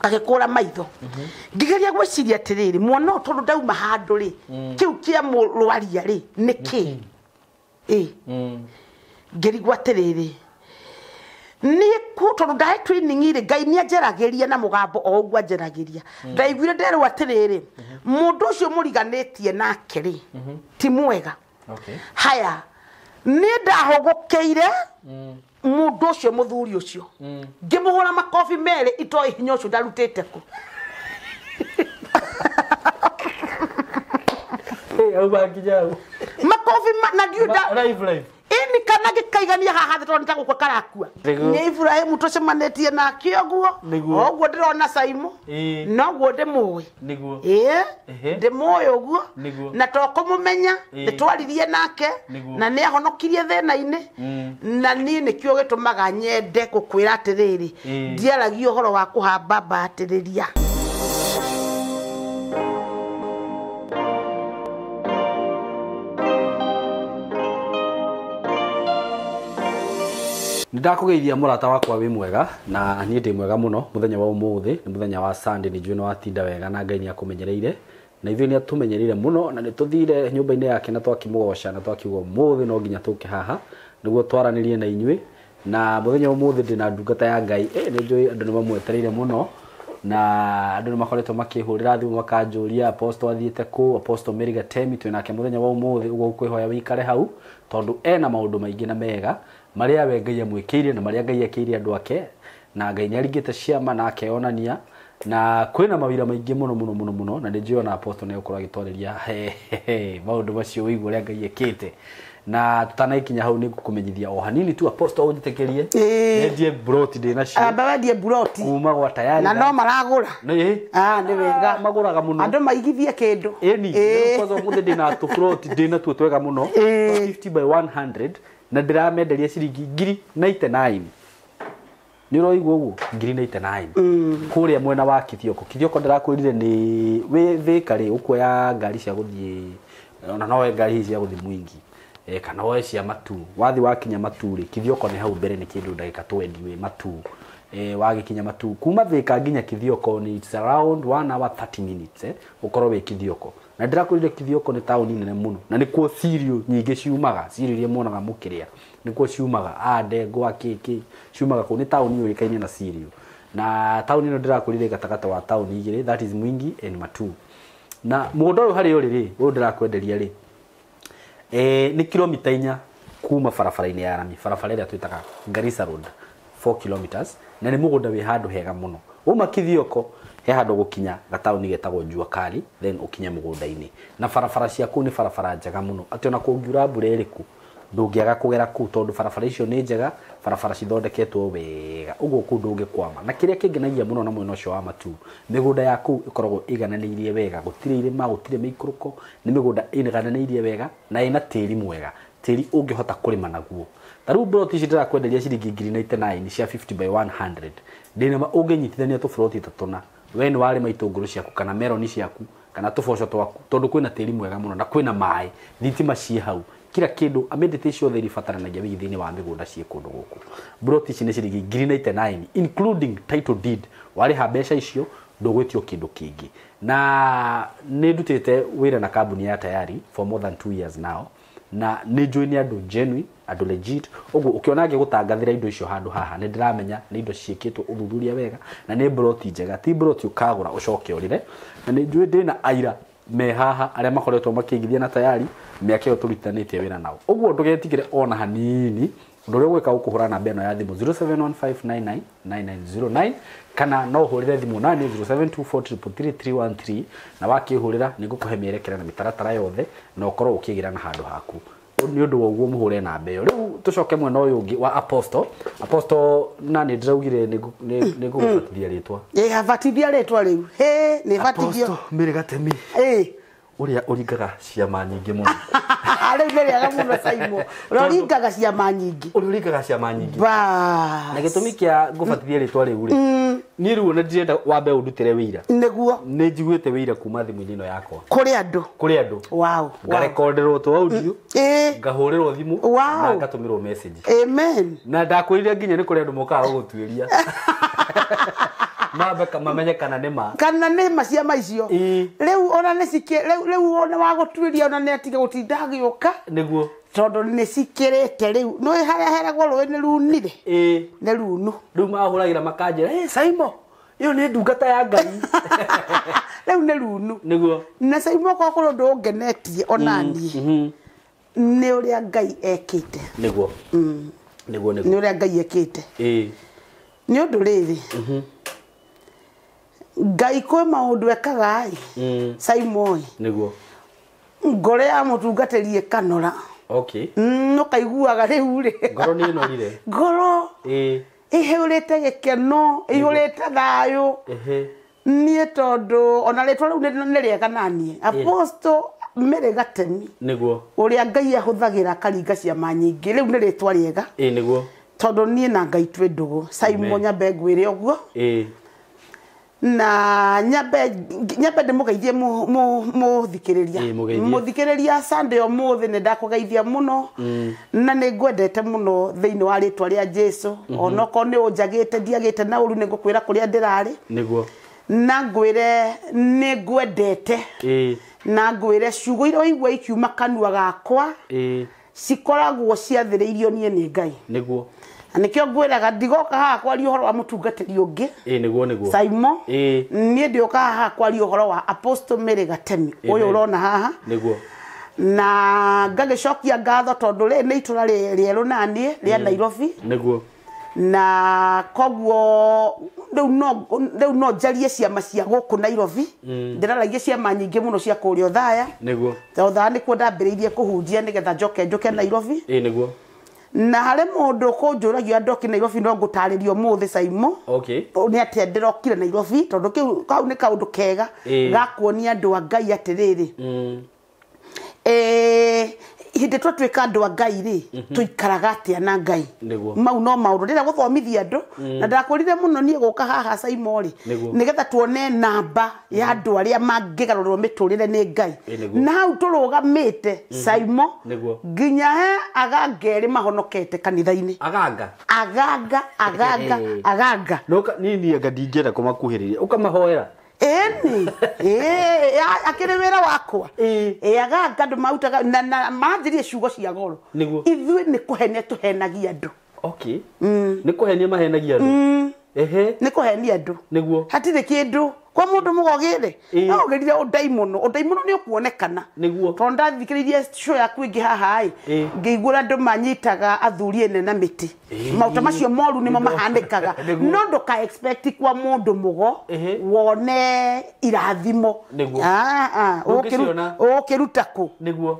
Agĩkũra maitho. Ngĩgeria gwĩciria atĩrĩrĩ, mwana ũyũ tondũ ndauma handũ rĩ, kĩu kĩa mũrwaria rĩ nĩ kĩ? Ĩ ngĩrigwo atĩrĩrĩ, niĩ ku tondũ ndahe training rĩ, Ngai nĩ anjaragĩria na mũgambo o ũguo anjaragĩria. Ndaiguire nderwo atĩrĩrĩ, mũndũ ũcio mũriganĩtie nake rĩ ti mwega. Haya, niĩ ndahũgũkĩire mũndũ ũcio, mũthuri ũcio, ngĩmũhũra makobi merĩ itoĩ hinya ũcio ndarutĩte kũ. Auma nginya hau. Makobi na ndiũ nda Live live. Ĩni kana gĩkaigania haha thĩ tondũ nĩtagũkua karakua. Nĩguo. Nĩ Iburahĩmu tũcemanĩtie nake ũguo. Nĩguo. O ũguo ndĩrona Saimu, noguo ndĩmũĩ. Ĩĩ. Ĩĩ, ndĩmũĩ ũguo. Nĩguo. Na to kũmũmenya, nĩtwaririe nake na nĩ ahonokirie thĩna-inĩ. Na niĩ nĩkĩo gĩtũmaga nyende gũkwĩra atĩrĩrĩ, ndiaragia ũhoro wa kũhamba mbatĩrĩria. Nĩ ndakũgeithia mũrata wakwa, wĩ mwega? Na niĩ ndĩ mwega mũno. Mũthenya wa ũmũthĩ nĩ mũthenya wa Sunday. Nĩ njũĩ nĩ watinda wega na Ngai nĩ akũmenyereire, na ithuĩ nĩ atũmenyereire mũno, na nĩ tũthire nyũmba-inĩ yake na twakĩmũgoca na twakiuga ũmũthĩ no nginya tũke haha nĩguo twaranĩrie na inyuĩ. Na mũthenya wa ũmũthĩ ndĩna ndungata ya Ngai. Nĩ njũĩ andũ nĩ mamwetereire mũno, na andũ nĩ makoretwo makĩhũrĩra thimũ makanjũria Apostle athiĩte kũ. Apostle Mary Gatemi twĩ nake mũthenya wa ũmũthĩ. Ũguo ngũkwĩhoya wĩikare hau tondũ ena maũndũ maingĩ na mega marĩa we Ngai amwĩkĩire na marĩa Ngai ekĩire andũ ake, na Ngai nĩ aringĩte ciama na akeyonania, na kwĩna mawĩra maingĩ mũno mũno mũno mũno, na nĩ njũĩ ona Apostle nĩ egũkorwo agĩtwarĩria maũndũ macio wĩigua ũrĩa Ngai ekĩte. Na tutanaikinya hau, nĩ ngũkũmenyithia o hanini tu, Apostle, ũnjĩtĩkĩrie nyendie broti ndĩ nacio. Amba wendie buroti. Kuma gwa Tayari. Na no maragũra? Nĩ. Ah, nĩ wega. Magũraga mũno. Andũ maigithie kĩndũ. Ĩni kwanza ũmũthĩ ndĩna tũburoti ndĩna tuo twega mũno, 50 by 100, na ndĩramenderia ciringi ngiri 99. Nĩ ũroigua ũguo? Ngiri 99 kũrĩa mwena wa Kithioko. Kithioko ndĩrakwĩrire nĩ wĩ Thĩka rĩ, ũkuoya ngari cia gũthiĩ, ona no woe ngari hihi cia gũthiĩ Mwingi, kana woe cia Matu. Wathiĩ wakinya Matu rĩ, Kithioko nĩ hau mbere, nĩ kĩndũ ndagĩka 20 wĩ Matu. Wagĩkinya Matu, kuma Thĩka nginya Kithioko ni it's around 1 hour 30 minutes, ũkorwo wĩ Kithioko. Na ndĩrakwĩrire Kithioko nĩ taũni nene mũno, na nĩkuo cereal nyingĩ ciumaga. Cereal iria muonaga mũkĩrĩa nĩkuo ciumaga, a ndengwa kĩkĩ ciumaga kũu. Nĩ taũni yũĩkaine na cereal. Na taũni ĩno ndĩrakwĩrire gatagatĩ wa taũni igĩrĩ, that is Mwingi and Matu. Na mũgũnda ũyũ harĩa ũrĩ rĩ, ũyũ ndĩrakwenderia rĩ, nĩ kilomita 4 kuma barabara-inĩ ya rami, barabara ĩrĩa twĩtaga Garissa Road, 4 kilometers. Na nĩ mũgũnda wĩ handũ hega mũno. Uma Kithioko he handũ gũkinya gataũni getagwo Jua Kali, then ũkinye mũgũnda-inĩ. Na barabara cia kũu nĩ barabara njega mũno, atĩ ona kũngiura mbura ĩrĩkũ ndũngĩaga kũgera kũu, tondũ barabara icio nĩ njega, barabara cithondeketwo wega ũguo kũu ndũngĩkwama. Na kĩrĩa kĩngenagia mũno na mwena ũcio wa Matu, mĩgũnda ya kũu ĩkoragwo ĩigananĩirie wega, gũtirĩ irĩma, gũtirĩ mĩikũrũko, nĩ mĩgũnda ĩigananĩirie wega na ĩna tĩri mwega, tĩri ũngĩhota kũrĩma naguo. Ta rĩu broti ici ndĩrakwenderia ciringi ngiri 99 cia 50 by 100, ndĩna ma ũngĩnyitithania tũburoti ta tũna, we nĩ warĩma itũngũrũ ciaku kana meroni ciaku kana tũboco twaku, tondũ kwĩna tĩri mwega mũno na kwĩna maĩ, thitima ciĩ hau, kila kĩndũ, amenity ciothe iria ibataranagia wĩigi thĩinĩ wa mĩgũnda ciĩ kũndũ gũkũ. Broti ici nĩ ciringi ngiri 99 including title deed. Warĩha mbeca icio ndũgwĩtio kĩndũ kĩngĩ. Na nĩ ndutĩte wĩra na kambuni ya Tayari for more than 2 years now, na nĩ njũĩ nĩ andũ genuine, andũ legit. Ũguo ũkĩona ngĩgũtangathĩra indo icio handũ haha, nĩ ndĩramenya nĩ indo ciĩkĩtwo ũthuthuria wega na nĩ broti njega, ti broti ũkagũra ũcoke ũrĩre. Na nĩ njũĩ ndĩna aira me haha arĩa makoretwo makĩigithia na Tayari mĩaka ĩyo tũrutanĩtie wĩra nao. Ũguo ndũgetigĩre ona hanini. Ũndũ ũrĩa ũgwĩka, ũkũhũra namba ĩno ya thimũ 0715999909, kana no ũhũrĩre thimũ nani 0724333313, na wakĩhũrĩra nĩ ngũkũhe mĩerekera na mĩtaratara yothe na ũkorwo ũkĩgĩra na handũ haku. Nĩ ũndũ wa ũguo mũhũre namba ĩyo. Rĩu tũcoke mwena ũyũ ũngĩ wa Apostle. Apostle, na nĩ ndĩraugire nĩ ngũgũbatithia rĩtwa. Ĩ, batithia rĩtwa rĩu. Hĩ, nĩ batithio. Apostle Mary Gatemi, ũrĩa ũringaga ciama nyingĩ mũno. Rĩu nĩ rĩega mũno, Saimo, ũrĩa ũringaga ciama nyingĩ. Ũrĩa ũringaga ciama nyingĩ. Bas. Na gĩtũmi kĩa ngũbatithia rĩtwa rĩu rĩ, niĩ rĩu ona ndirenda wambe ũndutĩre wĩira. Nĩ njiguĩte wĩira kuma thimũ-inĩ ĩno yakwa. Kũrĩ andũ. Kũrĩ andũ. Ngarekonderwo tũ audio, ngahũrĩrwo thimũ na ngatũmĩrwo message. Amen. Na ndakwĩrire nginya nĩ kũrĩ andũ mokaga gũgũtuĩria. Mambe mamenye kana nĩ ma. Kana nĩ ma ciama icio. Rĩu ona nĩ cikĩ rĩu ona wa gũtuĩria ona nĩ atiga gũtinda agĩũka. Nĩguo. Tondũ nĩ cikĩrĩte rĩu. Nĩ harĩa heragwo rũĩ nĩ runire. Nĩ runu. Rĩu mahũragĩra makanjĩra, "Hey Saimo, ĩyo nĩ ndungata ya Ngai." Rĩu nĩ runu. Nĩguo. Na Saimo okorwo kũrĩ ũndũ ũngenetie ona niĩ. Nĩ ũrĩa Ngai ekĩte. Nĩguo. Nĩguo nĩguo. Nĩ ũrĩa Ngai ekĩte. Nĩ ũndũ rĩrĩ. Ngai kwĩ maũndũ ekaga ĩ. Saimo. Nĩguo. Ngoro ya mũtungatĩri ĩkanora. Okay. Ũkaiguaga rĩu rĩ. Ngoro nĩ ĩnorire. Ngoro. Ĩihũrĩte gĩkeno, ĩihũrĩte thayũ. Niĩ tondũ ona rĩtwa rĩu nĩ rĩega naniĩ. Apostle Mary Gatemi. Nĩguo. Ũrĩa Ngai ahũthagĩra akaringa ciama nyingĩ. Rĩu nĩ rĩtwa rĩega. Nĩguo. Tondũ niĩ na Ngai twĩ ndũgũ. Saimo nyambe ngwĩre ũguo. Na nyambe ndĩmũgeithie mũthikĩrĩria. Mũthikĩrĩria Sunday ũmũthĩ nĩ ndakũgeithia mũno. Na nĩ ngwendete mũno thĩinĩ wa rĩtwa rĩa Jesu. Onokorwo nĩ ũnjagĩte ndiagĩte na ũru nĩ ngũkwĩra kũrĩa ndĩrarĩ. Nĩguo. Na ngwĩre nĩ ngwendete. Na ngwĩre ciugo iria ũigua ikiuma kanua gakwa. Cikoragwo ciathĩrĩirio niĩ nĩ Ngai. Nĩguo. Na nĩkĩo ngwĩraga ndigoka haha kwaria ũhoro wa mũtungatĩri ũngĩ. Nĩguo nĩguo. Saimo. Niĩ ndĩũka haha kwaria ũhoro wa Apostle Mary Gatemi. Ũyũ ũrona haha. Nĩguo. Na ngagĩcokia ngatho tondũ rĩrĩ nĩ itũra rĩerũ naniĩ rĩa Nairobi. Nĩguo. Na koguo rĩu no njarie ciama cia gũkũ Nairobi. Ndĩraragia ciama nyingĩ mũno cia kũrĩa Othaya. Nĩguo. Othaya nĩkuo ndambĩrĩirie kũhunjia nĩgetha njoke njũke Nairobi. Nĩguo. Na harĩ mũndũ kũnjũragia ndoki Nairobi no ngũtarĩrio ũmũthĩ Saimo. Okay. Nĩ atĩa ndĩrokire Nairobi tondũ kĩu kau nĩ kaũndũ kega ga kuonia andũ a Ngai atĩrĩrĩ. Hĩndĩ twatuĩka andũ a Ngai rĩ, tũikaraga atĩa na Ngai. Mau no maũndũ ndĩrenda gũthomithia andũ na ndakwĩrire mũno niĩ gũka haha Saimo rĩ nĩgetha tuone namba ya andũ arĩa mangĩgarũrwo mĩtũrĩre nĩ Ngai. Na hau tũrũgamĩte Saimo nginya he aganga erĩ mahonokete kanitha-inĩ. Aganga. Aganga aganga aganga. No niĩ anga ndingĩenda kũmakuhĩrĩria ũkamahoera. Ĩni akĩrĩ wĩra wakwa. Aganga andũ marutaga na manjĩrie ciugo cia goro. Ithuĩ nĩ kũhenia tũhenagia andũ. Okay. Nĩ kũhenia mahenagia andũ. Nĩ kũhenia andũ. Nĩguo. Hatirĩ kĩndũ kwa mũndũ mũgogĩrĩ no ũgerire ũndaimono ũndaimono nĩ ũkuonekana. Nĩguo. Tondũ ndathikĩrĩirie show yaku ĩngĩ haha ĩ ngĩigua andũ manyitaga athuri ene na mĩtĩ. Maũndũ macio moru nĩmo mahanĩkaga. No ndũka expect kwa mũndũ mũgo wone irathimo. Ũkĩruta kũ. Nĩguo.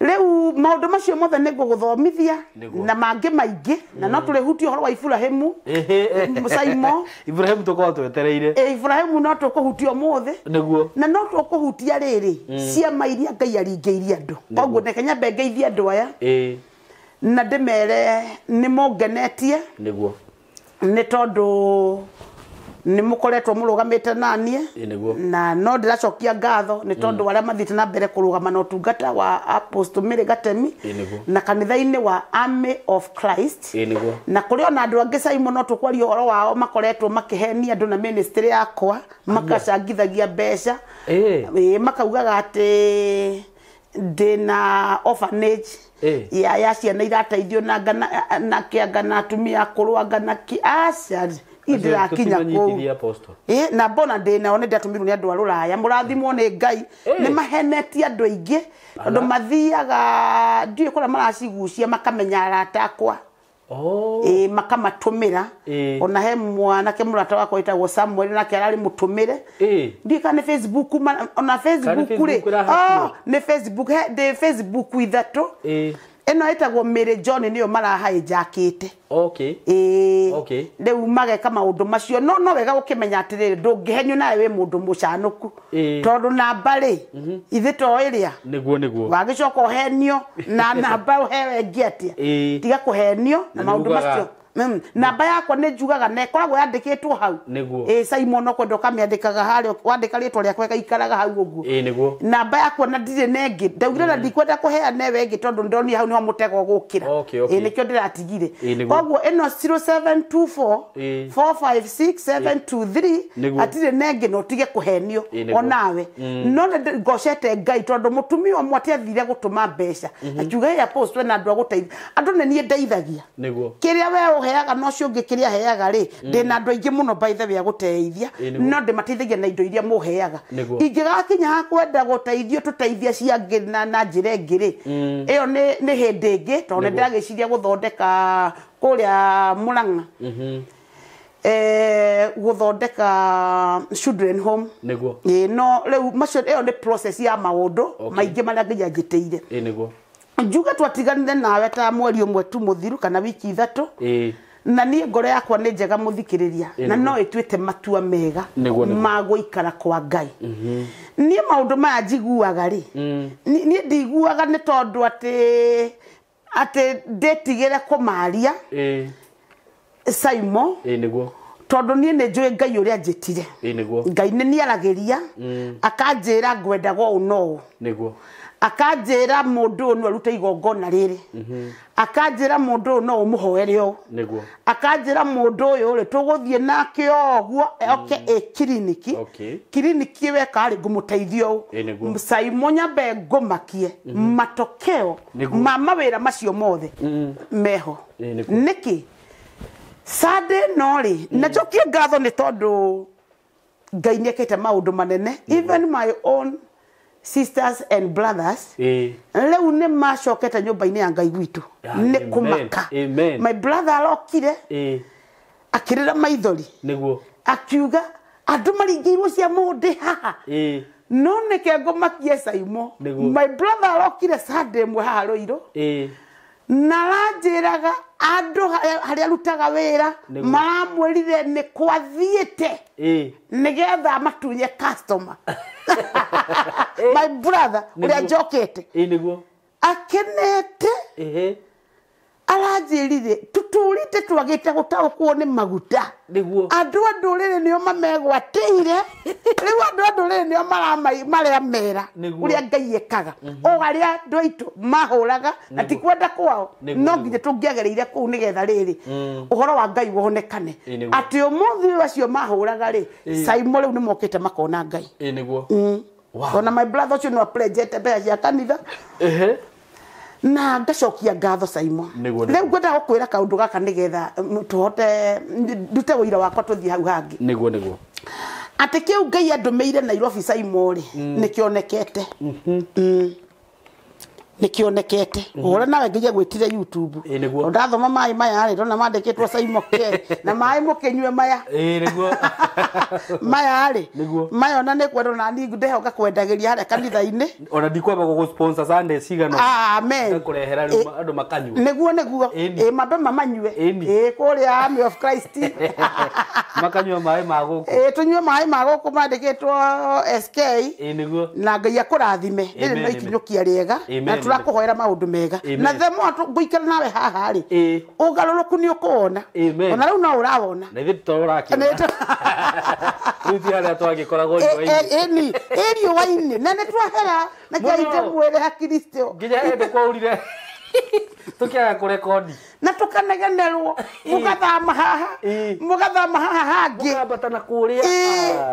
Rĩu maũndũ macio mothe nĩ ngũgũthomithia na mangĩ maingĩ na no tũrĩhutie ũhoro wa Iburahĩmu. Saimo. Iburahĩmu tũkorwo twetereire. Iburahĩmu no tũkũhutia ũmũthĩ. Nĩguo. Na no tũkũhutia rĩrĩ ciama iria Ngai aringĩirie andũ. Koguo reke nyambe ngeithie andũ aya. Na ndĩmere nĩ mongenetie. Nĩguo. Nĩ tondũ nĩ mũkoretwo mũrũgamĩte naniĩ. Na no ndĩracokia ngatho nĩ tondũ arĩa mathiĩte na mbere kũrũgama na ũtungata wa Apostle Mary Gatemi na kanitha-inĩ wa Army of Christ. Na kũrĩ ona andũ angĩ Saimo no tũkwaria ũhoro wao makoretwo makĩhenia andũ na ministry yakwa makacangithagia mbeca. Makaugaga atĩ ndĩna orphanage ya ciana irateithio na na kĩanga na atumia akũrũ anga na aca ndĩrakinya kũu. Na mbona ndĩnao nĩ ndatũmirwo nĩ andũ a rũraya mũrathimwo nĩ Ngai. Nĩ mahenetie andũ aingĩ tondũ mathiaga ndiũĩ kũrĩa maracigucia makamenya arata akwa. Makamatũmĩra. Ona he mwanake mũrata wakwa wĩtagwo Samuel nake ararĩ mũtũmĩre. Ndiũĩ kana nĩ Facebook ona Facebook rĩ. Nĩ Facebook ndĩ Facebook ithatũ. Ĩno ĩtagwo Mary John nĩyo marahijackĩte. Okay. Okay. Rĩu mageka maũndũ macio no no wega gũkĩmenya atĩrĩrĩ ndũngĩhenio nawe wĩ mũndũ mũcanũku. Tondũ namba rĩ ithe to ĩrĩa. Nĩguo nĩguo. Wagĩcoka ũhenio na namba ũhewe ĩngĩ atĩa. Tiga kũhenio na maũndũ macio. Namba yakwa nĩ njugaga na ĩkoragwo yandĩkĩtwo hau. Nĩguo. Simon no kwenda ũkamĩandĩkaga harĩa wandĩka rĩtwa rĩakwa ĩgaikaraga hau ũguo. Nĩguo. Namba yakwa na ndirĩ na ĩngĩ ndaugire na ndikwenda kũheana ĩyo ĩngĩ tondũ ndonire hau nĩho mũtego ũgũkĩra. Okay. Nĩkĩo ndĩratigire. Nĩguo. Koguo ĩno 0724 456 723 Nĩguo. hatirĩ na ĩngĩ na ũtige kũhenio Nĩguo. onawe. No nĩ ngocete Ngai tondũ mũtumia ũmwe atiathire gũtũma mbeca akiuga hey apostle na andũ a gũteithia andũ nĩ niĩ ndeithagia. Nĩguo. Kĩrĩa we ũheaga na ũcio ũngĩ kĩrĩa aheaga rĩ ndĩna andũ aingĩ mũno by the way a gũteithia Nĩguo. no ndĩmateithagia na indo iria mũheaga. Nĩguo. Ingĩgakinya ha kwenda gũteithio tũteithia ciangĩ na njĩra ĩngĩ rĩ ĩyo nĩ hĩndĩ ĩngĩ tondũ nĩ Nĩguo. ndĩragĩciria gũthondeka kũrĩa Mũrang'a gũthondeka children home. Nĩguo. No rĩu macio ĩyo nĩ process ya maũndũ maingĩ marĩa Ngai anjĩtĩire. Nĩguo. Njuge twatiganire nawe ta mweri ũmwe tu mũthiru kana wiki 3 na niĩ ngoro yakwa nĩ njega mũthikĩrĩria na no ĩtuĩte matua mega Nĩguo, nĩguo. ma gũikara kwa Ngai. Niĩ maũndũ maya njiguaga rĩ niĩ ndiguaga nĩ tondũ atĩ ndĩtigĩre kũmaria Simon Nĩguo. tondũ niĩ nĩ njũĩ Ngai ũrĩa anjĩtire. Nĩguo. Ngai nĩ niaragĩria akanjĩra ngwendaga ũũ na ũũ. Nĩguo. Akanjĩra mũndũ ũyũ no arute igongona rĩrĩ. Akanjĩra mũndũ ũyũ no ũmũhoere ũũ. Nĩguo. Akanjĩra mũndũ ũyũ rĩ tũgũthiĩ nake ũguo oke ĩ kiriniki. Kiriniki weka rĩ ngũmũteithia ũũ. Nĩguo. Simon nyambe ngũmakie matokeo Nĩguo. ma mawĩra macio mothe meho. Nĩguo. Nĩkĩ Sunday no rĩ na njokie ngatho nĩ tondũ Ngai nĩekĩte maũndũ manene. Even my own sisters and brothers rĩu nĩ macokete nyũmba-inĩ ya Ngai gwitũ nĩ kũmaka. Amen. My brother arokire akĩrĩra maithori. Nĩguo. Akiuga andũ maringĩirwo cia mũndĩ haha. No nĩke ngũmakie Simon. Nĩguo. My brother arokire Sunday ĩmwe haha Rũirũ na aranjĩraga andũ harĩa arutaga wĩra Nĩguo. maramwĩrire nĩ kwathiĩte nĩgetha matunye customer. My brother ũrĩa Nĩguo. njokete Nĩguo. akenete aranjĩrire tũtũrĩte twagĩte gũtaũkwo nĩ maguta. Nĩguo. Andũ a ndũrĩrĩ nĩo mamegwatĩire. Rĩu andũ a ndũrĩrĩ nĩo marĩa mera Nĩguo. ũrĩa Ngai ekaga. O arĩa andũ aitũ mahũraga na ti kwenda kwao Nĩguo, no nĩguo. nginya tũngĩagereire kũu nĩgetha rĩrĩ ũhoro wa Ngai wonekane. Nĩguo. Atĩ ũmũthĩ ũyũ acio mahũraga rĩ Simon rĩu nĩmokĩte makona Ngai. Nĩguo. Wow. Ona my brother ũcio no apledgete mbeca cia kanitha na ngacokia ngatho Simon. Nĩguo, nĩguo. Rĩu ngwendaga gũkwĩra kaũndũ gaka nĩgetha tũhote ndute ũira wakwa tũthiĩ hau hangĩ. Nĩguo, nĩguo. Atĩ kĩu Ngai andũmĩire Nairobi Simon rĩ nĩkĩonekete. Nĩkĩonekete. Ũhoro nawe nginya gwĩtire YouTube. Nĩguo. Ndathoma maĩ maya rĩ ndona mandĩkĩtwo Simon K na maĩ mũkĩnyue maya. Nĩguo. Maya rĩ Nĩguo. maya ona nĩ kwendwo na niĩ ndehoka kwendagĩria harĩa kanitha-inĩ. Ona ndikwamba gũgũ sponsor Sunday cigana. Amen. Ngakũrehera rĩu andũ makanyua. Nĩguo nĩguo. Ĩni. Mambe mamanyue. Ĩni. Kũrĩa Army of Christ. Makanyua maĩ ma gũkũ. Tũnyue maĩ ma gũkũ mandĩkĩtwo SK. Nĩguo. Na Ngai akũrathime. Rĩrĩ Amen, no amen. ikinyũkia rĩega Amen, na tũrakũhoera maũndũ mega. Amen. Na the more ngũikara nawe haha rĩ ũgarũrũku nĩ ũkũwona. Amen. Ona rĩu no ũrawona. Na ithuĩ tũrakĩona. Rĩu ti harĩa twagĩkoragwo riũa-inĩ. Ĩni ĩ riũa-inĩ na nĩ twahera na Mũno. Ngai ndĩmwĩre ha Kristo. Nginya hĩndĩ kwaurire tũkĩaga kũrekondi. Na tũkanegenerwo mũgathama haha mũgathama haha hangĩ. Mũkambata na kũrĩa.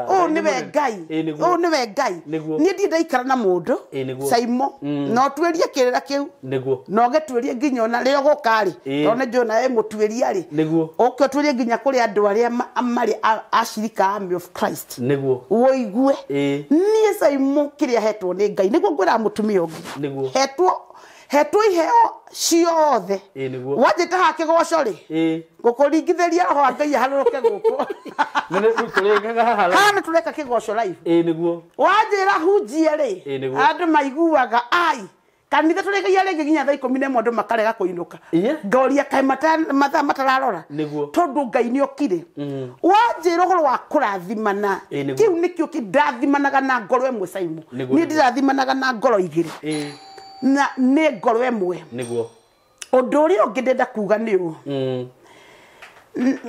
Ũũ nĩwe Ngai. Nĩguo. Ũũ nĩwe Ngai. Nĩguo. Niĩ ndirĩ ndaikara na mũndũ Nĩguo. Simon no tuĩrie kĩrĩra kĩu. Nĩguo. No ũgĩtuĩrie nginya ona rĩrĩa ũgũka rĩ tondũ nĩ njũĩ nawe mũtuĩria rĩ Nĩguo. ũke ũtuĩrie nginya kũrĩ andũ arĩa marĩ acirika Army of Christ. Nĩguo. Ũigue niĩ Simon kĩrĩa hetwo nĩ Ngai nĩguo ngwĩraga mũtumia ũngĩ. Nĩguo. Hetwo iheo ciothe. Nĩguo. Wanjĩta haha kĩgoco rĩ ngũkũringithĩria roho wa Ngai aharũrũke gũkũ. Na nĩ rĩu tũrĩkaga haha Haha nĩ tũreka kĩgoco live. Nĩguo. Wanjĩra hunjie rĩ Nĩguo. andũ maiguaga ai kanitha tũrĩkagia rĩngĩ nginya thaa 11 andũ makarega kũinũka. Ngoria kaĩ mathaa matararora. Nĩguo. Tondũ Ngai nĩ okire. Wanjĩra ũhoro wa kũrathimana. Nĩguo. Kĩu nĩkĩo kĩndathimanaga na ngoro ĩmwe Simon. Nĩguo, Niĩ nĩguo. ndirathimanaga na ngoro igĩrĩ. Na nĩ ngoro ĩmwe. Nĩguo. Ũndũ ũrĩa ũngĩ ndĩrenda kuga nĩ ũũ.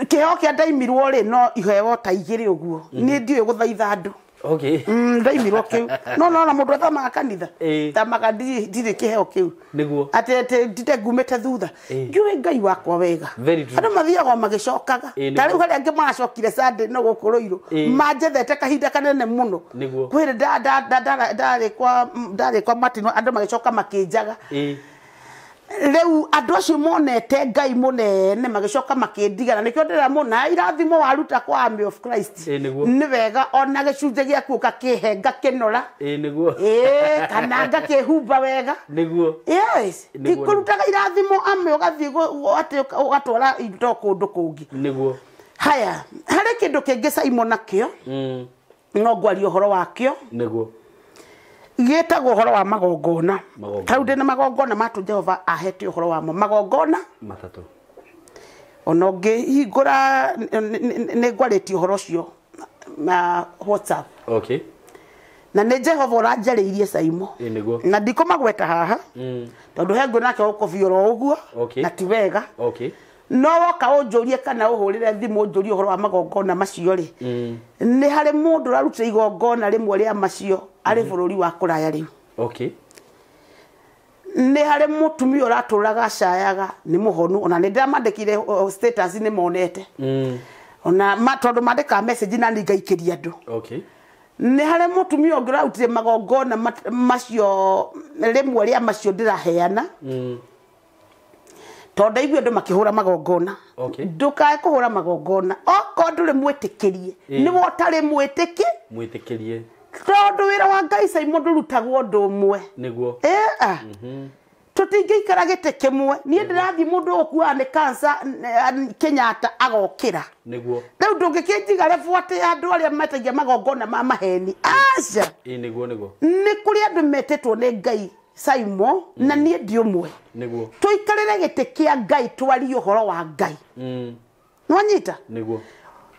Kĩheo kĩa ndaimirwo rĩ no iheo ta igĩrĩ ũguo. Niĩ ndiũĩ gũthaitha andũ. Okay. Ndaimirwo kĩu. No no na mũndũ athamaga kanitha. Ĩĩ. Thamaga ndirĩ kĩheo kĩu. Nĩguo. Atĩ atĩ ndinde ngumĩte thutha. Ĩĩ. Ndiũĩ Ngai wakwa wega. Very true. Andũ mathiaga o magĩcokaga. Ĩĩ, Ta rĩu nĩguo. harĩa angĩ maracokire Sunday no gũkũ Rũirũ. Ĩĩ. Manjethete kahinda kanene mũno. Nĩguo. Kwĩrĩ ndarĩ kwa Martin andũ magĩcoka makĩnjaga. Ĩĩ. Rĩu andũ acio monete Ngai mũnene magĩcoka makĩndigana nĩkĩo ndĩramona irathimo waruta kwa Army of Christ. Ĩĩ, nĩguo. Nĩ wega ona gĩcunjĩ gĩaku ũgakĩhe ngakĩnora. Ĩĩ, nĩguo. Ĩĩ, kana ngakĩhumba wega. Nĩguo. Yes, Nĩguo, ti kũrutaga irathimo ame ũgathiĩ atĩ ũgatwara indo kũndũ kũngĩ. Nĩguo. Haya, harĩ kĩndũ kĩngĩ Simon nakĩo, no ngwaria ũhoro wakĩo. Nĩguo. Gĩtagwo ũhoro wa magongona. Magongona. Ta rĩu ndĩna magongona matũ Jehova ahete ũhoro wamo. Magongona Matatũ. ona ũngĩhingũra nĩ ngwarĩtie ũhoro ũcio na WhatsApp. Okay. Na nĩ Jehova ũranjarĩirie Simon. Ĩĩ, nĩguo. Na ndikũmagweta haha. Tondũ he ngũ nake ũkũbia oro ũguo. Okay. Na ti wega. Okay. No woka ũnjũrie kana ũhũrĩre thimũ ũnjũrie ũhoro wa magongona macio rĩ. Nĩ harĩ mũndũ ũrarutire igongona rĩmwe rĩa macio arĩ bũrũri wa kũraya rĩu. Okay. Nĩ harĩ mũtumia ũratũraga acayaga nĩ mũhonu ona nĩ ndĩramandĩkire status nĩ monete. Ona tondũ mandĩkaga message na niĩ ngaikĩria andũ. Okay. Nĩ harĩ mũtumia ũngĩ ũrarutire magongona macio rĩmwe rĩa macio ndĩraheana. Tondũ ndaigua andũ makĩhũra magongona. Okay. Ndũkae kũhũra magongona okorwo ndũrĩ mwĩtĩkĩrie. Nĩwe ũtarĩ mwĩtĩki. Mwĩtĩkĩrie. Tondũ wĩra wa Ngai Simon ndũrutagwo ũndũ ũmwe. Nĩguo. Tũtingĩikara gĩtĩ kĩmwe. Niĩ ndĩrathiĩ mũndũ ũkuaga nĩ cancer Kenyatta agokĩra. Nĩguo. Rĩu ndũngĩkĩnjiga rebu atĩ andũ arĩa metagia magongona ma maheni. Aca. Ĩĩ, nĩguo, nĩguo. Nĩ kũrĩ andũ metĩtwo nĩ Ngai Simon na niĩ ndi ũmwe. Nĩguo. Tũikarĩre gĩtĩ kĩa Ngai twarie ũhoro wa Ngai. Nĩwanyita? Nĩguo.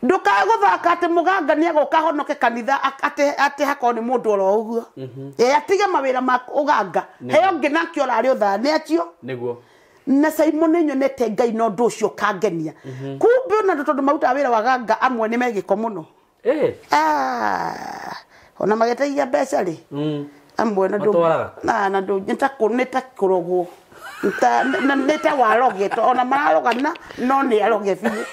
Ndũkae gũthaka atĩ mũganga nĩ agoka ahonoke kanitha atĩ hakorwo nĩ mũndũ oro ũguo. Ĩ atige mawĩra ma ũganga. Heo ũngĩ nake ũrarĩ ũthaa nĩ acio. Nĩguo. Na Simon nĩ nyonete Ngai na ũndũ ũcio ũkangenia. Kumbe ona tondũ marutaga wĩra wa ganga amwe nĩ megĩko mũno. Ona magĩteithia mbeca rĩ. Amwe na ndũ. Matwaraga? Na ndũ nĩ ta kũrogwo. Nĩ ta warogetwo ona mararogana no nĩ aroge biũ.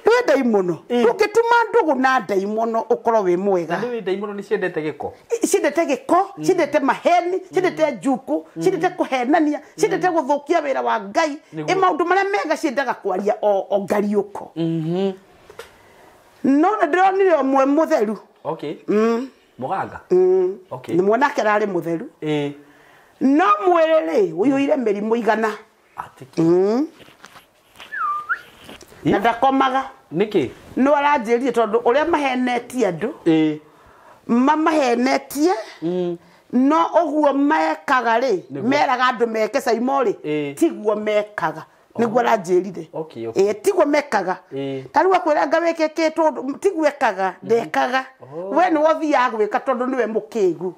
Wĩ ndaimono. Ndũngĩtuma ndũgũ na ndaimono ũkorwo wĩ mwega. Na nĩ ndaimono nĩ ciendete gĩko. Ciendete gĩko, ciendete maheni, ciendete njukũ, ciendete kũhenania, ciendete gũthũkia wĩra wa Ngai. Nĩguo. Ĩ maũndũ marĩa mega ciendaga kwaria o ngariũko. No nĩ ndĩronire ũmwe mũtheru. Okay. Mũganga? Okay. Nĩ mwanake ararĩ mũtheru. Ĩĩ. No mwĩrĩ rĩ ũiyũire mĩrimũ igana. Atĩ kĩ? Na ndakomaga. Nĩkĩ? No aranjĩrire tondũ ũrĩa mahenetie andũ. Ĩĩ. Mamahenetie. No ũguo mekaga rĩ, Nĩguo. meraga andũ meke Simon rĩ, Ĩĩ. tiguo mekaga. Nĩguo aranjĩrire. Okay, okay. Ĩĩ, tiguo mekaga. Ĩĩ. Ta rĩu akwĩra anga wĩke kĩ tondũ tiguo ekaga, ndekaga. We nĩwe ũthiaga gwĩka tondũ nĩwe mũkĩgu.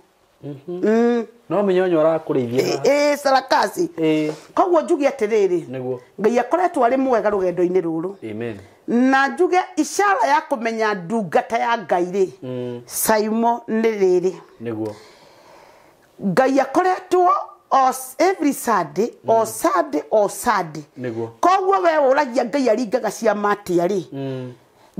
No mĩnyonyo arakũrĩithia. Ĩĩ, sarakasi. Ĩĩ. Koguo njuge atĩrĩrĩ. Nĩguo. Ngai akoretwo arĩ mwega rũgendo-inĩ rũrũ. Amen. Na njuge ishara ya kũmenya ndungata ya Ngai rĩ, Simon nĩ rĩrĩ. Nĩguo. Ngai akoretwo every Sunday, o Sunday, o Sunday. Nĩguo. Koguo we ũragia Ngai aringaga ciama atĩa rĩ,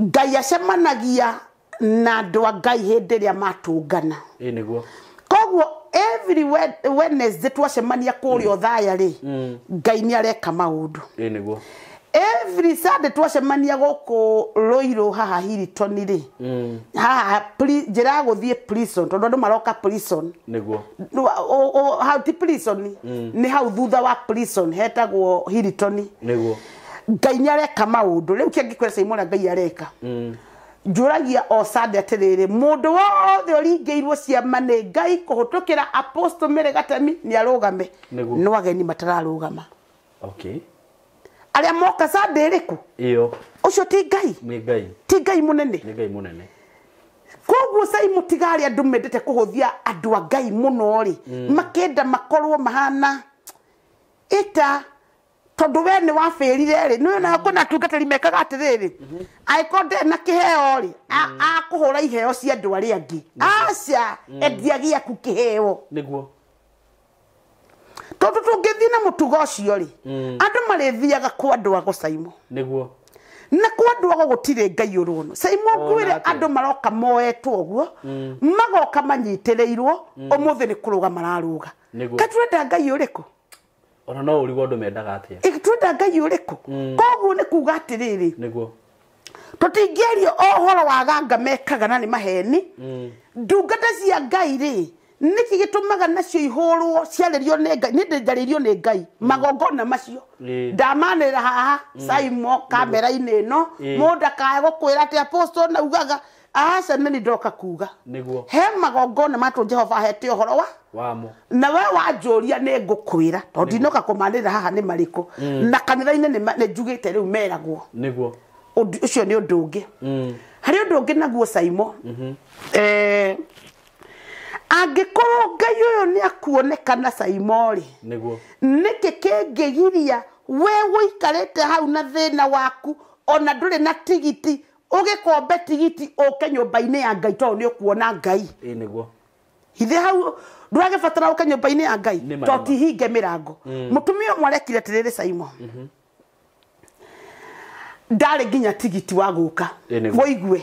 Ngai acemanagia na andũ a Ngai hĩndĩ ĩrĩa matũngana. Ĩĩ, nĩguo. Koguo every Wednesday twacemania kũrĩa Othaya rĩ, Ngai nĩ areka maũndũ. Ĩĩ, nĩguo. Every Sunday twacemania gũkũ Rũirũ haha Hilton rĩ, haha njĩra ya gũthiĩ prison tondũ andũ maroka prison. Nĩguo. Hau ti prison, nĩ hau thutha wa prison hetagwo Hilton. Nĩguo. Ngai nĩ areka maũndũ. Rĩu kĩangĩkwĩra Simon ũrĩa Ngai areka. Njũragia o Sunday atĩrĩrĩ, mũndũ wothe ũringĩirwo ciama nĩ Ngai kũhĩtũkĩra Apostle Mary Gatemi nĩ arũgame. Nĩguo. No ageni matararũgama. Okay. Arĩa moka Sunday ĩrĩkũ? Ĩyo. Ũcio ti Ngai. Nĩ Ngai. Ti Ngai mũnene. Nĩ Ngai mũnene. Koguo Simon tiga arĩa andũ mendete kũhũthia andũ a Ngai mũno rĩ, makenda makorwo mahana ĩta Tondu we ni wabĩrire rĩ nĩ na kwĩna atungatĩri mekaga atĩrĩrĩ angĩkorwo ndarĩ na kĩheo rĩ akũhũra iheo cia andũ arĩa angĩ aca endia gĩaku kĩheo nĩguo tondu tũngĩthiĩ na mũtugo ũcio rĩ andũ marĩthiaga kwa andũ ago Saimo nĩguo na kwa andũ ago gũtirĩ Ngai ũrũno Saimo ngwĩre andũ maroka moetwo ũguo magoka manyitĩrĩirwo ũmũthĩ nĩ kũrũga mararũga Nĩguo. ka tũrenda Ngai ũrĩkũ ona no ũrigwo andũ mendaga atĩa twenda Ngai ũrĩkũ koguo nĩ kuga atĩrĩrĩ nĩguo tũtingĩaria o ũhoro wa ganga mekaga na nĩ maheni ndungata cia Ngai rĩ nĩkĩ gĩtũmaga nacio ihũrwo ciarĩrio nĩ Ngai nĩ njarĩrio nĩ Ngai magongona macio ndamanĩrĩra haha Saimo kamera-inĩ ĩno mũndũ akae gũkwĩra atĩ apostle naugaga aca nĩ ndoka kuga nĩguo he magongona matũ Jehova ahete ũhoro wa wamo na we wanjũria nĩ ngũkwĩra tondũ ndinoka kũmanĩrĩra haha nĩ marĩkũ na kanitha-inĩ nĩ njugĩte rĩu meragwo nĩguo ũcio nĩ ũndũ ũngĩ harĩ ũndũ ũngĩ naguo Saimo angĩkorwo Ngai ũyũ nĩ akuonekana Saimo rĩ nĩguo nĩkĩ kĩngĩgiria we ũikarĩte hau na thĩna waku ona ndũrĩ na tigiti ũgĩkombe tigiti ũke nyũmba-inĩ ya Ngai tondũ nĩ ũkuona Ngai ĩ nĩguo ithe hau ndũragĩbatara ũke nyũmba-inĩ ya Ngai Nĩ ma, to nĩ ma. tihinge mĩrango mũtumia ũmwe arekire atĩrĩrĩ Saimo ndarĩ nginya tigiti wa gũka Ĩ, nĩguo. wũigue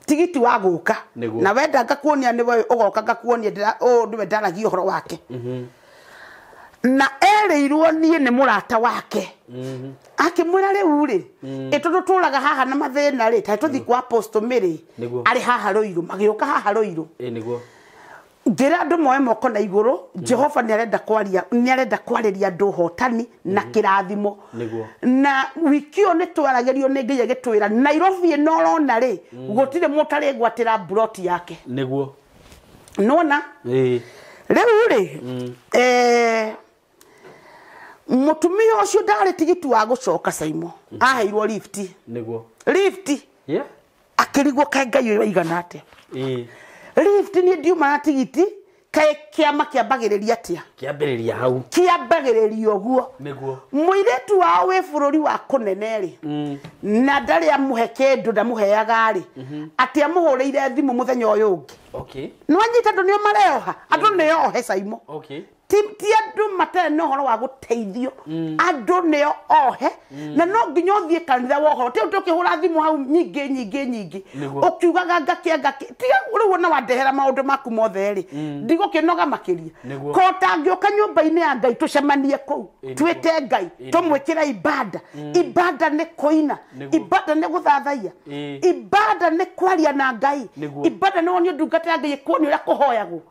tigiti wa gũka Nĩguo. na wenda ngakuonia nĩwe ũgoka ngakuonia ũyũ nĩwe ndaragia ũhoro wake na erĩirwo niĩ nĩ mũrata wake akĩmwĩra rĩu rĩ ĩ tondũ tũraga haha na mathĩna rĩ tarĩ tũthiĩ kwa Apostle Mary Nĩguo. arĩ haha Rũirũ magĩũka haha Rũirũ ĩ nĩguo ngĩra andũ moe moko na igũrũ Jehova nĩ arenda kwaria nĩ arenda kwarĩria andũ ũhotani na kĩrathimo Nĩguo. na wiki ũyũ nĩ twaragĩrio nĩ Ngai agĩtwĩra Nairobi ĩno ũrona rĩ gũtirĩ mũtarĩgwatĩra mburoti yake nĩguo nona ĩ rĩu rĩ mũtumia ũcio ndarĩ tigiti wa gũcoka Saimo aheirwo lifti nĩguo lifti yeah akĩrigwo kaĩ Ngai ũyũ aigana atĩa ĩ lifti niĩ ndiuma na tigiti kaĩ kĩama kĩambagĩrĩria atĩa kĩambĩrĩria hau kĩambagĩrĩria ũguo nĩguo mũirĩtu wao wĩ bũrũri wa kũnene rĩ na ndarĩ amũhe kĩndũ ndamũheaga rĩ atĩ amũhũrĩire thimũ mũthenya ũyũ ũngĩ okay nĩwanyita andũ nĩo mareoha andũ nĩo ohe Saimo okay ti andũ matarĩ na ũhoro wa gũteithio andũ nĩo ohe na no nginya ũthiĩ kanitha wa ũhoro ti ũndũ ũkĩhũra thimũ hau nyingĩ nyingĩ nyingĩ Nĩguo. ũkiugaga ngakĩa ngakĩa tiga rĩu ona wandehera maũndũ maku mothe rĩ ndigũkĩnoga makĩria Nĩguo. ko ũtangĩũka nyũmba-inĩ ya Ngai tũcemanie kũu Ĩ, nĩguo. twĩte Ngai Ĩ, nĩguo. tũmwĩkĩre ibada ibada nĩ kũina Nĩguo. ibada nĩ gũthathaiya Ĩ. ibada nĩ kwaria na Ngai Nĩguo. ibada nĩ wonio ndungata ya Ngai ĩkuonia ũrĩa kũhoyagwo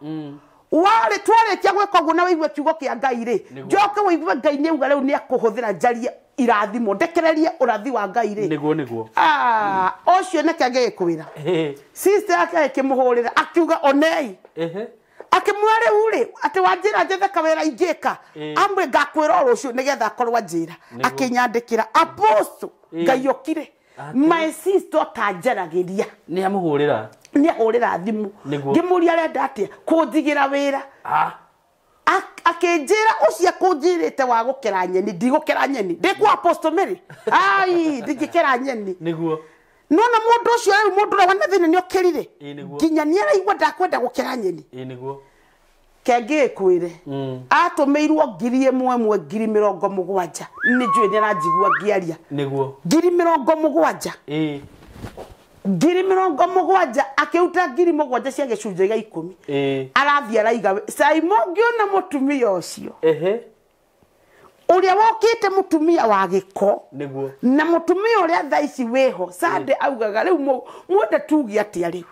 warĩ twarĩkia gwĩka ũguo na wĩigue kiugo kĩa Ngai rĩ Nĩguo. njoke wĩigue Ngai nĩ auga rĩu nĩ akũhũthĩra njarie irathimo ndekererie ũrathi wa Ngai rĩ nĩguo nĩguo Ah, ũcio nĩkĩ angĩgĩkwĩra ĩ sister yake agĩkĩmũhũrĩra akiuga onei ehe akĩmwĩra rĩu rĩ atĩ wanjĩra njethe kawĩra ingĩka Ĩ. amwe ngakwĩra o rũciũ nĩgetha akorwo anjĩra Nĩguo. akĩnyandĩkĩra apostle Ĩ. Ngai okire Atĩ. my sister tanjaragĩria nĩ amũhũrĩra nĩ ahũrĩra thimũ Nĩguo. ngĩmũria arenda atĩa kũnjigĩra wĩra ah Akĩnjĩra ũcio akũnjĩrĩte wa gũkera nyeni ndigũkera nyeni ndĩ kwa Apostle Mary ai ndingĩkera nyeni nĩguo nona mũndũ ũcio rĩu mũndũ ũrĩa wana thĩna nĩ okĩrire Ĩ, nĩguo. nginya nĩ araigua ndakwenda gũkera nyeni ĩ nĩguo kengĩkwĩre atũmĩirwo 1000 70,000 nĩ njũĩ nĩ aranjigua ngĩaria nĩguo 70,000 ĩ 70,000 akĩruta 7,000 cia gĩcunjĩ gĩa 10 ĩ arathiĩ araiga Saimo ngĩona mũtumia ũcio ehe ũrĩa wokĩte mũtumia wa gĩko nĩguo na mũtumia ũrĩa thaa ici wĩho Sunday augaga rĩu mwenda tuge atĩa rĩu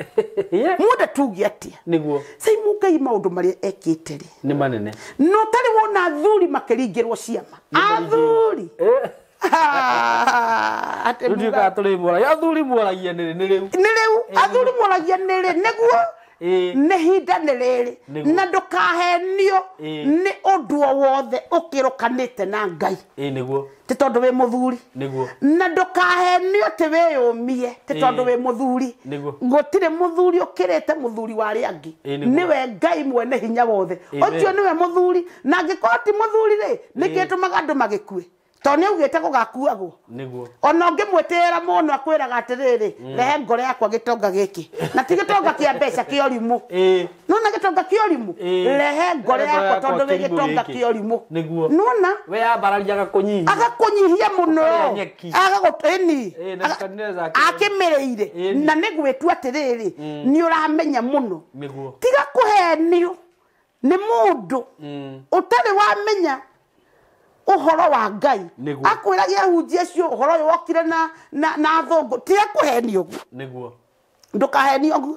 Yeah. mwenda tuge atĩa nĩguo Saimo Ngai maũndũ marĩa ekĩte rĩ nĩ manene no tarĩ wona athuri makĩringĩrwo ciama athuri atĩ rĩu ndiũĩ kana tũrĩ mwaragia athuri mwaragia nĩ rĩ nĩ rĩu nĩ rĩu athuri mwaragia nĩ rĩ nĩguo Ĩ. nĩ hinda nĩ rĩrĩ Nĩguo. na ndũkahenio Ĩ. nĩ ũndũ o wothe ũkĩrũkanĩte na Ngai ĩ nĩguo ti tondũ wĩ mũthuri nĩguo na ndũkahenio atĩ wĩyũmie ti tondũ Ĩ. wĩ mũthuri Nĩguo. gũtirĩ mũthuri ũkĩrĩte mũthuri wa arĩa angĩ Ĩ, nĩguo. nĩwe Ngai mwene hinya wothe Amen. ũcio nĩwe mũthuri na angĩkorwo ti mũthuri rĩ nĩkĩ Ĩ. gĩtũmaga andũ magĩkue Tondũ nĩ augĩte gũgakuagwo. Nĩguo. Ona ũngĩmwĩtĩĩra mũno akwĩraga atĩrĩrĩ, rehe ngoro yakwa gĩtonga gĩkĩ. Na ti gĩtonga kĩa mbeca, kĩa ũrimũ. Nona gĩtonga kĩa ũrimũ? Rehe ngoro yakwa tondũ wĩ gĩtonga kĩa ũrimũ. Nĩguo. Nona? We ambararia agakũnyihia. Agakũnyihia mũno. Ũkarĩa nyeki. Agagũtĩni. Akĩmĩrĩire. Na nĩ gwĩtua atĩrĩrĩ, nĩ ũramenya mũno. Nĩguo. Tiga kũhenio nĩ mũndũ ũtarĩ wamenya ũhoro wa Ngai. Akwĩragia ahunjia acio ũhoro ũyũ wokire na athũngũ. Tiga kũhenio ũguo. Nĩguo. Ndũkahenio ũguo.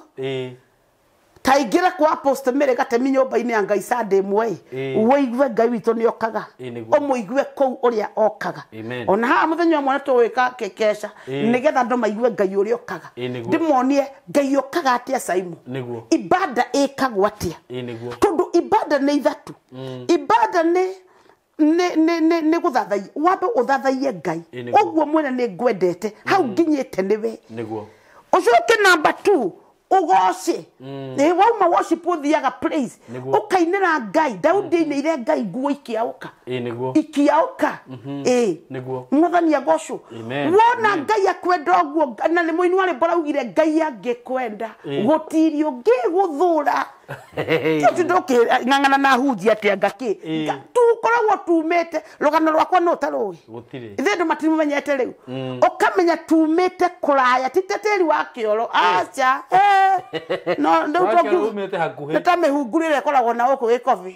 Ta ingĩra kwa Apostle Mary Gatemi nyũmba-inĩ ya Ngai Sunday ĩmwe ĩ, ũigue Ngai witũ nĩ okaga. Ũmũigue kũu ũrĩa okaga. Ona haha mũthenya ũmwe nĩ tũgwĩka keca nĩgetha andũ maigue Ngai ũrĩa okaga. Ndĩmonie Ngai okaga atĩa Simon. Nĩguo. Ibada ĩkagwo atĩa. Nĩguo. Tondũ ibada nĩ ithatũ. Ibada nĩ gũthathaiya. Wambe ũthathaiye Ngai. Ũguo mwene nĩ ngwendete. Hau nginyĩte nĩwe. Nĩguo. Ũcoke number 2 ugoce. Wauma worship ũthiaga praise. Ũkainĩra Ngai. Daudi ainĩire Ngai nguo ikiaũka. Nĩguo. Ikiaũka. Nĩguo. Mwathani agocwo. Wona Ngai akwenda ũguo, na nĩ mũini wa rwĩmbo araugire Ngai angĩkwenda gũtirĩ ũngĩgũthũra. Tũti ndũkĩng'ang'ana na hunjia atĩa ngakĩ. Tũkoragwo tumĩte rũgano rwakwa no ũtarũĩ. Gũtirĩ. Ithuĩ andũ matimenyete rĩu. Ũkamenya tumĩte kũraya, ti ta tĩri wa kĩoro. Aca. No rĩu tũngiumĩte hakuhĩ. Nĩ ta mĩhunguru ĩrĩa ĩkoragwo na gũkũ gĩkobi.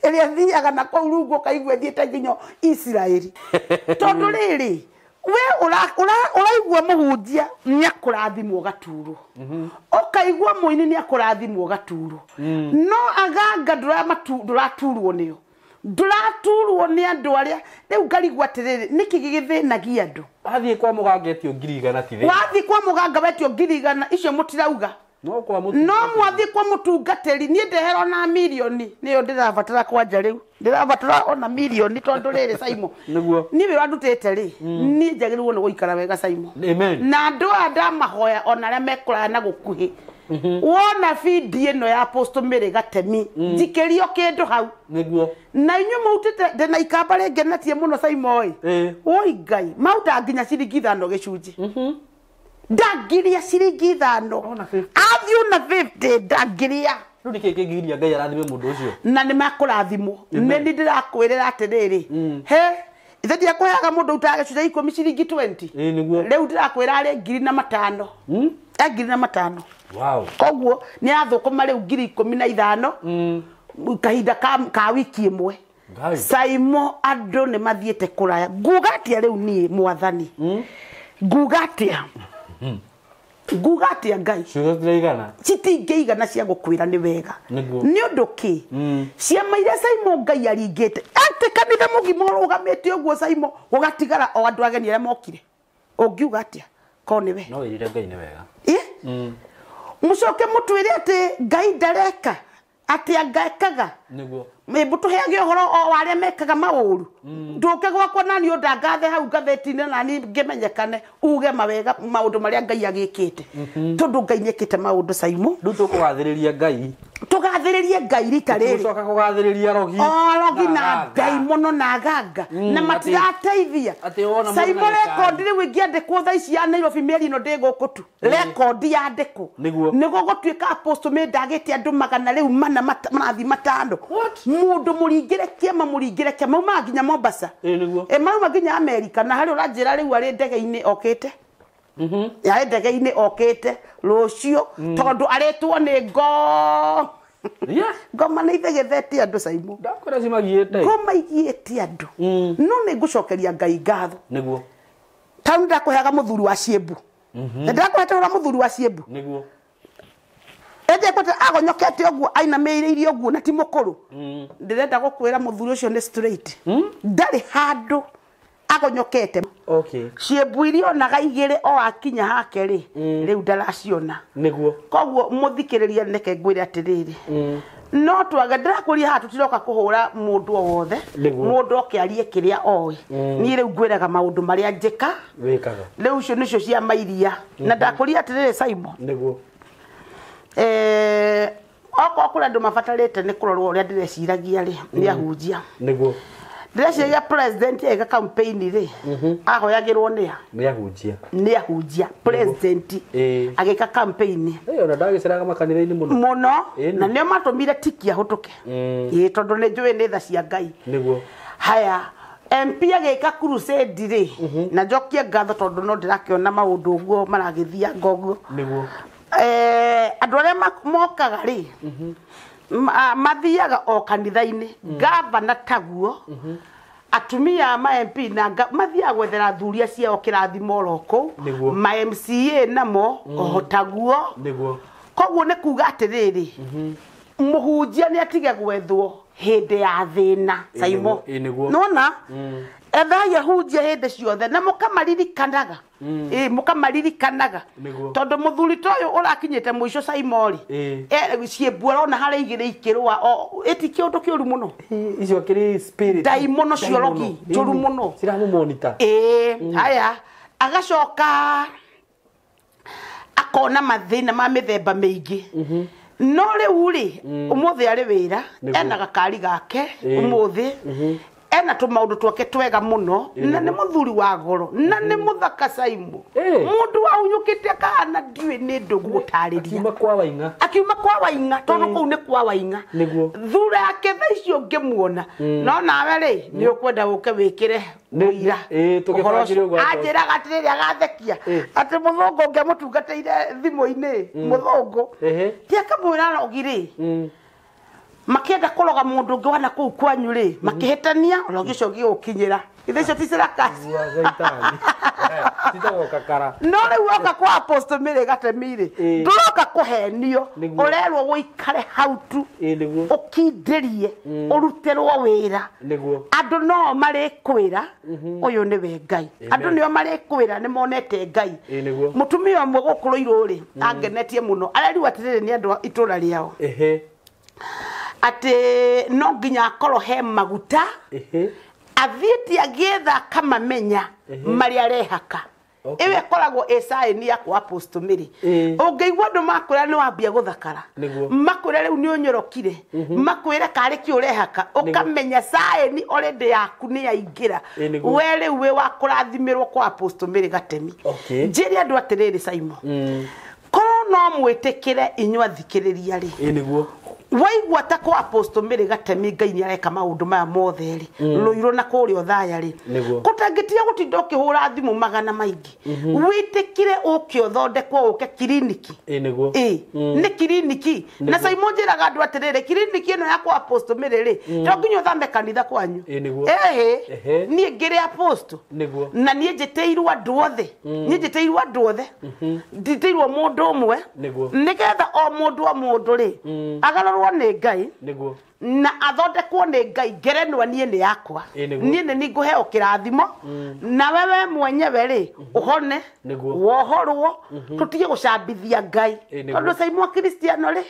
Ĩrĩa thiaga na kũu rungu ũkaigua ĩthiĩte nginya Isiraeli. Tondũ rĩrĩ, we ũraigua mũhunjia nĩ akũrathimwo gaturwo. Ũkaigua mũini nĩ akũrathimwo gaturwo. No aganga ndũraturwo nĩo. Ndũraturwo nĩ andũ arĩa rĩu ngarigwo atĩrĩrĩ, nĩkĩ gĩgĩthĩnagia andũ? Wathiĩ kwa mũganga etio 100,000 ti thĩna. Wathiĩ kwa mũganga wetio 100,000 icio mũtirauga. No kwa mũtungatĩri. No mwathiĩ kwa mũtungatĩri, niĩ ndehera ona mirioni nĩyo ndĩrabatara kwanja rĩu. Ndĩrabatara ona mirioni tondũ rĩrĩ Simon. Nĩguo. Niĩ wĩra ndutĩte rĩ, niĩ njagĩrĩirwo nĩ gũikara wega Simon. Amen. Na andũ aya ndamahoya ona arĩa mekũraya na gũkuhĩ. Wona bindi ĩno ya Apostle Mary Gatemi, njikĩrio kĩndũ hau. Nĩguo. Na inyuĩ mautĩte ndĩna ikamba rĩngenetie mũno Simon ĩ. Oi Ngai, mauta nginya ciringi 5 gĩcunjĩ. Ndangiria ciringi 5. Athiĩ na 50 ndangiria. Rĩu nĩkĩ kĩngĩgiria Ngai arathime mũndũ ũcio? Na nĩ makũrathimwo. Nĩ niĩ ndĩrakwĩrĩra atĩrĩrĩ. He, ithe ndiakũheaga mũndũ utaga gĩcunjĩ 10 ciringi 20. Nĩguo. Rĩu ndĩrakwĩra arĩ 1,500. 1,500. Wow. Koguo nĩ athũkũma rĩu 15,000 kahinda ka wiki ĩmwe. Simon andũ nĩ mathiĩte kũraya. Nguga atĩa rĩu niĩ mwathani? Nguga atĩa? Nguga atĩa Ngai? Ciugo citiraigana. Citingĩigana cia gũkwĩra nĩ wega. Nĩ ũndũ kĩ? Ciama iria Simon Ngai aringĩte. Atĩ kanitha mũgima ũrũgamĩte ũguo Simon, gũgatigara o andũ ageni arĩa mokire. Ũngiuga atĩa? Korwo nĩ we. No wĩrire Ngai nĩ wega. Mũcoke mũtwĩre atĩ Ngai ndareka, atĩ anga ekaga. Nĩguo. Mũtũheage ũhoro o wa arĩa mekaga maũru. Ndũke gwakwa nani ũndangathe hau ngathĩti-inĩ nani ngĩmenyekane uge mawega maũndũ marĩa Ngai agĩkĩte. Tondũ Ngai nĩekĩte maũndũ Simon. Rĩu tũkũgathĩrĩria Ngai. Tũgathĩrĩrie Ngai rita rĩrĩ. Tũgũcoka kũgathĩrĩria rogi. O rogi na ndaimono na aganga. Na matirateithia. Simon rekondi rĩu ĩngĩandĩkwo thaa ici ya Nairobi mĩeri ĩno ndĩ gũkũ tu. Rekondi yandĩkwo. Nĩguo. Nĩguo gũtuĩka Apostle Mary ndagĩte andũ 400 marathiĩ 500. Mũndũ mũringĩre kĩama mũringĩre kĩama maumaga nginya Mombasa. Nĩguo. Mauma nginya America na harĩ ũranjĩra rĩu arĩ ndege-inĩ okĩte. Yarĩ ndege-inĩ okĩte rũciũ tondũ arĩtwo nĩ ngo. Ngoma nĩ ithegethete andũ Simon. Ndakwĩra cimagiĩte. Ngoma igiĩte andũ. No nĩ ngũcokeria Ngai ngatho. Nĩguo. Tondũ ndakũheaga mũthuri wa ciĩmbu. Ndakũhete ũrĩa mũthuri wa ciĩmbu. Nĩguo. Ende kwete agonyokete ũguo ainamĩrĩire ũguo na ti mũkũrũ. Ndĩrenda gũkwĩra mũthuri ũcio nĩ straight. Ndarĩ handũ agonyokete. Okay. Ciĩmbu iria onaga igĩrĩ o akinya hake rĩ, rĩu ndaraciona. Nĩguo. Koguo mũthikĩrĩria neke ngwĩre atĩrĩrĩ. No twage ndĩrakũria haha tũtiroka kũhũra mũndũ o wothe. Mũndũ oke arie kĩrĩa oĩ. Niĩ rĩu ngwĩraga maũndũ marĩa njĩka. Wĩkaga. Rĩu icio nĩcio ciama iria. Na ndakũria atĩrĩrĩ Simon. Nĩguo. Okorwo kũrĩ andũ mabatarĩte nĩ kũrorwo ũrĩa ndĩreciragia rĩ, nĩ ahunjia. Nĩguo. Ndĩreciria president eka campaign rĩ ahoyagĩrwo nĩ a Nĩ ahunjia. Nĩ ahunjia president agĩka campaign. Ona ndagĩceraga makanitha-inĩ mũno. Mũno na nĩo matũmire tiki ahũtũke. Ĩĩ tondũ nĩ njũĩ nĩ tha cia Ngai. Nĩguo. Haya MP agĩka crusade rĩ na njokie ngatho tondũ no ndĩrakĩona maũndũ ũguo maragĩthianga ũguo. Nĩguo. Andũ arĩa mokaga rĩ mathiaga o kanitha-inĩ gavana taguo atumia ma MP na mathiaga gwethera athuri ciao kĩrathimo oro kũu ma MCA namo oho taguo. Nĩguo. Koguo nĩ kuga atĩrĩrĩ mũhunjia nĩ atige gwethwo hĩndĩ ya thĩna Saimo. Nona ethai ahunjia hĩndĩ ciothe na mũkamaririkanaga. Ĩĩ mũkamaririkanaga tondũ mũthuri ta ũyũ ũrakinyĩte mũico Saimo rĩ ciĩmbu arona harĩa igĩrĩ ikĩrũa ĩti kĩũndũ kĩũru mũno. Icio kĩrĩ spirit ndaimono ciorogi njũru mũno ciramũmonita. Ĩĩ haya agacoka akona mathĩna ma mĩthemba mĩingĩ. No rĩu rĩ ũmũthĩ arĩ wĩra ena gakari gake ũmũthĩ ena tũmaũndũ twake twega mũno na nĩ mũthuri wa goro na nĩ mũthaka Saimo. Mũndũ wahunyũkĩte akahana ndiũĩ nĩ ndũgũ gũtarĩria. Akiuma kwa Waing'a. Akiuma kwa Waing'a tondũ kũu nĩ kwa Waing'a. Nĩguo. Thura yake thaa icio ngĩmuona no nawe rĩ nĩ ũkwenda ũke wĩkĩre mũira. Anjĩraga atĩrĩrĩ agathekia atĩ mũthũngũ ũngĩ amũtungatĩire thimũ-inĩ mũthũngũ ti akamwĩra rogi rĩ makienda kũroga mũndũ ũngĩ wana kũu kwanyu rĩ makĩhĩtania ũrogi ũcio ũngĩgũkinyĩra ithe icio ti cirakaci. No rĩu woka kwa Apostle Mary Gatemi rĩ ndũroka kũhenio ũrerwo ũikare hau tu ũkindĩrie ũrutĩrwo wĩra. Andũ no marĩkwĩra ũyũ nĩwe Ngai. Andũ nĩo marĩkwĩra nĩ monete Ngai. Mũtumia ũmwe gũkũ Rũirũ rĩ angenetie mũno arerirwo atĩrĩrĩ nĩ andũ a itũra rĩao atĩ no nginya akorwo he maguta athiĩte agĩetha akamamenya marĩa arehaka. Ĩyo ĩkoragwo ĩ sign ya kwa Apostle Mary. Ũngĩigua andũ makwĩra nĩ wambia gũthakara makwĩra rĩu nĩ ũnyorokire makwĩre karĩ kĩ ũrehaka ũkamenya sign already yaku nĩ yaingĩra we rĩu wĩ wa kũrathimĩrwo kwa Apostle Mary Gatemi. Njĩre andũ atĩrĩrĩ Saimo korwo no mwĩtĩkĩre inyuĩ athikĩrĩria rĩ nĩguo waigua ta kwa Apostle Mary Gatemi Ngai nĩ areka maũndũ maya mothe rĩ Rũirũ na kũrĩa Othaya rĩ gũtangĩtiga gũtinda ũkĩhũra thimũ magana maingĩ wĩtĩkĩre ũke ũthondekwo ũke kiriniki. Ĩĩ nĩ kiriniki na Saimo njĩraga andũ atĩrĩrĩ kiriniki ĩno ya kwa Apostle Mary rĩ to nginya ũthame kanitha kwanyu. Ĩhĩ niĩ ngĩrĩ Apostle na niĩ njĩtĩirwo andũ othe niĩ njĩtĩirwo andũ othe nditĩirwo mũndũ ũmwe nĩgetha o mũndũ o mũndũ rĩ agarũrwo nĩ Ngai na athondekwo nĩ Ngai ngerenwa niĩ nĩ yakwa niĩ nĩ nĩngũheo kĩrathimo na wewe mwenyewe rĩ ũhone wohorwo tũtige gũcambithia Ngai tondũ Saimo Kristiano rĩ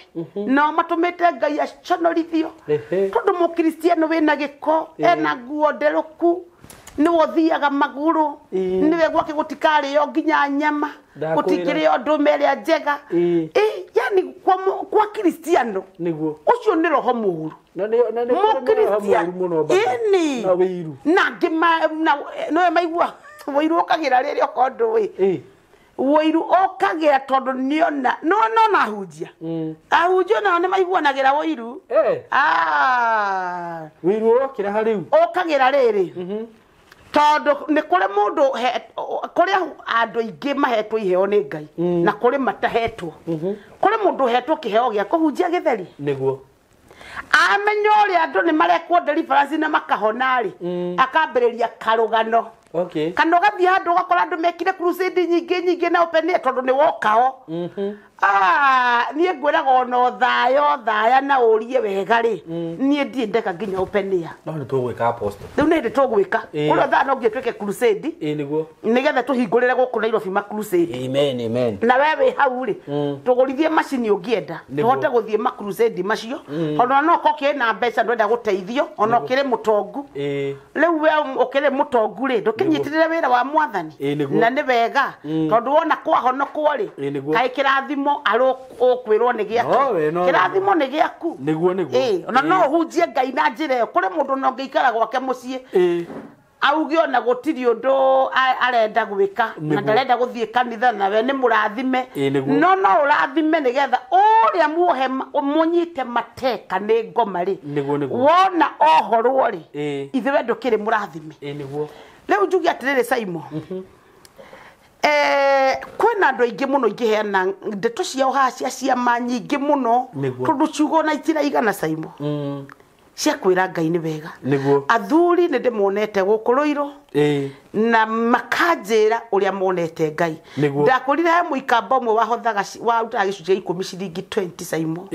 nao matũmĩte Ngai aconorithio tondũ mũkristiano wĩna gĩko ena nguo nderũku nĩwe ũthiaga magũrũ nĩwe gwake gũtikarĩo nginya nyama gũtikĩrĩo ndũme ĩrĩa njega. Yani kwa Kristiano nĩguo ũcio nĩ roho mũũru mũkristiano ĩni na angĩ nĩwe maigua wũiru ũkagĩra rĩrĩa okorwo ndũĩ wũiru ũkagĩra tondũ nĩona no na ahunjia ahunjia nao nĩ maiguanagĩra wũiru. Wũiru ũrokĩra harĩu ũkagĩra rĩrĩ tondũ nĩ kũrĩ mũndũ kũrĩ andũ aingĩ mahetwo iheo nĩ Ngai na kũrĩ matahetwo. Kũrĩ mũndũ ũhetwo kĩheo gĩa kũhunjia gĩtheri nĩguo amenya ũrĩa andũ nĩ marekwo deliverance na makahona rĩ akambĩrĩria karũgano. Kana ũgathiĩ handũ ũgakora andũ mekire crusade nyingĩ nyingĩ na open air tondũ nĩ wokao. Niĩ ngwĩraga ona ũthaya ũthaya na ũrie wega rĩ niĩ ndirĩ ndeka nginya open air. No nĩ tũgwĩka Apostle. Rĩu nĩ hĩndĩ tũgwĩka kũrĩa thaa no nginya twĩke crusade. Nĩguo nĩgetha tũhingũrĩre gũkũ Nairobi ma crusade. Amen amen. Na we wĩ hau rĩ tũgũrithie macini ũngĩenda tũhote gũthiĩ ma crusade macio tondũ no ũkorwo ũkĩrĩ na mbeca ndwenda gũteithio ona ũkĩrĩ mũtongu. Rĩu we ũkĩrĩ mũtongu rĩ ndũkĩnyitĩrĩre wĩra wa mwathani na nĩ wega tondũ wona kwahonokwo rĩ kaĩ kĩrathimo kĩrathimo arĩ ũkwĩrwo nĩ gĩake kĩrathimo nĩ gĩaku nĩguo nĩguo ona no ũhunjie Ngai na njĩra ĩyo kũrĩ mũndũ no ũngĩikara gwake mũciĩ auge ona gũtirĩ ũndũ arenda gwĩka na ndarenda gũthiĩ kanitha nawe nĩ mũrathime no no ũrathime nĩgetha ũrĩa muohe mũnyite mateka nĩ ngoma rĩ wona ohorwo rĩ ithuĩ ndũkĩrĩ mũrathime rĩu njuge atĩrĩrĩ Saimo kwĩna andũ aingĩ mũno ingĩheana ndeto ciao haha cia ciama nyingĩ mũno tondũ ciugo na itiraigana Saimo cia kwĩra Ngai nĩ wega athuri nĩ ndĩmonete gũkũ Rũirũ na makanjĩra ũrĩa monete Ngai ndakwĩrire he mũikamba ũmwe wahothaga warutaga gĩcunjĩ gĩa 10 ciringi 20 Saimo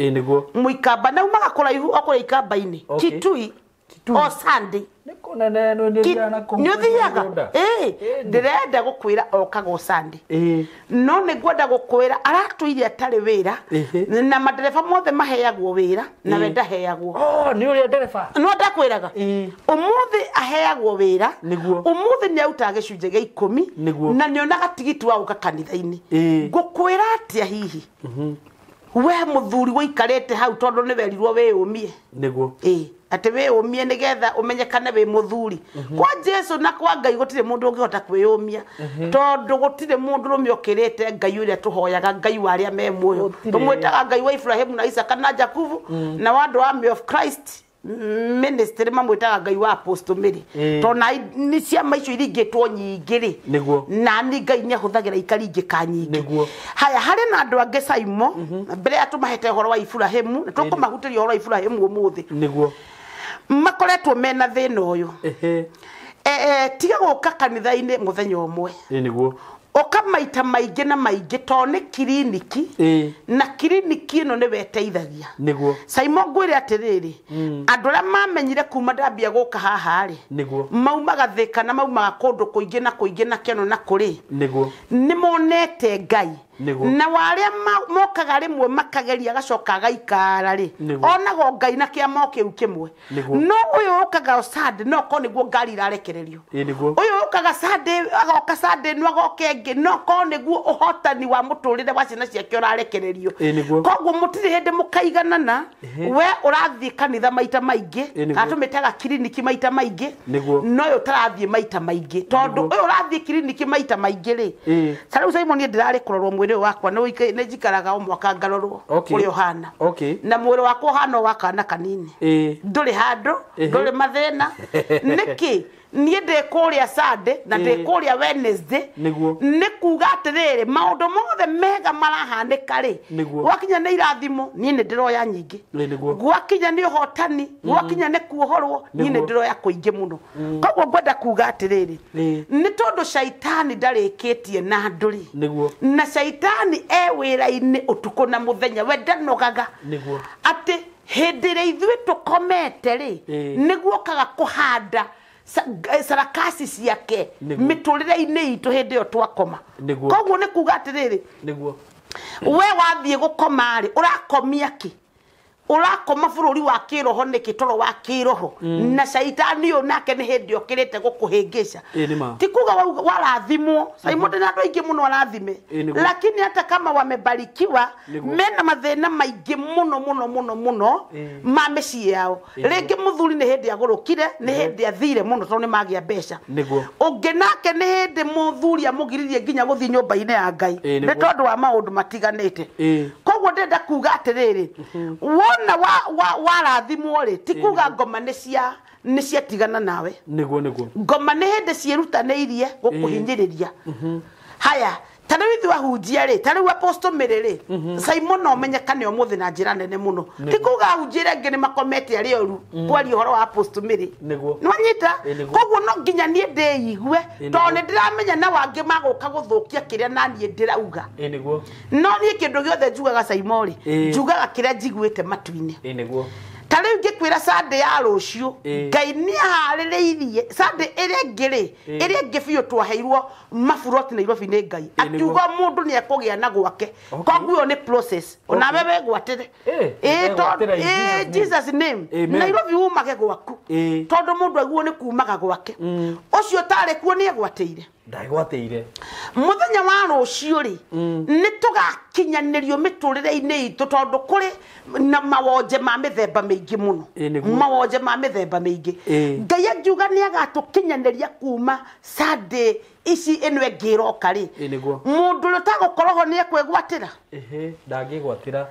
mũikamba na umaga kũraihu o kũrĩa ikamba-inĩ Kitui o Sunday nĩ ũthiaga ndĩrenda gũkwĩra okaga o Sunday no nĩ ngwenda gũkwĩra aratũire atarĩ wĩra na madereba mothe maheagwo wĩra na we ndaheagwo nĩ ũrĩa ndereba no ndakwĩraga ũmũthĩ aheagwo wĩra ũmũthĩ nĩ arutaga gĩcunjĩ gĩa 10 na nĩonaga tigiti wa gũka kanitha-inĩ ngũkwĩra atĩa hihi we mũthuri wĩikarĩte hau tondũ nĩ werirwo wĩyũmie nĩguo atĩ wĩyũmie nĩgetha ũmenyekane wĩ mũthuri kwa Jesu na kwa Ngai gũtirĩ mũndũ ũngĩhota kwĩyũmia tondũ gũtirĩ mũndũrũme ũkĩrĩte Ngai ũrĩa tũhoyaga Ngai wa arĩa me muoyo tũmwĩtaga Ngai wa Ibrahimu na Isaka na Jakubu na wa andũ Army of Christ ministry mamwĩtaga Ngai wa Apostle Mary tondũ na nĩ ciama icio iringĩtwo nyingĩ rĩ na nĩ Ngai nĩ ahũthagĩra ikaringĩka nyingĩ haya harĩ na andũ angĩ Saimo mbere ya tũmahete ũhoro wa Ibrahimu na tũkũmahutĩria ũhoro wa Ibrahimu ũmũthĩ nĩguo makoretwo mena thĩna ũyũ tiga gũka kanitha-inĩ mũthenya ũmwe nĩguo ũka maita maingĩ na maingĩ tondũ nĩ kiriniki na kiriniki ĩno nĩ weteithagia nĩguo Saimo ngwĩre atĩrĩrĩ andũ arĩa mamenyire kuma ndambia gũka haha rĩ maumaga Thĩka na maumaga kũndũ kũingĩ na kũingĩ na kĩano na kũrĩ nĩguo nĩ monete Ngai na warĩa mokaga rĩmwe makageria agacoka agaikara rĩ onaga Ngai na kĩama o kĩu kĩmwe no ũyũ ũkaga Sunday no korwo nĩguo ngari irarekererio ũyũ ũkaga Sunday agoka Sunday no agoka ĩngĩ no korwo nĩguo ũhotani wa mũtũrĩre wa ciana ciake ũrarekererio koguo mũtirĩ hĩndĩ mũkaiganana we ũrathiĩ kanitha maita maingĩ kana tũmĩtaga kiriniki maita maingĩ no ũyũ ũtarathiĩ maita maingĩ tondũ ũyũ ũrathiĩ kiriniki maita maingĩ rĩ ta rĩu Simon niĩ ndĩrarĩ kũrorwo mwĩrĩ wakwa nĩ njikaraga o mwaka ngarorwo ũrĩa ũhana na mwĩrĩ wakwa ũhana wa kana kanini ndũrĩ handũ ndũrĩ mathĩna nĩkĩ niĩ ndĩ kũrĩa Sunday na ndĩ kũrĩa Wednesday nĩ kuga atĩrĩrĩ maũndũ mothe mega marahanĩka rĩ gwakinya nĩ irathimo niĩ nĩ ndĩroya nyingĩ gwakinya nĩ ũhotani gwakinya nĩ kuohorwo niĩ nĩ ndĩroya kũingĩ mũno koguo ngwenda kuga atĩrĩrĩ nĩ tondũ caitani ndarĩkĩtie na andũ rĩ na caitani e wĩra-inĩ ũtukũ na mũthenya we ndanogaga atĩ hĩndĩ ĩrĩa ithuĩ tũkomete rĩ nĩguo okaga kũhanda sarakasi ciake mĩtũrĩre-inĩ itũ hĩndĩ ĩyo twakoma koguo nĩ kuga atĩrĩrĩ we wathiĩ gũkoma rĩ ũrakomia kĩ ũrakoma bũrũri wa kĩroho nĩkĩ toro wa kĩroho na caitani ũyũ nake nĩ hĩndĩ okĩrĩte gũkũhĩngĩca ti kuga warathimwo Simon ndĩ na andũ aingĩ mũno arathime lakini hata kama wamebarikiwa mena mathĩna maingĩ mũno mũno mũno mũno ma mĩciĩ yao rĩngĩ mũthuri nĩ hĩndĩ agũrũkire nĩ hĩndĩ athire mũno tondũ nĩ magĩa mbeca ũngĩ nake nĩ hĩndĩ mũthuri amũgiririe nginya gũthiĩ nyũmba-inĩ ya Ngai nĩ tondũ wa maũndũ matiganĩte koguo ndĩrenda kuga atĩrĩrĩ wona warathimwo rĩ ti kuga ngoma nĩ ciatigana nawe nĩguo nĩguo ngoma nĩ hĩndĩ ciĩrutanĩirie gũkũhinyĩrĩria haya ta rĩu ithuĩ ahunjia rĩ ta rĩu Apostle Mary rĩ Simon no menyekane ũmũthĩ na njĩra nene mũno ti kuga ahunjia arĩa angĩ nĩ makomete arĩa oru kwaria ũhoro wa Apostle Mary nĩwanyita koguo no nginya niĩ ndĩigue tondũ nĩ ndĩramenya na wangĩ magũka gũthũkia kĩrĩa na niĩ ndĩrauga no niĩ kĩndũ gĩothe njugaga Simon rĩ njugaga kĩrĩa njiguĩte matu-inĩ ta rĩu ngĩkwĩra Sunday ya rũciũ Ngai nĩ aharĩrĩirie Sunday ĩrĩa ĩngĩ rĩ ĩrĩa ĩngĩ biũ twaheirwo maburoti Nairobi nĩ Ngai akiuga mũndũ nĩ ekũgĩa na gwake koguo ĩyo nĩ process onawe wĩgwatĩre Jesus name Nairobi umage gwaku tondũ mũndũ aguo nĩ kumaga gwake ũcio ũtarĩ kuo nĩ egwatĩire ndagwatĩire Muthenya wa rucio ri ni tugakinyanirio miturire-ini itu tondu kuri na mawonje ma mithemba mingi muno. Mawonje ma mithemba mingi. Ngai angiuga ni agatukinyaniria kuma Sunday ici ino ingiroka ri. Mundu uria utagukorwo ho ni ekwigwatira. Ehe, ndangigwatira.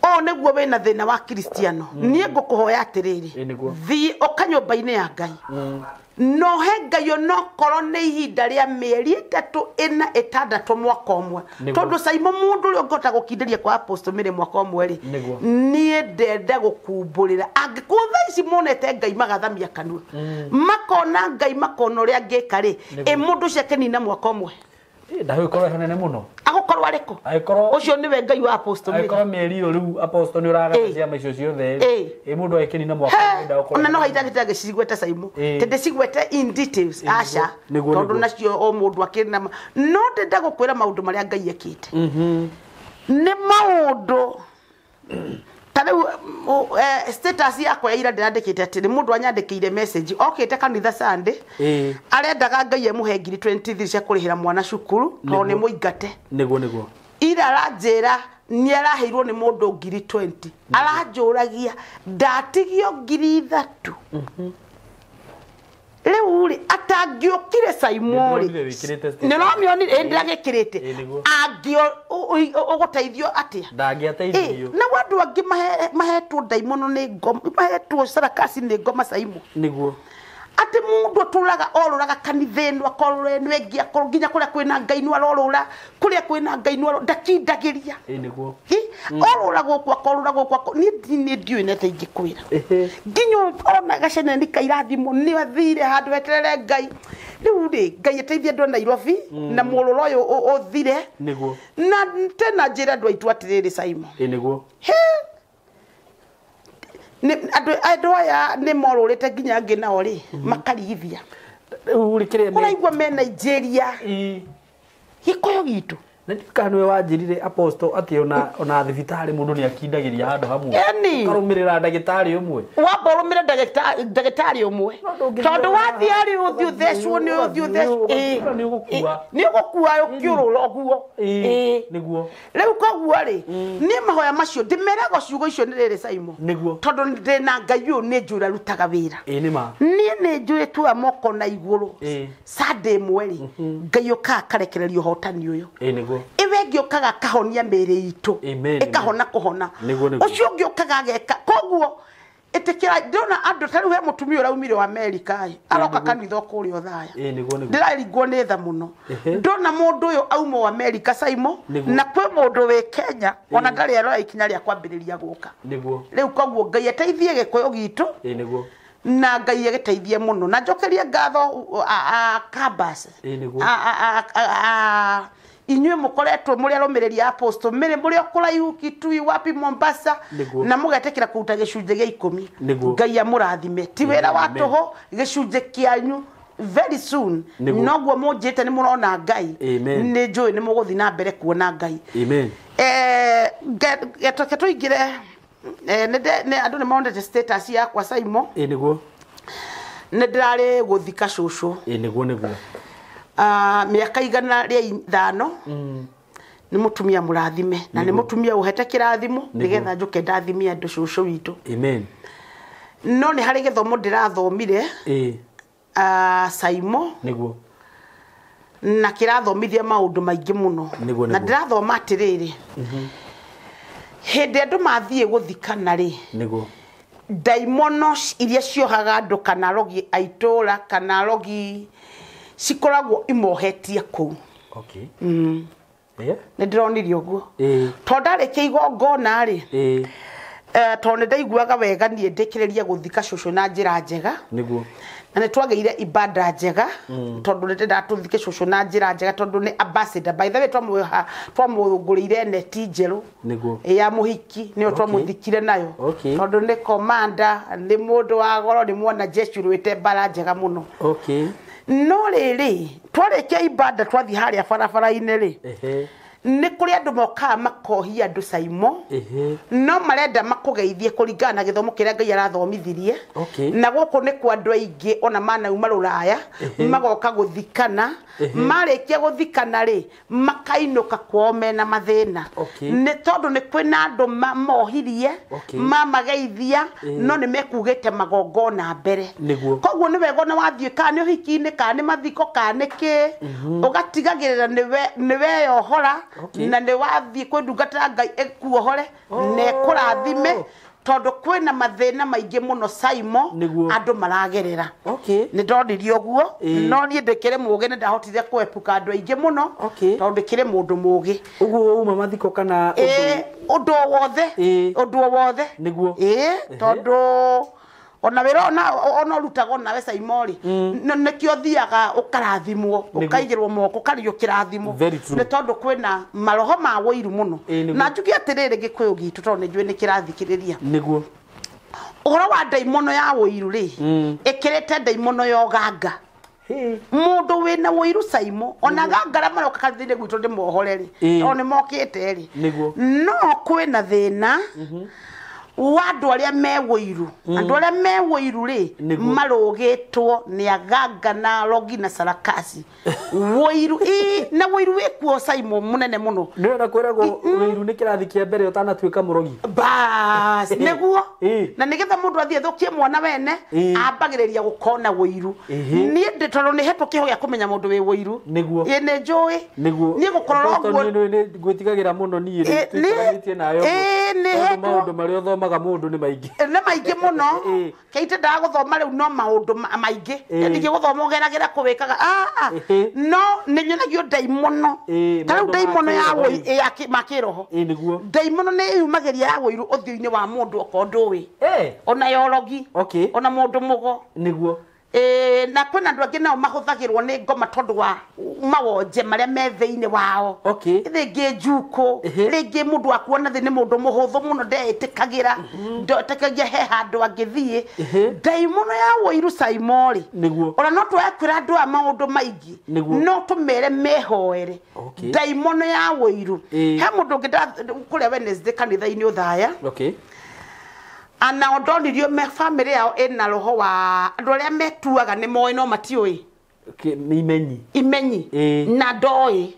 O niguo wina thina wa Kristiano. Nie ngukuhoya atiriri. Thii uka nyumba-ini ya Ngai. No he Ngai onokorwo nĩ ihinda rĩa mĩeri 3 4 6 mwaka ũmwe. Tondũ Saimo mũndũ ũrĩa ũngĩhota gũkindĩria kwa Apostle Mary mwaka ũmwe rĩ, niĩ ndenda gũkumbũrĩra. Angĩkorwo thaa ici monete Ngai magathamia kanua, makona Ngai makona ũrĩa angĩka rĩ, ĩ mũndũ ũcio akenina mwaka ũmwe. Ndagũkorwo hanene mũno. Agũkorwo arĩkũ? Ũcio nĩwe Ngai wa Apostle Mary. Angĩkorwo mĩeri ĩyo rĩu Apostle nĩ ũragatha ciama icio ciothe ĩ mũndũ agĩkĩnina mwaka ũmwe ndagũkorwo. Ona no haitagĩte agĩcigwete Saimo. Tĩ ndĩcigwete in details aca. Tondũ nacio o mũndũ akĩrĩ na no ndĩnda gũkwĩra maũndũ marĩa Ngai ekĩte. Nĩ maũndũ ta rĩu status yakwa ya ira ndĩrandĩkĩte atĩ nĩ mũndũ anyandĩkĩire message okĩte kanitha Sunday arendaga Ngai emũhe ngiri 23 cia kũrĩhĩra mwana cukuru tondũ nĩ mũingate. Nĩguo nĩguo. Ira aranjĩra nĩ araheirwo nĩ mũndũ ngiri 20. Aranjũragia ndatigio ngiri 3. Rĩu rĩ atangĩũkire Saimo rĩ nĩũramĩonire ndĩragĩkĩrĩte ũgũteithio atĩa? Ndangĩateithio. Na andũ angĩ mahetwo ndaimono nĩ ngoma, mahetwo sarakasi nĩ ngoma Saimo. Nĩguo. Atĩ mũndũ atũraga orũraga kanitha ĩno akorũra ĩno ĩngĩ akorwo nginya kũrĩa kwĩna Ngai nĩ arorũra kũrĩa kwĩna Ngai nĩ ndakindagĩria. Nĩguo. Orũra gũkũ akorũra gũkũ niĩ ndiũĩ nĩ atĩa ingĩkwĩra. Nginya ona gaceneni ka irathimo nĩ athire handũ eterere Ngai. Rĩu rĩ Ngai ateithie andũ a Nairobi na mũrũro ũyũ ũthire. Nĩguo. Na tena njĩre andũ aitũ atĩrĩrĩ Saimo. Nĩguo. Andũ aya nĩ morũrĩte nginya angĩ nao rĩ makarigithia. Rĩu rĩ kĩrĩa ũraigua me Nigeria. Gĩkũyũ gitũ. Na ndikana nĩwe wanjĩrire Apostle atĩ ona thibitarĩ mũndũ nĩ akindagĩria handũ hamwe. Ũkarũmĩrĩra ndagĩtarĩ ũmwe. Wamba ũrũmĩrĩre ndagĩtarĩ ũmwe. Tondũ wathiĩ harĩ ũthiĩ ũthecwo nĩ ũthiĩ ũthecwo. Nĩ ũgũkua ũkĩũrũra ũguo. Nĩguo. Rĩu koguo rĩ niĩ mahoya macio ndĩmeraga ciugo icio nĩ rĩrĩ Saimo. Nĩguo. Tondũ ndĩna Ngai ũyũ nĩ njũĩ arutaga wĩra. Nĩ ma. Niĩ nĩ njũĩ tua moko na igũrũ. Sunday ĩmwe rĩ Ngai ũkaga akarekereria ũhotani ũyũ. Nĩguo. Iwe ũngĩ ũkaga akahonia mĩĩrĩ itũ ĩkahona kũhona. Ũcio ũngĩ ũkaga ageka koguo ĩtĩkĩra ndĩrona andũ ta rĩu he mũtumia ũraumire wa Amerika ĩ aroka kanitha kũrĩa Othaya. Ndĩraringwo nĩ tha mũno. Ndona mũndũ ũyũ auma wa Amerika Saimo na kwĩ mũndũ wĩ Kenya ona ndarĩ aroya ikinya rĩa kwambĩrĩria gũka. Rĩu koguo Ngai ateithie gĩkũyũ gitũ. Na Ngai agĩteithie mũno na njokerie ngatho Kambas. Inyuĩ mũkoretwo mũrĩ arũmĩrĩri a Apostle Mary mũrĩ o kũraihu Kitui wapi Mombasa na mũgetĩkĩra kũruta gĩcunjĩ gĩa 10. Ngai amũrathime. Ti wĩra wa tũhũ gĩcunjĩ kĩanyu very soon noguo mũnjĩte nĩ mũrona Ngai nĩ njũĩ nĩ mũgũthiĩ na mbere kuona Ngai. Amen. Reke tũingĩre andũ nĩ monete status yakwa Saimo. Nĩguo. Nĩ ndĩrarĩ gũthika cũcũ. Nĩguo nĩguo. Mĩaka 105 nĩ mũtumia mũrathime na nĩ mũtumia ũhete kĩrathimo nĩgetha njũke ndathimie andũ cũcũ witũ. Amen. No nĩ harĩ gĩthomo ndĩrathomire Saimo. Nĩguo. Na kĩrathomithia maũndũ maingĩ mũno. Na ndĩrathoma atĩrĩrĩ hĩndĩ andũ mathiĩ gũthikana rĩ nĩguo ndaimono iria ciohaga andũ kana arogi a itũũra kana arogi cikoragwo imohetie kũu. Okay. Nĩ ndĩronire ũguo. Tondũ ndarĩkia igongona rĩ tondũ nĩ ndaiguaga wega niĩ ndĩkĩrĩrie gũthika cũcũ na njĩra njega. Nĩguo. Na nĩ twagĩire ibada njega tondũ nĩ ndendaga tũthike cũcũ na njĩra njega tondũ nĩ ambassador. By the way twamũgũrĩire neti njerũ ya mũhiki nĩyo twamũthikire nayo tondũ nĩ commander nĩ mũndũ wa goro nĩ mwana jeshi ũrũĩte mbara njega mũno. No rĩrĩ twarĩkia ibada twathiĩ harĩa barabara-inĩ rĩ Nĩ kũrĩ andũ mokaga makohia andũ Saimo. No marenda makũgeithie kũringana na gĩthomo kĩrĩa Ngai arathomithirie. Na gũkũ nĩ kwa andũ aingĩ ona manauma rũraya magoka gũthikana. Marĩkia gũthikana rĩ makainũka kwao mena mathĩna. Nĩ tondũ nĩ kwĩna andũ mohirie mamageithia no nĩ mekugĩte magongona mbere. Koguo nĩ wega ona wathiĩ kana nĩ ũhiki-inĩ kana nĩ mathiko kana nĩ kĩ ũgatigagĩrĩra nĩ weyohora na nĩ wathiĩ kwĩ ndungata ya Ngai ĩkuohore na ĩkũrathime tondũ kwĩna mathĩna maingĩ mũno Saimo andũ maragerera. Nĩ ndonirie ũguo no niĩ ndĩkĩrĩ mũgĩ nĩ ndahotire kũepuka andũ aingĩ mũno tondũ ndĩkĩrĩ mũndũ mũgĩ. Ũguo uma mathiko kana ũndũ o wothe ũndũ o wothe nĩguo tondũ ona wĩra ona ũrutagwo nawe Saimo rĩ nĩkĩo thiaga ũkarathimwo ũkaigĩrwo moko ũkario kĩrathimo nĩ tondũ kwĩna maroho ma wũiru mũno. Na njuge atĩrĩrĩ Gĩkũyũ gitũ tondũ nĩ njũĩ nĩ kĩrathikĩrĩria nĩguo ũhoro wa ndaimono ya wũiru rĩ ĩkĩrĩte ndaimono ya ũganga. Mũndũ wĩna wũiru Saimo ona gangara maroka kanitha-inĩ gwitũ ndĩmohore rĩ tondũ nĩ mokĩte rĩ no kwĩna thĩna wa andũ arĩa me wũiru. Andũ arĩa me wũiru rĩ marũgĩtwo nĩ aganga na rogi na sarakasi. Wũiru na wũiru wĩkuo Saimo mũnene mũno. Nĩwona kwĩragwo wũiru nĩ kĩrathi kĩa mbere ũtanatuĩka mũrogi. Bas nĩguo na nĩgetha mũndũ athiĩ athũkie mwana wene ambagĩrĩria gũkona wũiru. Niĩ ndĩ tondũ nĩ hetwo kĩho gĩa kũmenya mũndũ wĩ wũiru. Nĩguo nĩ njũĩ nĩguo niĩ gũkorora ũguo nĩ ngwĩtigagĩra mũno niĩ tũikaranĩtie nayo nĩ hetwo maũndũ marĩa ũthomaga mũndũ nĩ maingĩ nĩ maingĩ mũno keite ndagũthoma rĩu no maũndũ maingĩ ndingĩ gũthoma ũgeragĩra kũwĩkaga no nĩ nyonagio ndaimono ta rĩu ndaimono ya ma kĩroho ndaimono nĩ yumagĩria ya wũiru ũthiũ-inĩ wa mũndũ okorwo ndũĩ ona ya ũrogi ona mũndũ mũgo nĩguo na kwĩna andũ angĩ nao mahũthagĩrwo nĩ ngoma tondũ wa mawonje marĩa me thĩinĩ wao. Rĩngĩ njukũ rĩngĩ mũndũ akuona thĩ nĩ mũndũ mũhũthũ mũno ndeĩtĩkagĩra ndetĩkagia he handũ angĩthiĩ. Ndaimono ya wũiru Saimo rĩ ona no twae kwĩra andũ aya maũndũ maingĩ no tũmere mehoere ndaimono ya wũiru. He mũndũ ũngĩ kũrĩa Wednesday kanitha-inĩ Ũthaya ana ndonirio me family yao ĩna roho wa andũ arĩa metuaga nĩ moĩ no matiũĩ imenyi imenyi na ndoĩ.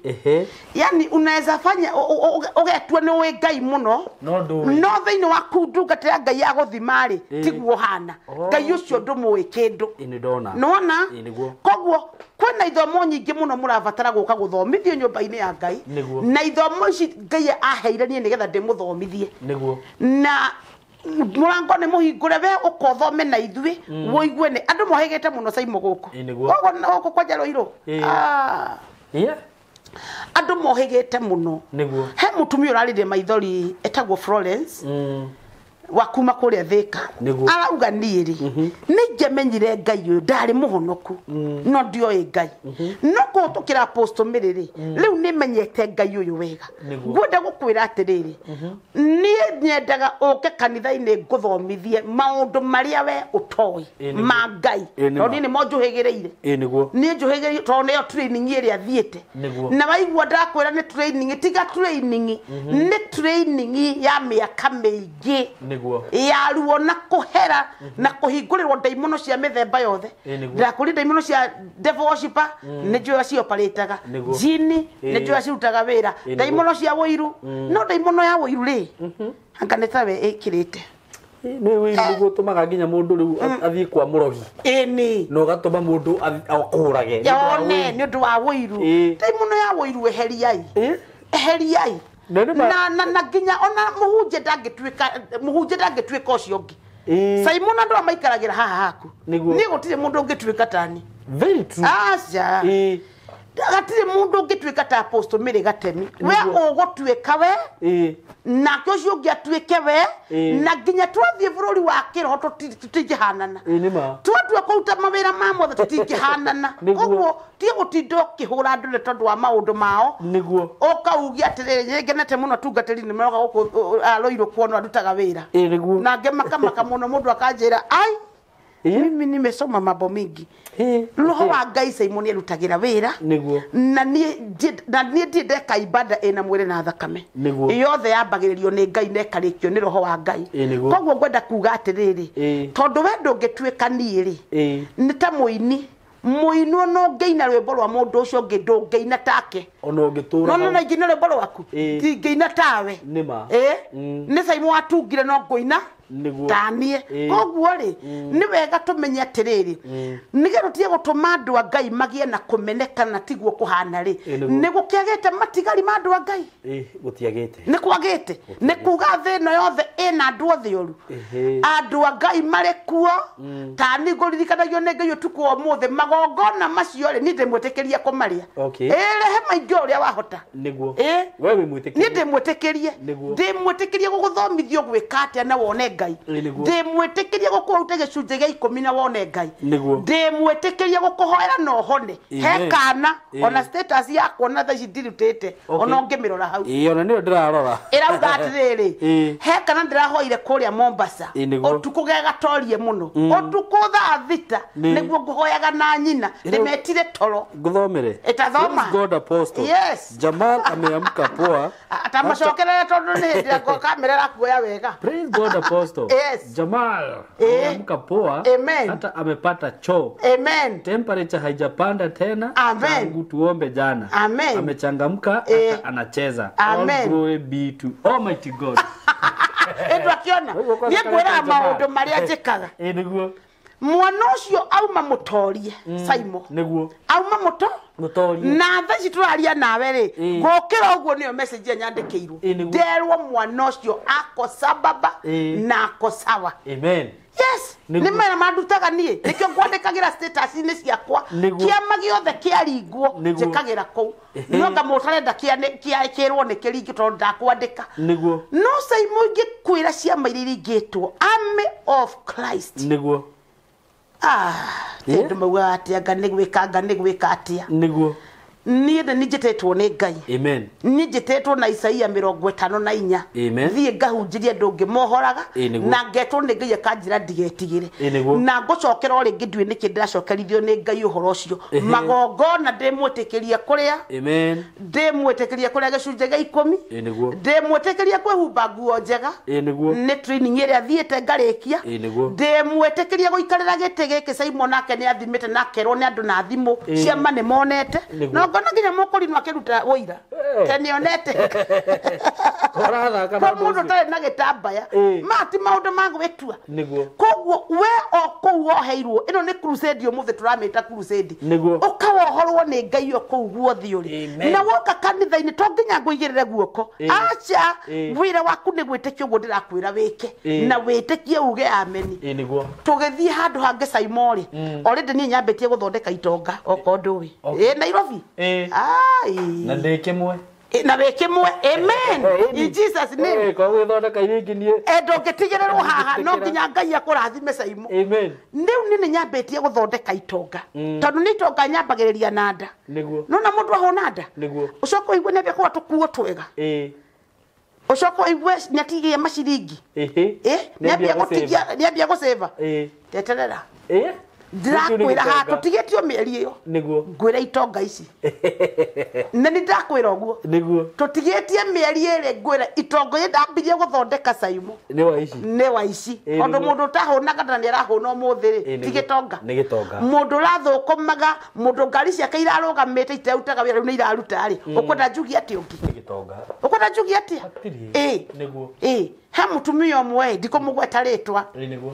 Yani unaweza fanya ũgetua nĩ ũĩ Ngai mũno no thĩinĩ waku ndungata ya Ngai ya gũthima rĩ tiguo hana Ngai ũcio ndũmũĩ kĩndũ. Nĩwona koguo kwĩna ithomo nyingĩ mũno mũrabatara gũka gũthomithio nyũmba-inĩ ya Ngai na ithomo ici Ngai aheire niĩ nĩgetha ndĩmũthomithie na mũrango nĩ mũhingũre we ũkothome na ithuĩ wũigue nĩ andũ mohĩgĩte mũno Saimo gũkũ gũkũ kwanja Rũirũ andũ mohĩgĩte mũno. He mũtumia ũrarĩrire maithori etagwo Florence wa kuma kũrĩa Thĩka arauga niĩ rĩ nĩ njemenyire Ngai ũyũ ndarĩ mũhonoku no ndioĩ Ngai no kũhĩtũkĩra Apostle Mary rĩ rĩu nĩ menyete Ngai ũyũ wega. Ngwenda gũkwĩra atĩrĩrĩ niĩ nyendaga ũke kanitha-inĩ ngũthomithie maũndũ marĩa we ũtoĩ ma Ngai tondũ niĩ nĩmo njũhĩgĩrĩire niĩ njũhĩgĩrĩire tondũ nĩyo training ĩrĩa thiĩte na waigua ndakwĩra nĩ training tiga training nĩ training ya mĩaka mĩingĩ ya ruo na kũhera na kũhingũrĩrwo ndaimono cia mĩthemba yothe. Ndakũria ndaimono cia devil worshiper nĩ njũĩ cioparĩtaga jini nĩ njũĩ cirutaga wĩra ndaimono cia wũiru no ndaimono ya wũiru rĩ anga nĩ tawe ĩkĩrĩte nĩ wũiru nĩguo ũtũmaga nginya mũndũ rĩu athiĩ kwa mũrogi ĩni na ũgatũma mũndũ akũrage one nĩ ũndũ wa wũiru. Ndaimono ya wũiru eheriai eheriai na na nginya ona mũhunjia ndangĩtuĩka ũcio ũngĩ Saimo na andũ arĩa maikaragĩra haha haku niĩ gũtirĩ mũndũ ũngĩtuĩka tani. Very true. Aca gatirĩ mũndũ ũngĩtuĩka ta Apostle Mary Gatemi we ũgũtuĩka we nake ũcio ũngĩ atuĩke we na nginya twathiĩ bũrũri wa kĩroho tũtingĩhanana twatua kũruta mawĩra ma mothe tũtingĩhanana koguo tiga gũtinda ũkĩhũra andũ nĩ tondũ wa maũndũ mao ũkaugia atĩrĩrĩ nĩ ngenete mũno tungatĩri nĩ maroka gũkũ Rũirũ kuona ndutaga wĩra na ngĩmakamaka mũno mũndũ akanjĩra ai Mimi nimesoma mambo mingi. Roho wa Ngai Simon arutagira wira. Niguo. Na niĩ ndirĩ ndeka ibada ĩna mwĩrĩ na thakame. Niguo. Yothe yambagĩrĩrio nĩ Ngai na ĩkarĩkio nĩ roho wa Ngai. Niguo. Koguo ngwenda kuga atĩrĩrĩ, tondũ we ndũngĩtuĩka niĩ rĩ, nĩ ta mũini. Mũini ona ũngĩina rwĩmbo rwa mũndũ ũcio ũngĩ ndũngĩina take. Ona ũngĩtũra. No no ingĩina rwĩmbo rwaku ndingĩina tawe. Nĩma. Nĩ Simon watungire no ngũina Niguo. Ta niĩ. Koguo rĩ, nĩ wega tũmenye atĩrĩrĩ, nĩgetha tũtige gũtũma andũ a Ngai magĩe na kũmeneka na tiguo kũhana rĩ, nĩ gũkĩagĩte matigari ma andũ a Ngai. Gũtiagĩte. Nĩ kwagĩte. Nĩ kuga thĩ ĩno yothe ĩna andũ othe ũru. Andũ a Ngai marĩ kuo. Ta niĩ ngũririkanagio nĩ Ngai ũtukũ wa ũmũthĩ, magongona macio rĩ, niĩ ndĩmwĩtĩkĩrie kũmarĩa. Okay. Rehe maingĩ ũrĩa wahota. Niguo. We wĩ mwĩtĩkĩrie. Niĩ ndĩmwĩtĩkĩrie. Niguo. Ndĩmwĩtĩkĩrie gũgũthomithio gwĩka atĩa na wone Ngai. Niguo. Ndĩmwĩtĩkĩrie gũkũruta gĩcunjĩ gĩa 10 na wone Ngai. Niguo. Ndĩmwĩtĩkĩrie gũkũhoera na ũhone. He kana ona status yakwa na thaa ici ndirutĩte ona ũngĩmĩrora hau. Ona nĩyo ndĩrarora. Ĩrauga atĩrĩrĩ, he kana ndĩrahoire kũrĩa Mombasa. Niguo. Ũtukũ gegatorie mũno. Ũtukũ thaa 6 nĩguo ngũhoyaga na nyina. Ndĩmetire toro. Ngũthomere. Ĩtathoma. God Apostle. Yes. Jamal ameamka poa. Atamacokerere tondũ nĩ hĩndĩ ĩrĩa kamera ĩrakuoya wega. Praise God Apostle. Yes. Jamal ameamka poa. Amen. Hata amepata choo. Amen. Temperature haijapanda tena. Amen. Tangu tuombe jana. Amen. Amechangamka hata anacheza. Amen. All glory be to Almighty God. Ĩndũ akiona niĩ ngwĩraga maũndũ marĩa njĩkaga. Nĩguo. Mwana ũcio auma mũtorie Simon. Nĩguo. Auma mũtorie. Na thaa ici tũraria nawe rĩ, ngũkĩra ũguo nĩyo message ĩrĩa nyandĩkĩirwo. Nderwo mwana ũcio ako sababa na ako sawa. Amen. Yes. Nĩ mawĩra mandutaga niĩ. Nĩkĩo ngwandĩkagĩra status-inĩ ciakwa. Kĩama gĩothe kĩaringwo njĩkagĩra kũu. No anga mũtarenda kĩrwo nĩ kĩringĩ tondũ ndakwandĩka. Nĩguo. No Simon ingĩkwĩra ciama iria iringĩtwo, Army of Christ. Nĩguo. Tondũ maugaga atĩa, anga nĩ gwĩka, anga nĩ gwĩka atĩa. Nĩguo. Niĩ nĩ njĩtĩtwo nĩ Ngai. Amen. Niĩ njĩtĩtwo na Isaia 54. Amen. Thiĩ ngahunjĩrie andũ ngĩmohoraga Nĩguo. na ngetwo nĩ Ngai akanjĩra ndigetigĩre. Nĩguo. Na ngũcokera o rĩngĩ ndiũĩ nĩkĩ ndĩracokerithio nĩ Ngai ũhoro ũcio. Magongona ndĩmwĩtĩkĩrie kũrĩa. Amen. Ndĩmwĩtĩkĩrie kũrĩa gĩcunjĩ gĩa 10. Nĩguo. Ndĩmwĩtĩkĩrie kwĩhumba nguo njega. Nĩguo. Nĩ training ĩrĩa thiĩte ngarĩkia. Nĩguo. Ndĩmwĩtĩkĩrie gũikarĩra gĩtĩ gĩkĩ Simon nake nĩ athimĩte na akerwo nĩ andũ na thimũ. Ciama nĩ monete. Nĩguo. No nginya mũkũrinwo akĩruta ũira. Tenionete. Ũrathaka na Kwa mũndũ ũtarĩ na gĩtambaya. Ma ti maũndũ ma gwĩtua. Nĩguo. Koguo we o kũu woheirwo, ĩno nĩ crusade ũmũthĩ tũramĩta crusade. Nĩguo. Ũkawohorwo nĩ Ngai o kũu guothe ũrĩ. Na woka kanitha-inĩ to nginya ngũigĩrĩre guoko. Aca, wĩra waku nĩ gwĩtĩkia ũguo ndĩrakwĩra wĩke. Na wĩtĩkie uge ameni. Nĩguo. Tũgĩthiĩ handũ hangĩ Simon rĩ, already niĩ nyambĩtie gũthondeka itonga okorwo ndũĩ. Nairobi. Ai. Na ndĩ kĩmwe. Na wĩ kĩmwe. Amen. In Jesus name. Kwa gwĩthondeka iria ingĩ niĩ. Ndũngĩtigĩrĩrwo haha no nginya Ngai akũrathime Simon. Amen. Rĩu niĩ nĩ nyambĩtie gũthondeka itonga. Tondũ nĩ itonga nyambagĩrĩria na nda. Nĩguo. Nona mũndũ ahũna nda. Nĩguo. Ũcoke ũigue nĩambia kũgũra tũkuo twega. Ũcoke ũigue nĩatigia maciringi. Nĩambia gũcĩva. Teterera. Ndĩrakwĩra haha tũtigĩtio mĩeri ĩyo. Nĩguo. Ngwĩra itonga ici. Na nĩ ndakwĩra ũguo. Nĩguo. Tũtigĩtie mĩeri ĩrĩ ngwĩra itonga iria ndambirie gũthondeka Simon. Nĩ wa ici. Nĩ wa ici. Tondũ mũndũ ũtahũnaga na nĩarahũna ũmũthĩ rĩ, ti gĩtonga. Nĩ gĩtonga. Mũndũ ũrathũkũmaga, mũndũ ngari ciake irarũgamĩte itarutaga wĩra rĩu nĩ iraruta rĩ, ũkwenda njugie atĩa ũngĩ? Nĩ gĩtonga. Ũkwenda njugie atĩa? Nĩguo. He mũtumia ũmwe ndikũmũgweta rĩtwa. Nĩguo.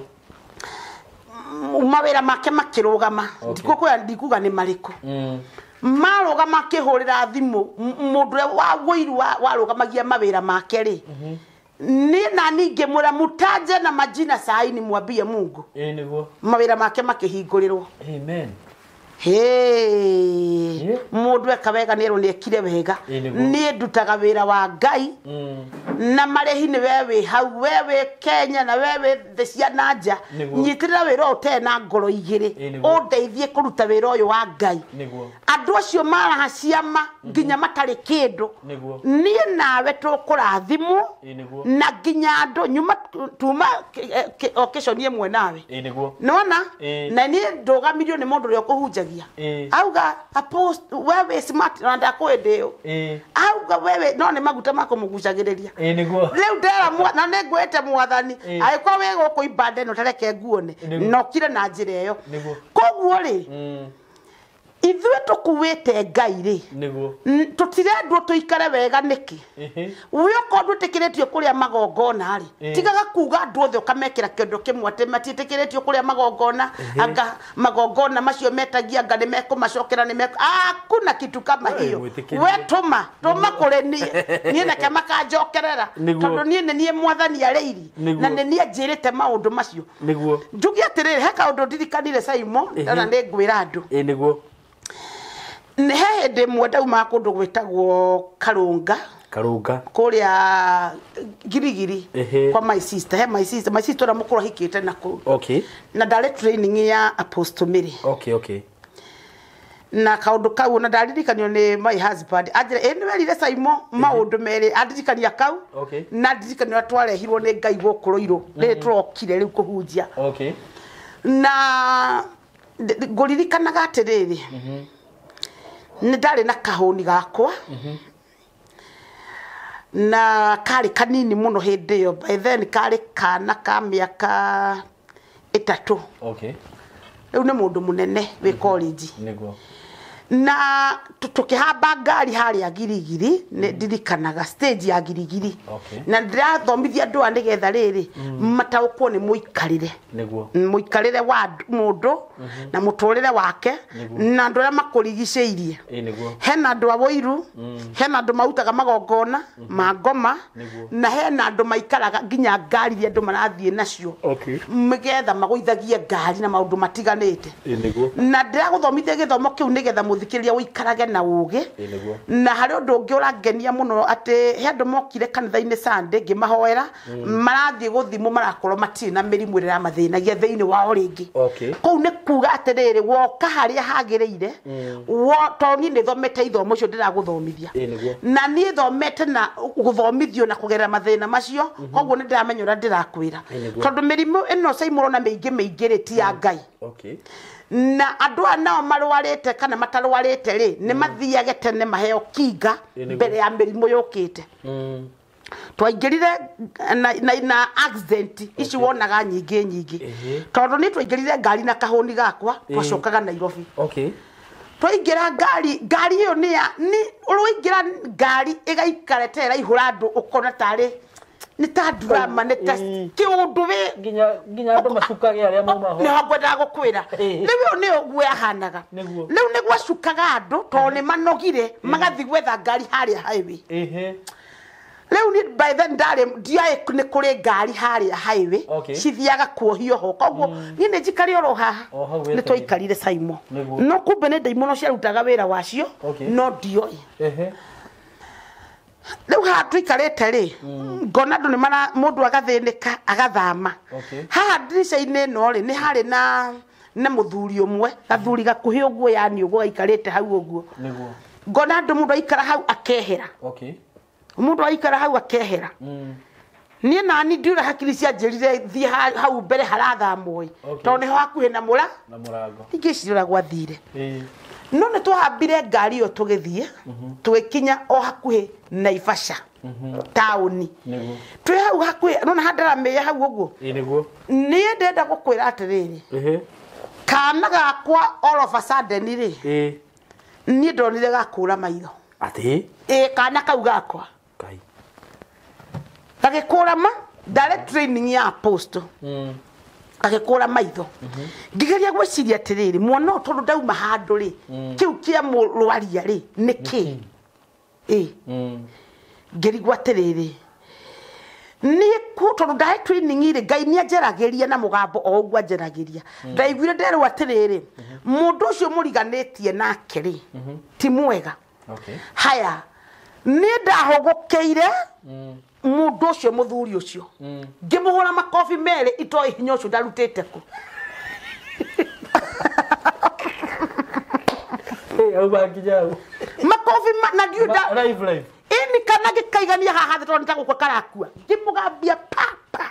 Mawĩra make makĩrũgama. Ndikũkwĩra ndikuga nĩ marĩkũ. Marũgama akĩhũrĩra thimũ mũndũ ũrĩa wa wũiru warũgamagia mawĩra make rĩ, niĩ na niĩ ngĩmwĩra mũtanje na majina saa ni mwambie Mungu. Nĩguo. Mawĩra make makĩhingũrĩrwo. Amen. Hey. Mũndũ eka wega nĩ erwo nĩ ekire wega. Niĩ ndutaga wĩra wa Ngai na marĩhi nĩ we wĩ hau, we wĩ Kenya na we wĩ thĩ cia na nja. Nyitĩrĩra wĩra ũyũ ũtarĩ na ngoro igĩrĩ, ũndeithie kũruta wĩra ũyũ wa Ngai. Andũ acio maraha ciama nginya matarĩ kĩndũ, niĩ nawe tũkũrathimwo na nginya andũ nyuma tuma occasion ĩmwe nawe. Nona na niĩ ndũgamirio nĩ mũndũ ũrĩa ũkũhunjagia auga apost wewe smart na ndakwende ĩyo auga wewe no nĩ maguta ma kũmũgucagĩrĩria. Rĩu ndera na nĩ ngwĩte mwathani angĩkorwo wĩ gũkũ ibanda ĩno tareke nguone nokire na njĩra ĩyo. Koguo rĩ ithuĩ tũkuĩte Ngai rĩ tũtirendwo tũikare wega nĩkĩ? We okorwo ndwĩtĩkĩrĩtio kũrĩa magongona rĩ, tigaga kuga andũ othe ũkamekĩra kĩndũ kĩmwe atĩ matiĩtĩkĩrĩtio kũrĩa magongona, anga magongona macio metagia anga nĩmekũmacokera nĩmekũ hakuna kitu kama hiyo. We tũma kũrĩ niĩ, niĩ nake makanjokerera tondũ niĩ nĩ niĩ mwathani arĩiri na nĩ niĩ njĩrĩte maũndũ macio. Njuge atĩrĩrĩ, he kaũndũ ndirikanire Simon na nĩ ngwĩra andũ. Nĩ he hĩndĩ ĩmwe ndaumaga kũndũ gwĩtagwo Karũnga kũrĩa Girigiri kwa my sister. He my sister, my sister ũrĩa mũkũrũ ahikĩte na kũu. Na ndarĩ training ya Apostle Mary. Na kaũndũ kau na ndaririkanio nĩ my husband anjĩra ĩ nĩwerire Simon maũndũ merĩ, andirikania kau na ndirikania ũrĩa twarehirwo nĩ Ngai gũkũ Rũirũ rĩrĩ tũrokire rĩu kũhunjia. Na ngũririkanaga atĩrĩrĩ, nĩ ndarĩ na kahũni gakwa na karĩ kanini mũno hĩndĩ ĩyo. By then karĩ kana ka mĩaka 3. Rĩu nĩ mũndũ mũnene wĩ college. Na tũkĩhamba ngari harĩa Girigiri, nĩ ndirikanaga stage ya Girigiri. Na ndĩrathomithia andũ aya nĩgetha rĩrĩ mataũkwo nĩ mũikarĩre. Mũikarĩre wa mũndũ na mũtũrĩre wake na andũ arĩa makũrigicĩirie. Hena andũ a wũiru, hena andũ marutaga magongona ma ngoma, na hena andũ maikaraga nginya ngari iria andũ marathiĩ nacio nĩgetha magũithagie ngari na maũndũ matiganĩte. Na ndĩragũthomithia gĩthomo kĩu nĩgetha mũthikĩrĩria ũikarage na ũũgĩ. Na harĩ ũndũ ũngĩ ũrangenia mũno atĩ he andũ mokire kanitha-inĩ Sunday ngĩmahoera, marathiĩ gũthimwo marakorwo matirĩ na mĩrimũ ĩrĩa ĩramathĩnagia thĩinĩ wao rĩngĩ. Kũu nĩ kuga atĩrĩrĩ, woka harĩa hagĩrĩire, tondũ niĩ nĩ thomete ithomo icio ndĩragũthomithia, na niĩ thomete na gũthomithio na kũgerera mathĩna macio, koguo nĩ ndĩramenya ũrĩa ndĩrakwĩra. Tondũ mĩrimũ ĩno Simon ũrona mĩingĩ mĩingĩ rĩ ti ya Ngai. Na andũ aya nao marwarĩte kana matarwarĩte rĩ, nĩ mathiage tene maheo kinga mbere ya mĩrimũ yũkĩte. Twaingĩrire na accident ici wonaga nyingĩ nyingĩ, tondũ nĩ twaingĩrire ngari na kahũni gakwa twacokaga Nairobi. Twaingĩra ngari, ngari ĩyo nĩ ya nĩ ũrũingĩra ngari ĩgaikara ta ĩraihũra andũ ũkona tarĩ nĩ ta drama, nĩ ta kĩũndũ wĩ nginya andũ macukage arĩa mauma ho. Nĩho ngwendaga gũkwĩra. Rĩu ĩyo nĩyo ũguo yahanaga. Rĩu nĩ gwacukaga andũ tondũ nĩ manogire magathiĩ gwetha ngari harĩa highway. Rĩu niĩ by then ndarĩ ndiaĩ nĩ kũrĩ ngari harĩa highway cithiaga kuohio ho, koguo niĩ nĩ njikare oro haha. Nĩ twaikarire Simon, no kumbe nĩ ndaimono ciarutaga wĩra wacio no ndioĩ. Rĩu haha tũikarĩte rĩ, ngona andũ nĩ mara mũndũ agathĩnĩka agathama. Haha ndirica-inĩ ĩno rĩ, nĩ harĩ na mũthuri ũmwe, gathuri gakuhĩ ũguo yani ũguo gaikarĩte hau ũguo. Ngona andũ mũndũ aikara hau akehera. Mũndũ aikara hau akehera. Niĩ nani ndiũra hakiri cianjĩrire thiĩ hau mbere harathamwo ĩ, tondũ nĩho hakuhĩ na mũrango. Ingĩcirora gwathire. No nĩ twahambire ngari ĩyo tũgĩthiĩ, tũgĩkinya o hakuhĩ Naivasha taũni. Twĩ hau hakuhĩ, nona handaramĩĩa hau ũguo. Niĩ ndĩrenda gũkwĩra atĩrĩrĩ, kana gakwa all of a sudden rĩ, niĩ ndonire gakũra maitho. Atĩ? Ĩ, kana kau gakwa. Gagĩkũra ma, ndarĩ training ya apostle. Gagĩkũra maitho. Ngĩgeria gwĩciria atĩrĩrĩ, mwana ũyũ tondũ ndauma handũ rĩ, kĩu kĩa mũrwaria rĩ, nĩ kĩ? Ĩ. Ngĩrigwo atĩrĩrĩ, Niĩ tondũ ndahe training rĩ, Ngai nĩ anjaragĩria na mũgambo o ũguo anjaragĩria. Ndaiguire nderwo atĩrĩrĩ, mũndũ ũcio mũriganĩtie nake rĩ, ti mwega. Okay. Haya, niĩ ndahũgũkĩire mũndũ ũcio mũthuri ũcio, ngĩmũhũra makobi merĩ itoĩ hinya ũcio ndarutĩte kũ. Hey, auma nginya hau. Makobi na ndiũ nda Live live. Ĩni kana gĩkaigania haha thĩ tondũ nĩtagũkua karakua. Ngĩmũgambia pa pa.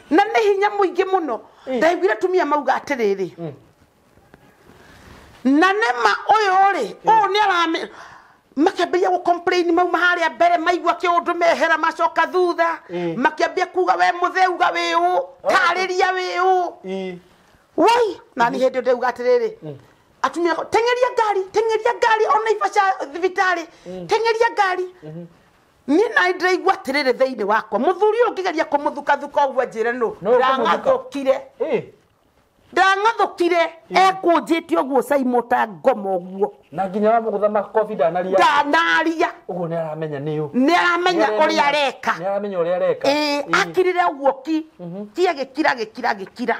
Na nĩ hinya mũingĩ mũno. Ndaiguire atumia mauga atĩrĩrĩ, na nĩma ũyũ rĩ, ũyũ nĩ arame makĩambĩrĩria gũ complain mauma harĩa mbere, maigua kĩũndũ mehera macoka thutha, makĩambia kuga we mũtheuga wĩ ũ, tarĩria wĩ ũ. Woi, na nĩ hĩndĩ ĩyo ndauga atĩrĩrĩ, atumia teng'eria ngari ona ibaca thibitarĩ, teng'eria ngari. Niĩ na ndĩraigua atĩrĩrĩ thĩinĩ wakwa, mũthuri ũyũ ngĩgeria kũmũthukathuka ũguo anjĩre nũ, No ũkũmũthuka. ndang'athũkire. Ndang'athũkire, ekũnjĩte ũguo Saimo ta ngoma ũguo. Na nginya wamũgũtha makobi ndanaria. Ndanaria. Ũguo nĩ aramenya nĩ ũ. Nĩ aramenya ũrĩa areka. Nĩ aramenya ũrĩa areka. Akirire ũguo ki. Ki agĩkira gĩkira gĩkira.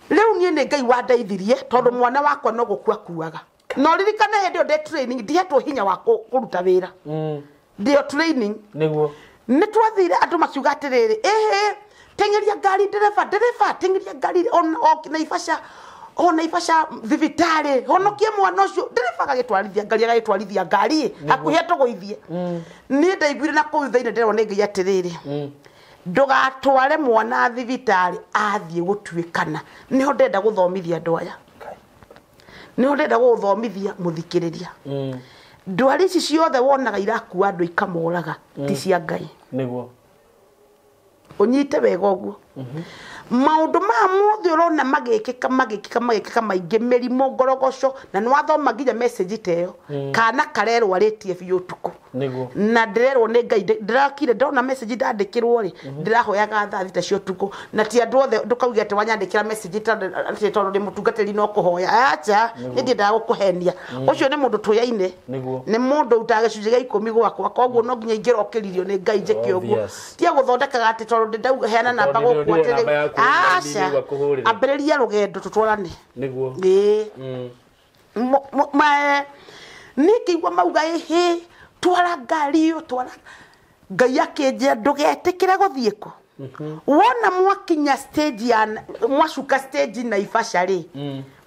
Rĩu niĩ nĩ Ngai wandeithirie tondũ mwana wakwa no gũkua akuaga. Na ũririkane hĩndĩ ĩyo ndĩ training, ndihetwo hinya wa kũruta wĩra. Ndĩo training. Nĩguo. Nĩ twathire andũ makiuga atĩrĩrĩ, ĩhĩ, teng'eria ngari ndereba, ndereba, teng'eria ngari o Naivasha, o Naivasha thibitarĩ, honokie mwana ũcio. Ndereba agagĩtwarithia ngari, agagĩtwarithia ngari, hakuhĩ atũgũithie. Niĩ ndaiguire na kũu thĩinĩ ndĩrerwo nĩ Ngai atĩrĩrĩ, ndũgatware mwana thibitarĩ athiĩ gũtuĩkana. Nĩho ndĩrenda gũthomithia andũ aya. Nĩho ndĩrenda gũgũthomithia mũthikĩrĩria. Ndwari ici ciothe wonaga irakua andũ ikamoraga, ti cia Ngai. Nĩguo. Ũnyite wega ũguo. Maũndũ maya mothe ũrona magĩkĩka, magĩkĩka, magĩkĩka maingĩ, mĩrimũ, ngorogoco, na nĩ wathoma nginya message ta ĩyo. Kana karerwarĩtie biũ ũtukũ. Nĩguo. Na ndĩrerwo nĩ Ngai, ndĩrakire ndona message ndandĩkĩrwo rĩ, ndĩrahoyaga thaa thita cia ũtukũ. Na ti andũ othe ndũkauge atĩ wanyandĩkĩra message atĩ tondũ ndĩ mũtungatĩri no kũhoya. Acha, niĩ ndiendaga gũkũhenia. Ũcio nĩ mũndũ tũyaine. Nĩguo. Nĩ mũndũ ũrutaga gĩcunjĩ gĩa ikũmi gwakwa, koguo no nginya ingĩrokĩririo nĩ Ngai njĩke ũguo. Obvious. Tiga gũthondekaga atĩ tondũ ndĩndauga heana namba Tondũ gũkũ nĩ atĩrĩ. namba yaku, Aca, nĩ ngũkũhũrĩra. ambĩrĩria rũgendo tũtwarane. Nĩguo. Ĩĩ. Niĩ ngĩigua mauga ĩhĩ, twara ngari ĩyo, twara. Ngai akĩnjĩra ndũgetĩkĩre gũthiĩ kũ. Wona mwakinya stage ya mwacuka stage Naivasha rĩ,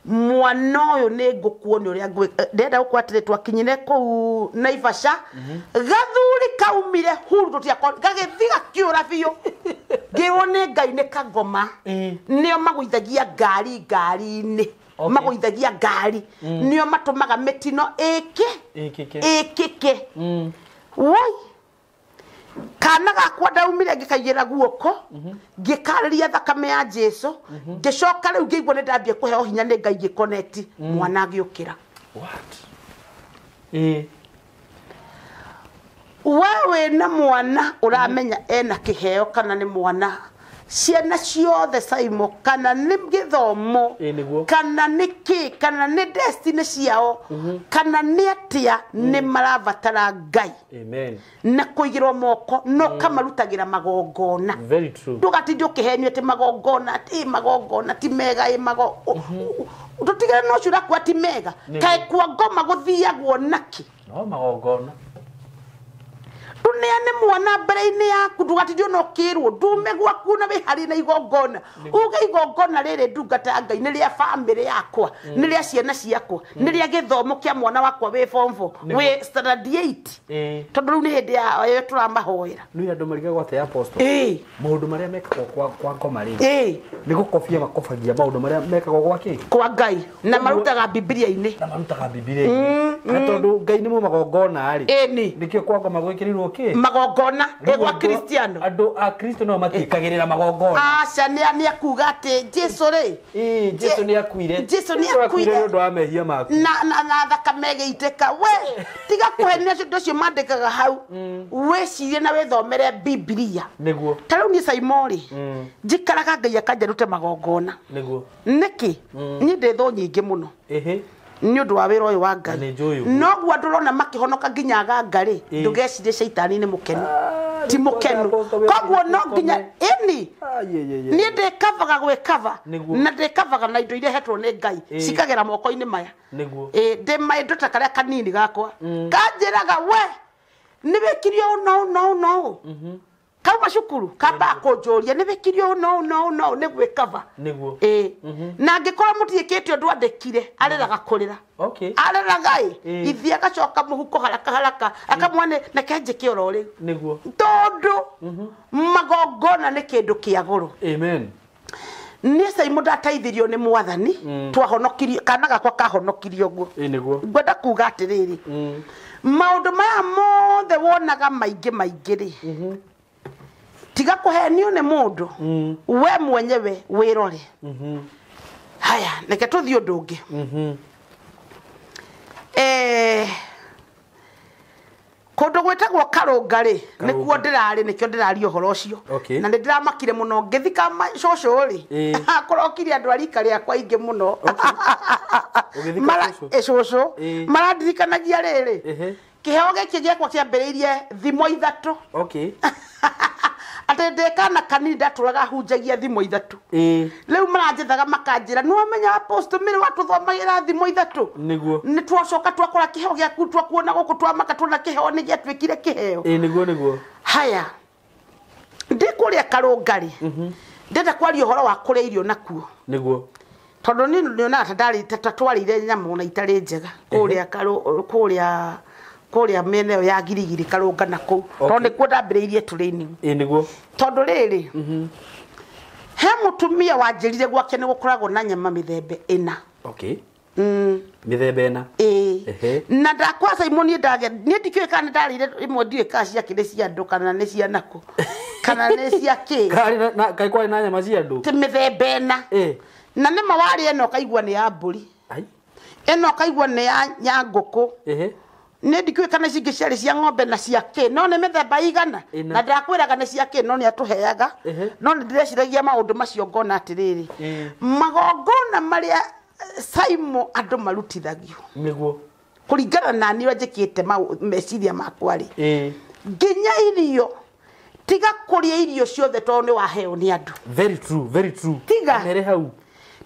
mwana ũyũ nĩ ngũkuonia ũrĩa ndĩrenda gũkũra atĩrĩ, twakinyire kũu Naivasha, gathuri kaumire huru tũtiakorwo, gagĩthiĩ gakĩũra biũ. Ngĩrwo nĩ Ngai nĩ kangoma. Nĩo magũithagia ngari ngari-inĩ. Magũithagia ngari. Nĩo matũmaga mĩtino ĩke. Ĩkĩke. Ĩkĩke. Woi. Kana gakwa ndaumire ngĩkaigĩrĩra guoko, ngĩkarĩria thakame ya Jesu, ngĩcoka rĩu ngĩigua nĩ ndambia kũheo hinya nĩ Ngai ngĩconnect, mwana agĩũkĩra. What? We wĩna mwana ũramenya ena kĩheo kana nĩ mwana, ciana ciothe Saimo, kana nĩ gĩthomo, Nĩguo. kana nĩ kĩ, kana nĩ destiny ciao, kana nĩ atĩa, nĩ marabatara Ngai. Amen. Na kũigĩrwo moko, no kamarutagĩra magongona. Very true. Ndũgatinde ũkĩhenio atĩ magongona, ti magongona, ti mega, ĩ mago-, tũtigĩre no ũcio ũrakua ti mega. Nĩguo. Kaĩ kwa ngoma gũthiagwo nakĩ? No magongona. Ndũneane mwana mbere-inĩ yaku, ndũgatinde ona ũkĩrwo, ndume gwaku na wĩharĩrie na igongona. Uge igongona rĩrĩ ndungata ya Ngai nĩ rĩa bamĩrĩ yakwa, nĩ rĩa ciana ciakwa, nĩ rĩa gĩthomo kĩa mwana wakwa wĩ form 4, wĩ standard 8. Tondũ rĩu nĩ hĩndĩ ya ĩyo tũramahoera. Nĩ andũ marigagwo atĩ apostle. Maũndũ marĩa mekagwo kwa ngoma rĩ. Nĩ gũkobia makobagia maũndũ marĩa mekagwo gwa kĩ? Kwa Ngai. Na marutaga Bibilia-inĩ. Na marutaga Bibilia-inĩ. Na tondũ Ngai nĩ mũmagongona rĩ. Ĩni. Nĩkĩo kwa ngoma gwĩkĩrĩirwo kĩ? Magongona, Rĩu ĩ gwa Kristiano. Andũ a Kristo no matiĩkagĩrĩra magongona. Aca, nĩ akuga atĩ Jesu rĩ. Jesu nĩ akuire. Jesu nĩ Jesu akuire akuire. nĩ ũndũ wa mehia maku. Na thakame ĩgĩitĩka. We, tiga kũhenia acio andũ acio mandĩkaga hau. Wĩcirie na wĩthomere Bibilia. Nĩguo. Ta rĩu niĩ Saimo rĩ, njikaraga Ngai akanja ndute magongona. Nĩguo. Nĩkĩ? Niĩ ndĩ thũ nyingĩ mũno. Nĩ ũndũ wa wĩra ũyũ wa Ngai. Na nĩ njũĩ ũguo. Noguo andũ ũrona makĩhonoka nginya aganga rĩ, ndũgecirie caitani nĩ mũkenu. Ti mũkenu. Koguo no nginya ĩni niĩ ndĩkavaga gwĩkava na ndĩkavaga na indo iria hetwo nĩ Ngai cikagera moko-inĩ maya. Ndĩ maĩndũ ta karĩa kanini gakwa kanjĩraga we nĩ wĩkirie ũũ na ũũ na ũũ na ũũ. Kauma cukuru kambaga kũnjũria nĩ wĩkirie ũũ na ũũ na ũũ na ũũ nĩ gwĩkava. Na angĩkorwo mũtiĩkĩte ũndũ andĩkire arĩraga kũrĩra. Arĩraga ĩ ithiĩ agacoka mũhuko haraka haraka akamwone reke njĩke oro rĩu. Tondũ magongona nĩ kĩndũ kĩa goro. Amen. Niĩ Simon ndateithirio nĩ mwathani twahonokirio kana gakwa kahonokirio ũguo. Ngwenda kuga atĩrĩrĩ maũndũ maya mothe wonaga maingĩ maingĩ rĩ tiga kũhenio nĩ mũndũ we mwenyewe wĩrore. Haya reke tũthiĩ ũndũ ũngĩ. Kũndũ gwĩtagwo Karũnga rĩ nĩkuo ndĩrarĩ nĩkĩo ndĩraria ũhoro ũcio. Na nĩ ndĩramakire mũno ngĩthika cũcũ rĩ kũrokire andũ a rika rĩakwa aingĩ mũno. Cũcũ marandirikanagia rĩrĩ kĩheo gĩkĩ gĩakwa kĩambĩrĩirie thimo ithatũ. Atĩ ndĩ kana kanini ndatũraga hunjagia thimo ithatũ. Rĩu maranjethaga makanjĩra nĩ wamenya Apostle Mary watũthomagĩra thimo ithatũ. Nĩ twacoka twakora kĩheo gĩaku twakuona gũkũ twamaka tuona kĩheo nĩ gĩatuĩkire kĩheo. Nĩguo. Haya ndĩ kũrĩa Karũnga rĩ ndĩrenda kwaria ũhoro wa kũrĩa irio nakuo. Nĩguo. Tondũ niĩ nyonaga ta twarĩire nyama ona itarĩ njega kũrĩa kũrĩa kũrĩa mĩena ĩyo ya Girigiri Karũnga na kũu. Tondũ nĩkuo ndambĩrĩirie training. Nĩguo. Tondũ rĩrĩ he mũtumia wanjĩrire gwake nĩ gũkoragwo na nyama mĩthemba ĩna. Mĩthemba ĩna. Na ndakwa Simon niĩ niĩ ndikĩũĩ kana nĩ ndarĩire ĩmwe ndiũĩ kana ciakĩrĩ cia andũ kana nĩ cia nakũ kana nĩ cia kĩ. Kaĩ kwarĩ na nyama cia andũ? Ti mĩthemba ĩna. Na nĩma warĩa ĩno ũkaigua nĩ ya mbũri. Ĩno ũkaigua nĩ ya ngũkũ. Nĩ ndikĩũĩ kana ici ingĩ ciarĩ cia ng'ombe na cia kĩ no nĩ mĩthemba igana. Na ndakwĩraga nĩ cia kĩ no nĩ atũheaga. No nĩ ndĩreciragia maũndũ macio ngona atĩrĩrĩ magongona marĩa Simon andũ marutithagio. Nĩguo. Kũringana na niĩ ũrĩa njĩkĩte meciria makwa rĩ nginya irio tiga kũrĩa irio ciothe tondũ nĩ waheo nĩ andũ. Very true, very true. Tiga. Mere hau.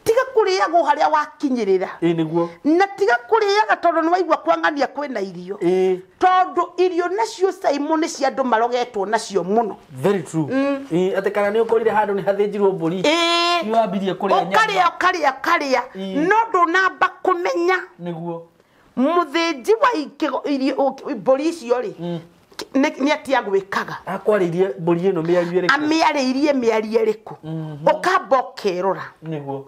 Tiga kũrĩagwo harĩa wakinyĩrĩra. Nĩguo. Na tiga kũrĩaga tondũ nĩ waigua kwang'ania kwĩna irio. Tondũ irio nacio Simon nĩ cia andũ marogetwo nacio mũno. Very true. Atĩ kana nĩ ũkorire handũ nĩ hathĩnjirwo mbũri. Nĩ wambirie kũrĩa nyama. Ũkarĩa ũkarĩa ũkarĩa no ndũnamba kũmenya. Nĩguo. Mũthĩnji wa irio mbũri icio rĩ nĩ atĩa gwĩkaga. Akwarĩirie mbũri ĩno mĩario ĩrĩkũ? Amĩarĩirie mĩario ĩrĩkũ? Ũkamba ũkerora. Nĩguo.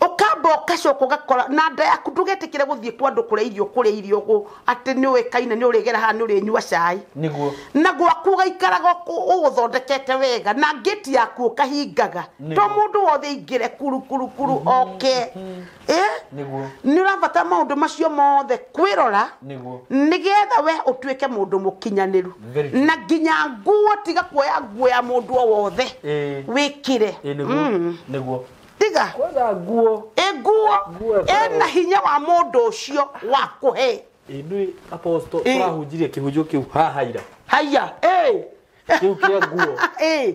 Ũkamba ũgacoka ũgakora na nda yaku ndũgetĩkĩre gũthiĩ kwa andũ kũrĩa irio kũrĩa irio atĩ nĩ ũĩkaine nĩ ũrĩgera haha nĩ ũrĩnyua cai. Nĩguo. Na gwaku ũgaikaraga ũgũthondekete wega na ngĩti yaku ũkahingaga. To mũndũ wothe aingĩre kuru kuru kuru oke. Nĩguo. Nĩ ũrabatara maũndũ macio mothe kwĩrora. Nĩguo. Nĩgetha we ũtuĩke mũndũ mũkinyanĩru. Na nginya nguo tiga kuoya nguo ya mũndũ o wothe. Wĩkĩre. Nĩguo. Nĩguo. Tiga. Kwanza nguo. Nguo. Ĩna hinya wa mũndũ ũcio wa kũhe. Nĩ Apostle tũrahunjirie kĩhunjio kĩu haha ira. Haya. Kĩu kĩa nguo.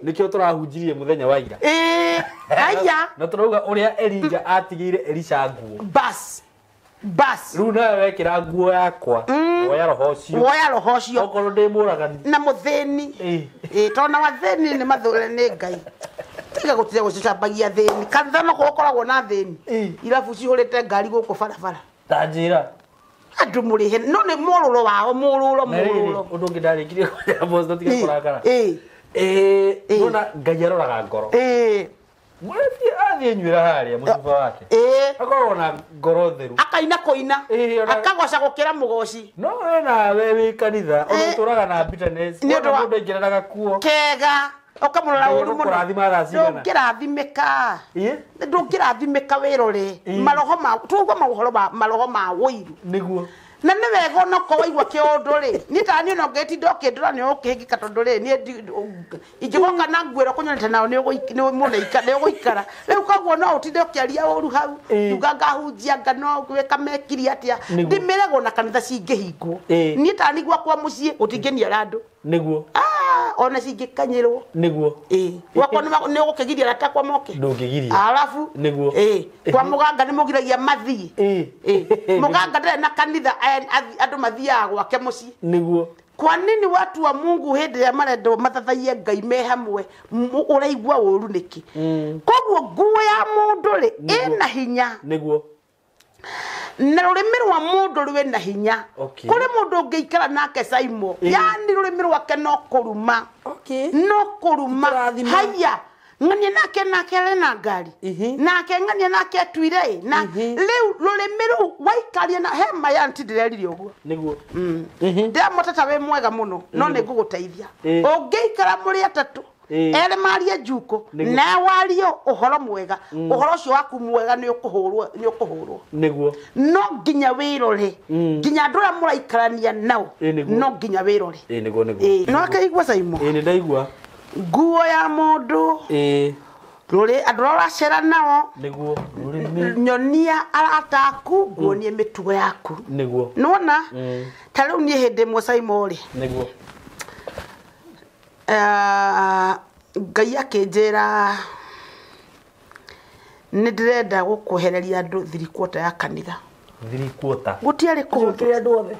Nĩkĩo tũrahunjirie mũthenya wa ira. Haya. Na tũrauga ũrĩa Elijah atigĩire Elisha nguo. Bas. Bas. Rĩu nawe wekĩra nguo yakwa. Woya roho ũcio. Woya roho ũcio. Okorwo ndĩ mũragani. Na mũthĩni. Tondũ na wathĩni nĩ mathũre nĩ Ngai. Tiga gũtira gũcicambagia thĩni. Kanitha no gũkoragwo na thĩni. Irabu cihũrĩte ngari gũkũ barabara. Ta njĩra. Andũ mũrĩhe no nĩ mũrũrũ wao mũrũrũ mũrũrũ. Ũndũ ũngĩ ndarĩkirie kwaria Apostle tiga kũrakara. Nona Ngai aroraga ngoro. Mũrĩthi athiĩ nyuĩra harĩa mũcuba wake. Akoragwo na ngoro theru. Akaina kũina. Akagoca gũkĩra mũgoci. No we nawe wĩ kanitha ona ũtũraga na bitterness. Nĩ ũndũ wa Mũndũ aingĩra na gakuo. Kega. Ũkamũrora ũru mũno. Kũrathima thaa cigana? Ndũngĩrathimĩka. Ndũngĩrathimĩka wĩrore. Maroho ma tuuga maũhoro ma maroho ma ũiru. Nĩguo. Na nĩ wega ona okorwo waigua kĩũndũ rĩ. Niĩ ta niĩ no ngĩtinda ũkĩndora nĩ ũkĩhĩngĩka tondũ rĩ niĩ ingĩgoka na nguo ĩrĩa ũkũnyonete nayo nĩ ũgũikara. Rĩu koguo no ũtinde ũkĩaria ũru hau. Uga ngahunjia nga no gwĩka mekire atĩa. Ndĩmĩragwo na kanitha cingĩhingwo. Niĩ ta niĩ gwakwa mũciĩ gũtingĩniara andũ. Nĩguo. Ona cingĩkanyĩrwo. Nĩguo. Ĩĩ. Gwakwa nĩ ũgũkĩgiria arata akwa moke. Ndũngĩgiria. Arabu. Nĩguo. Ĩĩ. Kwa mũganga nĩ mũgiragia mathiĩ. Ĩĩ. Ĩĩ. Mũganga ndarĩ na kanitha, andũ mathiaga gwake mũciĩ. Nĩguo. Kwa nini watu wa Mungu hĩndĩ ĩrĩa marendwo mathathaiye Ngai me hamwe ũraigua ũru nĩkĩ? Koguo nguo ya mũndũ rĩ ĩna hinya. Nĩguo. Na rũrĩmĩ rwa mũndũ rwĩna hinya. Okay. Kũrĩ mũndũ ũngĩikara nake Saimo, yani rũrĩmĩ rwake no kũruma. Okay. No kũruma. Kũrathima. Haya. Ng'ania nake nake arĩ na ngari. Nake ng'ania nake atuire ĩ. Na rĩu rũrĩmĩ rũu waikaria na hema ya nti ndĩrerire ũguo. Nĩguo. Ndĩramũtata wĩ mwega mũno no nĩ ngũgũteithia. Ũngĩikara mũrĩ atatũ erĩ marie njuko na warie ũhoro mwega, ũhoro ũcio waku mwega nĩ ũkũhũrwo, nĩ ũkũhũrwo. Nĩguo. No nginya wĩrore, nginya andũ arĩa mũraikarania nao, no nginya wĩrore. Ĩĩ nĩguo nĩguo. No akĩigua Saimo. Ĩĩ nĩ ndaigua. Nguo ya mũndũ. Ĩĩ. Rũrĩ andũ arĩa ũracera nao. Nĩguo. Rũrĩmĩ. Nyonia arata aku, nguonie mĩtugo yaku. Nĩguo. Nĩwona? Ta rĩu niĩ hĩndĩ ĩmwe Saimo rĩ. Nĩguo. Ngai akĩnjĩra nĩ ndĩrenda gũkwehereria andũ 3/4 ya kanitha. 3/4. Gũtiarĩ kũhũthũ. Kũrĩ andũ othe.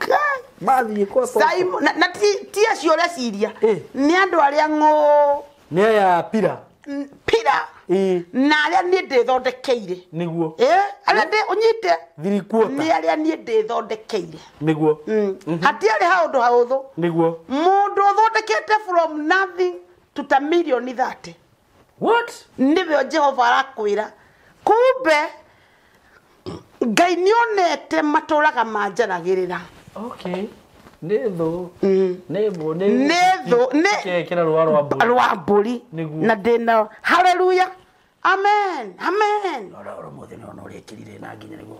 Mathiĩ kwa Saimo, na ti acio ũreciria. Nĩ andũ arĩa ng'ũ. Nĩ aya pira. Pira. Na arĩa niĩ ndĩthondekeire. Nĩguo. Arĩa ndĩ ũnyite. 3/4. Nĩ arĩa niĩ ndĩthondekeire. Nĩguo. Hatiarĩ haũndũ haũthũ. Nĩguo. Mũndũ ũthondekete from nothing to ta milioni 30. What? Nĩwe Jehova arakwĩra. Kumbe Ngai nĩonete matũraga manjaragĩrĩra. Okay. Nĩ thũ. Nĩ thũ. Nĩ thũ. Nĩ kĩra rũa rwa mbũri. Rwa mbũri. Na ndĩna hallelujah. Amen. Amen. Rora oro mũthĩ nĩ ona ũrĩa ĩkĩrire na nginya nĩguo.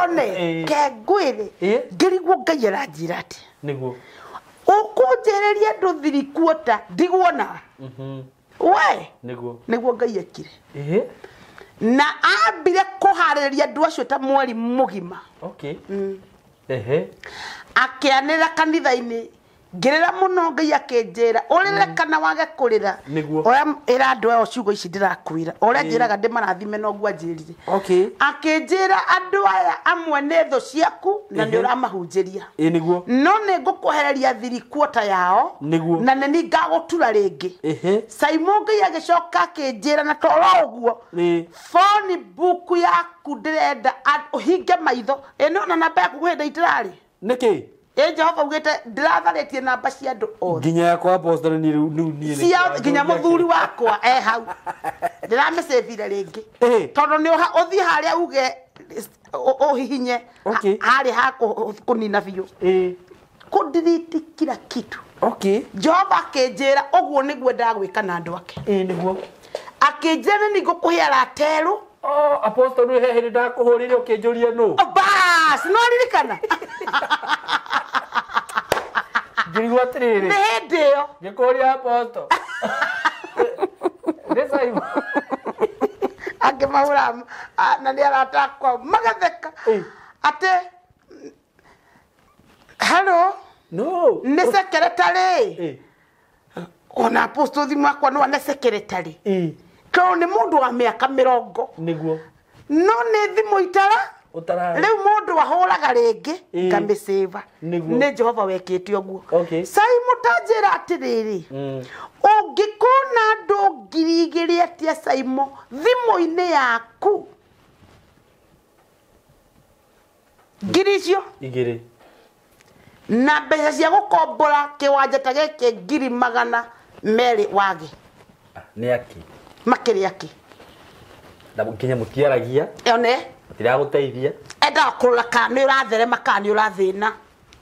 One ke ngwĩre. Ngĩrigwo Ngai aranjĩra atĩa. Nĩguo. Ũkũnjĩrĩria andũ 3/4 ndiguona. We. Nĩguo. Nĩguo Ngai ekire. Na ambire kũharĩrĩria andũ acio ta mweri mũgima. Okay. Akĩanĩrĩra kanitha-inĩ ngĩrĩra mũno Ngai akĩnjĩra ũrĩre kana wage kũrĩra. Nĩguo. Oya ĩra andũ aya ciugo ici ndĩrakwĩra. Ũrĩa njĩraga ndĩmarathime noguo anjĩrire. Okay. Akĩnjĩra andũ aya amwe nĩ thũ ciaku na nĩ ũramahunjĩria. Ĩĩ nĩguo. No nĩ ngũkwehereria 3/4 yao. Nĩguo. Na nĩ ngagũtura rĩngĩ. Saimo Ngai agĩcoka akĩnjĩra na toro ũguo. Phone book yaku ndĩrenda ũhinge maitho. Ĩ nĩ namba yaku kwĩ ndĩrarĩ. Nĩkĩ? Ĩ Jehova ugĩte ndĩratharĩtie namba cia andũ othe. Nginya yakwa apostle nĩ rĩu niĩ. Cia nginya mũthuri wakwa e hau. Ndĩramĩcĩbire rĩngĩ. Tondũ nĩ ũthiĩ harĩa uge ũhihinye harĩa ha kũnina biũ. Kũndiriti kila kitu. Okay. Jehova akĩnjĩra ũguo nĩguo ndagwĩka na andũ ake. Ĩĩ nĩguo. Akĩnjĩra nĩ ngũkũhe arata erũ. Oh, apostle nĩ he hĩndĩ ndakũhũrĩire ũkĩnjũria nũ. Bas, no ririkana. Ngĩrigwo atĩrĩrĩ. Nĩ hĩndĩ ĩyo. Ngĩkũria apostle. Nĩ Saimo. Angĩmahũra na nĩ arata akwa magatheka. Atĩ hello. No. Nĩ secretary. Ona apostle thimũ akwa no nĩ secretary. Tondũ nĩ mũndũ wa mĩaka 20. Nĩguo. No nĩ thimũ itara. Rĩu mũndũ ahũraga rĩngĩ ngamĩcĩva. Nĩ Jehova wekĩte ũguo. Saimo ta njĩra atĩrĩrĩ. Ũngĩkona andũ 2000 atĩa Saimo thimũ-inĩ yaku. Ngiri icio 2. Na mbeca cia gũkombora kĩwanja ta gĩkĩ 200,000 wage. Nĩ akĩ? Makĩrĩ akĩ? Na nginya mũtiaragia. One. Matiragũteithia. Endaga kũrora kana nĩ ũratherema kana nĩ ũrathĩna.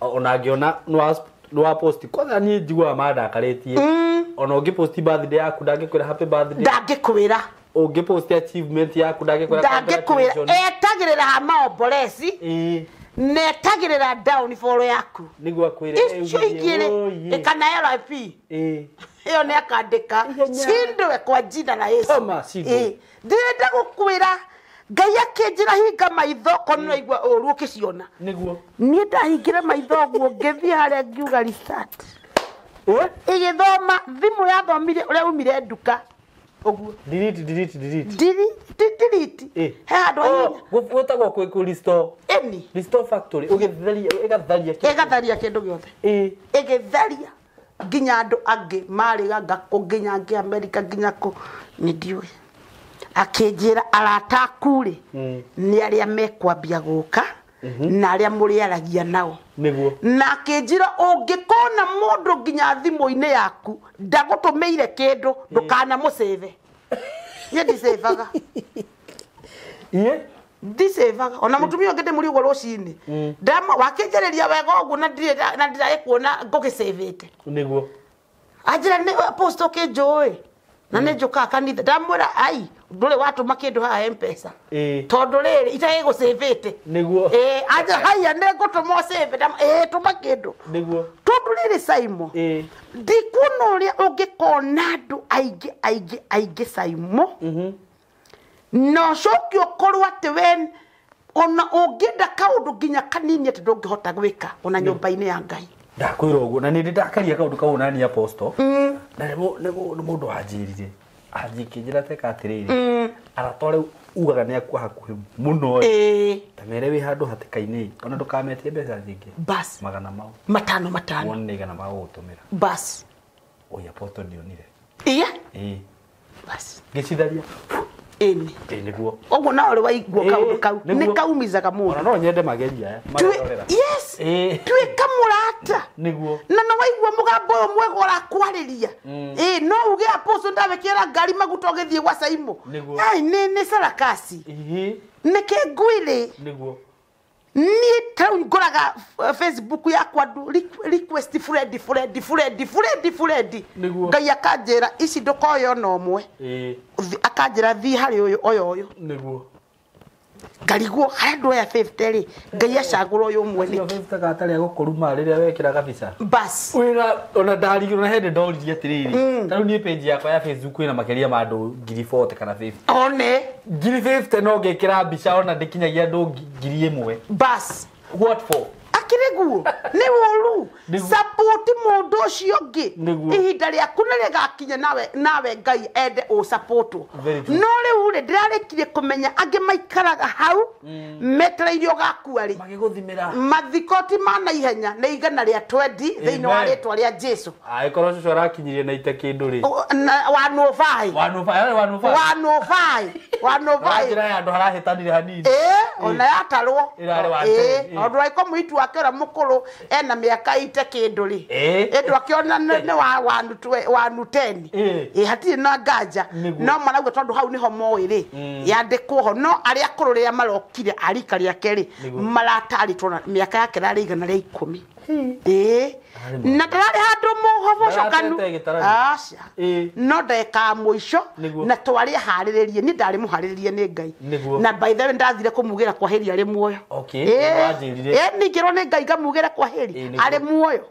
Ona angĩona nĩ wa post kwanza niĩ njiguaga mandakarĩtie. Ona ũngĩpost birthday yaku ndangĩkwĩra happy birthday. Ndangĩkwĩra. Ũngĩpost achievement yaku ndangĩkwĩra. Ndangĩkwĩra. Etagĩrĩra ha maomboreci. Na etagĩrĩra downfall yaku. Nĩguo akwĩre. Icio igĩrĩ kana LIP. Ĩyo nĩ akandĩka cindwe kwa jina la Yesu. Ndĩrenda gũkwĩra Ngai akĩnjĩra hinga maitho kono naigua ũru ũkĩciona. Nĩguo. Niĩ ndahingire maitho ũguo ngĩthiĩ harĩa ngiuga restart. Ĩgĩthoma thimũ yathomire ũrĩa umire nduka ũguo. Delete delete delete. Delete. He handũ hahinya. Gwĩtagwo kwĩ restore. Ĩni. Restore factory ũgĩtharia ĩgatharia kĩndũ. Ĩgatharia kĩndũ gĩothe. Ĩgĩtharia nginya andũ angĩ marĩ ganga kũ nginya angĩ America nginya kũ nĩ ndiũĩ. Akĩnjĩra arata aku rĩ nĩ arĩa mekwambia gũka na arĩa mũrĩaragia nao. Nĩguo. Na akĩnjĩra ũngĩkona mũndũ nginya thimũ-inĩ yaku ndagũtũmĩire kĩndũ ndũkanamũcĩve. Niĩ ndicĩvaga. Iye? Ndicĩvaga. Ona mũtumia ũngĩ ndĩmũrie ũguo rũcinĩ. Wakĩnjarĩria wega ũguo na ndirarĩ kuona ngũgĩcĩvĩte. Nĩguo. Anjĩra nĩ post ũkĩnjũĩ. Na nĩ njũkaga kanitha ndamwĩra ai ndũrĩ watũma kĩndũ haha M-Pesa. Tondũ rĩrĩ itagĩgũcĩvĩte. Nĩguo. Anja haya nĩ ngũtũma ũcĩve tũma kĩndũ. Nĩguo. Tondũ rĩrĩ Saimo. Ndikuona ũrĩa ũngĩkona andũ aingĩ aingĩ aingĩ Saimo. Na ũcoke ũkorwo atĩ we ona ũngĩenda kaũndũ nginya kanini atĩ ndũngĩhota gwĩka ona nyũmba-inĩ ya Ngai. Ndakwĩra ũguo na nĩ ndakaria kaũndũ kau nani apostle. Na nĩ mũndũ wanjĩrire. Anjĩkĩnjĩra teka atĩrĩrĩ. Arata ũrĩa ugaga nĩ akua hakuhĩ mũno. Ta mere wĩ handũ hatĩka-inĩ ona ndũkametie mbeca nyingĩ. Bas. Magana mau. Matano matano. Wone igana magũgũtũmĩra. Bas. Oya apostle ndionire. Iya? Bas. Ngĩcitharia. Ĩni. Nĩguo. Ũguo no ũrĩ waigua kaũndũ kau nĩ kaumizaga mũndũ. Ona no nyende mageria aya. Marerorera. Yes. Tuĩka mũrata. Nĩguo. Na no waigua mũgambo ũyũ mwega ũrakwarĩria. No uge apostle ndawĩkĩra ngari maguta ũgĩthiĩ gwa Saimo. Ai nĩ sarakasi. Nĩkĩ ngwĩrĩ. Nĩguo. Niĩ ta rĩu ngoraga Facebook yakwa andũ request Fred Fred Fred Fred Fred. Ngai akanjĩra ici ndũkoya ona ũmwe. Akanjĩra thiĩ harĩ ũyũ ũyũ ũyũ. Nĩguo. Ngarigwo harĩa andũ aya 50 rĩ Ngai acagũra ũyũ ũmwe nĩkĩ. 50 gatarĩ agũkũruma rĩrĩa wekĩra gabica. Bas. Wĩra ona ndarigirwo na hĩndĩ ndoririe atĩrĩrĩ. Ta rĩu niĩ page yakwa ya Facebook ĩna makĩria ma andũ 40,000 kana 50. One. 50,000 no ngĩkĩra mbica ona ndĩkinyagia andũ 1,000. Bas. What for? Akĩrĩ guo nĩ ũru. Support mũndũ ũcio ũngĩ. Ihinda rĩaku nĩ rĩgakinya nawe Ngai ende ũsupportwo. No rĩu rĩ ndĩrarĩkirie kũmenya angĩ maikaraga hau metereire ũgakua rĩ. Magĩgũthimĩra. Mathiko ti ma naihenya nĩ 120 thĩinĩ wa rĩtwa rĩa Jesu. Angĩkorwo cũcũ arakinyirie na ite kĩndũ rĩ. 105. 105. 105. 105. Njĩra ya andũ harahĩtanire hanini. Ona yatarwo. Ĩrarĩ 110. Tondũ angĩkorwo mũitu wake ũrĩa mũkũrũ ena mĩaka ite kĩndũ rĩ. Ĩndũ akĩona nĩ wa 110. Hatirĩ na nganja. No marauga tondũ hau nĩho moĩ rĩ. Yandĩkwo ho no arĩa akũrũ rĩrĩa marokire a rika rĩake rĩ maratarĩtwo na mĩaka yake ĩrarĩ 110. Na ndararĩ handũ mũhobocokanu. Aca. No ndagĩka ya mũico na twarĩ aharĩrĩrie niĩ ndarĩ mũharĩrĩrie nĩ Ngai. Na by the way ndathire kũmugĩra kwaheri arĩ muoyo. Ningĩrwo nĩ Ngai ngamugĩra kwaheri arĩ muoyo.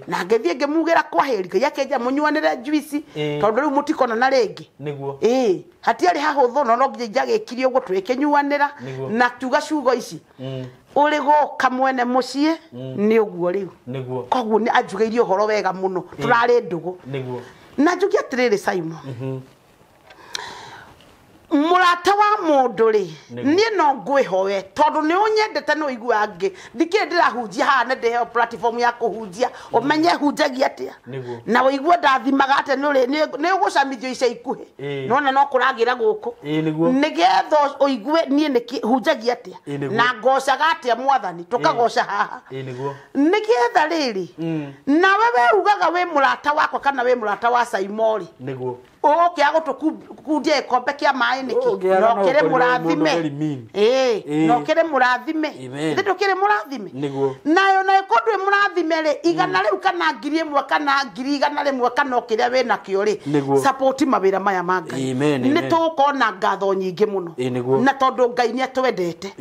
Na ngĩthiĩ ngĩmugĩra kwaheri Ngai akĩnjĩra mũnyuanĩre juice tondũ rĩu mũtikonana rĩngĩ. Hatiarĩ hahũthũ no nginya injagĩkirie ũguo twĩkĩnyuanĩra na tuga ciugo ici. Ũrĩ gũka mwene mũciĩ nĩ ũguo rĩu. Nĩguo. Koguo nĩ anjugĩirie ũhoro wega mũno tũrarĩ ndũgũ. Nĩguo. Na njuge atĩrĩrĩ Saimo. Mũrata wa mũndũ rĩ niĩ no ngwĩhoe tondũ nĩ ũnyendete nĩ ũiguaga angĩ ndikĩrĩ ndĩrahunjia haha nĩ ndĩheo platform ya kũhunjia ũmenye hunjagia atĩa na ũigue ndathimaga atĩa nĩ ũgũcamithio ica ikuhĩ nĩwona no kũragĩra gũkũ nĩgetha ũigue niĩ nĩkĩ hunjagia atĩa na ngocaga atĩa mwathani tũkagoca haha nĩgetha rĩrĩ nawe we ugaga wĩ mũrata wakwa kana wĩ mũrata wa Saimo rĩ nĩguo ũkĩaga gũtũkundia gĩkombe kĩa maĩ nĩkĩ no kĩrĩ mũrathime no kĩrĩ mũrathime thĩ ndũkĩrĩ mũrathime nayo nayo ko ndwĩ mũrathime rĩ 100 rĩu kana 1,000 kana 100,000 kana kĩrĩa wĩ nakĩo rĩ support mawĩra maya ma Ngai nĩ tũgũkorwo ngatho nyingĩ mũno na tondũ Ngai nĩ atwendete.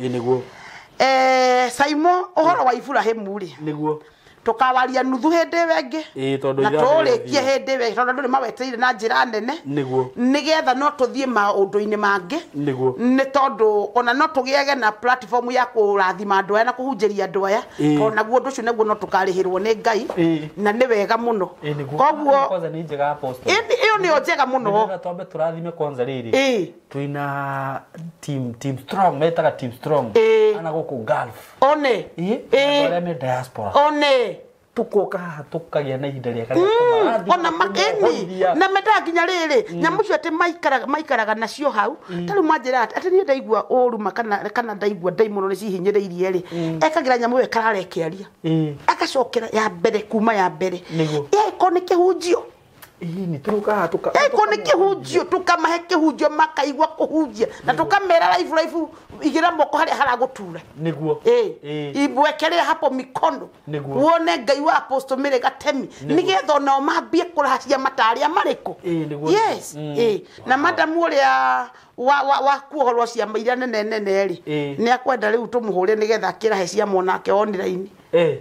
Saimo ũhoro wa Iburahĩmu rĩ nĩguo Tukawaria nuthu hindi ĩyo ĩngĩ. Ĩĩ, tondũ na ithaa tũrĩkie nĩrĩathiĩ. Hĩndĩ ĩyo tondũ andũ nĩ mawetereire na njĩra nene. Nĩguo. Nĩgetha no tũthiĩ maũndũ-inĩ mangĩ. Nĩguo. Nĩ tondũ ona no tũgĩage na platform ya kũrathima andũ aya na kũhunjĩria andũ aya. Ĩĩ. Tondũ naguo ũndũ ũcio naguo no tũkarĩhĩrwo nĩ Ngai. Ĩĩ. Na nĩ wega mũno. Ĩĩ, nĩguo. Koguo kwanza nĩ njega apostle. Ĩyo nĩyo njega mũno. Nĩndĩrenda twambe tũrathime kwanza rĩrĩ. Ĩĩ. Twĩna team strong, metaga team strong. Ĩĩ. Ana gũkũ Gulf. One. Ĩĩ. Ĩĩ. Andũ arĩa me diaspora. One. Tukoka haha tũkagĩa na ihinda rĩega rĩa kũmarathima, Ona makeni kũmohorithia. na mendaga nginya rĩrĩ nyamũ icio atĩ maikaraga nacio hau ta rĩu manjĩra atĩ niĩ ndaigua ũru ma kana ndaigua ndaimono nĩ cihinyĩrĩirie rĩ, ekagĩra nyamũ ĩyo ĩkarara ĩkĩaria. Ĩĩ. Agacokera ya mbere kuma ya mbere. Nĩguo. Ĩko nĩ kĩhunjio. Ĩĩ, nĩ tũroka haha Ĩko nĩ kĩhunjio, tũkamahe kĩhunjio makaigua kũhunjia na tũkamera raibu raibu igĩra moko harĩa haragũtura. Nĩguo. Ĩĩ. Ĩĩ. Ibwekerere hapo mikono. Nĩguo. Wone Ngai wa Apostle Mary Gatemi. Nĩgetha onao mambie kũracia matarĩa marĩkũ. Ĩĩ, nĩguo. Yes. Ĩĩ. Na madamu ũrĩa wa kuohorwo ciama iria nene nene rĩ, Ĩĩ. nĩ akwenda rĩu tũmũhũre nĩgetha akĩrahe ciama onake online. Ĩĩ.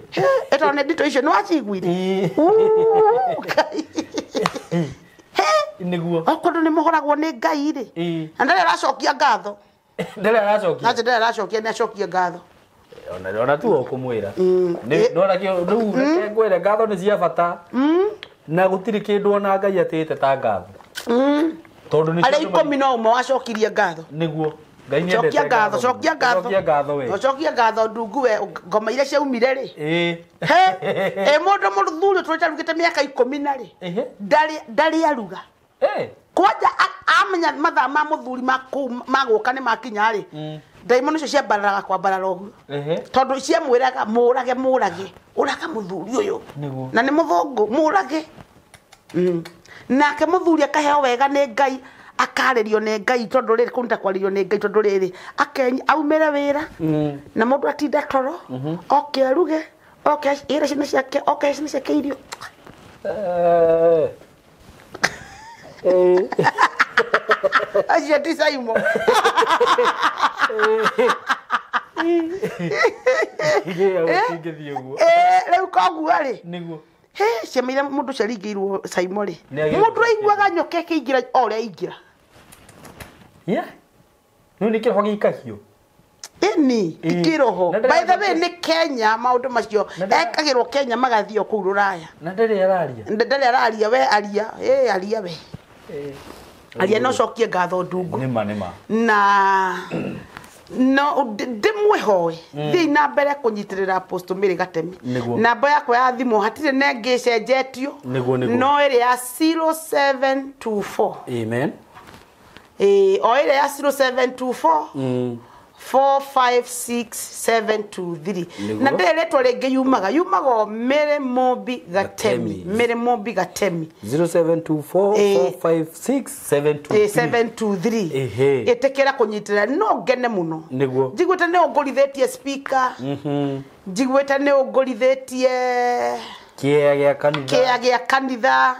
Ĩtondũ nĩ nditũ icio nĩ waciguire. Ĩĩ. Uu, Ngai. He. Nĩguo. Okorwo nĩ mũhoragwo nĩ Ngai rĩ. Ĩĩ. Na ndarĩ aracokia ngatho. Ndarĩ aracokia. Na ndarĩ aracokia, nĩ acokie ngatho. Ona tu ũkũmwĩra. Nĩ kĩo rĩu reke ngwĩre ngatho nĩ cia bata. Na gũtirĩ kĩndũ ona Ngai atĩĩte ta ngatho. Tondũ nĩ Arĩa 11 wacokirie ngatho. Nĩguo. Ngai nĩ Cokia endete ngatho, cokia ngatho. Cokia ngatho we. Cokia ngatho ndungu we, ngoma iria ciaumire rĩ. Ĩĩ. He, ĩ mũndũ mũthuri ũtũrĩte arugĩte mĩaka 10 na rĩ. Ehe. Ndarĩ aruga. Ĩĩ. Kwanja amenya mathaa ma mũthuri ma kũu ma gũka nĩ makinya rĩ. Ndaimono icio ciambararaga kwambarara ũguo. Ehe. Tondũ ciamwĩraga mũrage mũrage, ũraga mũthuri ũyũ. Nĩguo. Na nĩ mũthũngũ, mũrage. Nake mũthuri akaheo wega nĩ Ngai, akarĩrio nĩ Ngai tondũ rĩrĩ kũu nĩ ta kwarĩrio nĩ Ngai tondũ rĩrĩ aumĩre wĩra na mũndũ atinda toro, oke aruge, oke ĩre ciana ciake, oke he ciana ciake irio. Ĩĩ. Acio ti Simon. Ĩĩ, gũtingĩthiĩ ũguo. Rĩu koguo rĩ. Nĩguo. He, ciama iria mũndũ ũcio aringĩirwo Simon rĩ. Nĩ agĩrĩirwo Mũndũ aiguaga nyoka ĩkĩingĩra o ũrĩa aingĩra. Yeah. Rĩu nĩ kĩroho gĩikagio. Ĩni, ti Ĩĩ. kĩroho. Na ndĩra- By the way, nĩ Kenya maũndũ macio Na ndĩra- ekagĩrwo Kenya magathiĩ o kũu Rũraya. Na ndarĩ araria. Ndarĩ araria we aria, ĩ aria we. Ĩĩ. Aria no cokie ngatho ndungu. Nĩma nĩma. Na no ndĩmwĩhoe thiĩ na mbere kũnyitĩrĩra Apostle Mary Gatemi. Nĩguo. Namba yakwa ya thimũ hatirĩ na ĩngĩ ĩcenjetio. Nĩguo, nĩguo. No ĩrĩa ya 0724. Amen. Ĩĩ, o ĩrĩa ya 0724 456723. Nĩguo. Na ndĩrĩ rĩtwa rĩngĩ yumaga yumaga o Mary Mumbi Gatemi. Gatemi. Mary Mumbi Gatemi. 0724 Ĩĩ. 456 723. 723. Ehe. Ĩtĩkĩra kũnyitĩrĩra no ngene mũno. Nĩguo. Njiguĩte nĩ ũngũrithĩtie speaker. Njiguĩte nĩ ũngũrithĩtie Kĩea gĩa kanitha. kĩa gĩa kanitha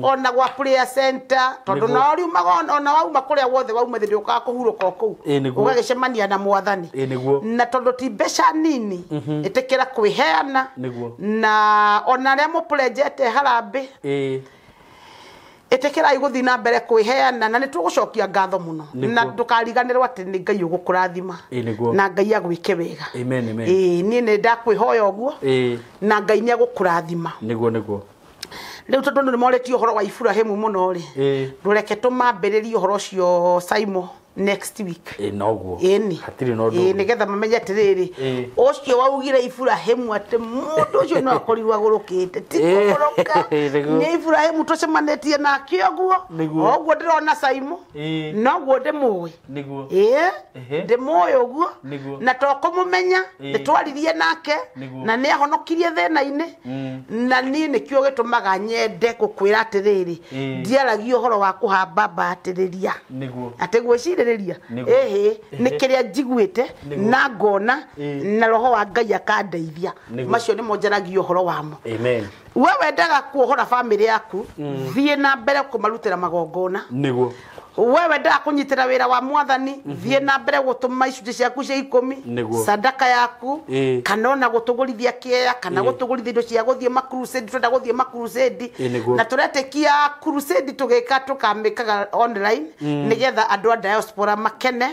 ona gwa prayer center tondũ Nĩguo. nao riumaga ona wauma kũrĩa wothe wauma thĩ ndũkaga kũhurũka o kũu. Ĩĩ, nĩguo. Ũgagĩcemania na mwathani. Ĩĩ, nĩguo. Na tondũ ti mbeca nini ĩtĩkĩra kwĩheana. Nĩguo. Na ona arĩa mũprenjete harambĩ Ĩĩ. ĩtĩkĩrai gũthiĩ na mbere kwĩheana na nĩ tũgũcokia ngatho mũno. Nĩguo. Na ndũkariganĩrwo atĩ nĩ Ngai ũgũkũrathima. Ĩĩ, nĩguo. Na Ngai agwĩke wega. Amen, amen. Ĩĩ, niĩ nĩ ndakwĩhoya ũguo. Ĩĩ. Na Ngai nĩ agũkũrathima. Nĩguo nĩguo. Rĩu tondũ andũ nĩ morĩtie ũhoro wa Iburahĩmu mũno rĩ, Ĩĩ. ndũreke tũmambĩrĩrie ũhoro ũcio Simon next week. Ĩĩ, noguo. Ĩni. Hatirĩ na ũndũ Ĩĩ, ũngĩ. nĩgetha mamenye atĩrĩrĩ, Ĩĩ. ũcio waugire Iburahĩmu atĩ mũndũ ũcio no akorirwo agũrũkĩte ti Ĩĩ. kũgũrũka. Nĩguo. Nĩ Iburahĩmu tũcemanĩtie nake ũguo. Nĩguo. Ũguo ndĩrona Simon. Ĩĩ. Noguo ndĩmũĩ. Nĩguo. Ĩĩ. Ehe. Ndĩmũĩ ũguo. Nĩguo. Na to kũmũmenya, Ĩĩ. nĩtwaririe nake Nĩguo. na nĩ ahonokirie thĩna-inĩ. Na niĩ nĩkĩo gĩtũmaga nyende gũkwĩra atĩrĩrĩ, Ĩĩ. ndiaragia ũhoro wa kũhamba mbatĩrĩria. Nĩguo. Atĩ gwĩcirĩrĩria. Nĩguo. Ĩhĩ, nĩ kĩrĩa njiguĩte Nĩguo. na ngona Ĩĩ. na roho wa Ngai akandeithia. Nĩguo. Macio nĩmo njaragia ũhoro wamo. Amen. We wendaga kuohora bamĩrĩ yaku, thiĩ na mbere kũmarutĩra magongona. Nĩguo. We wendaga kũnyitĩra wĩra wa mwathani, thiĩ na mbere gũtũma icunjĩ ciaku cia 10, sadaka yaku, kana ona gũtũgũrithia kĩea, kana gũtũgũrithia indo cia gũthiĩ ma crusade. Tũrenda gũthiĩ ma crusade, na tũretĩkia crusade tũgĩka tũkamĩkaga online nĩgetha andũ a diaspora makene,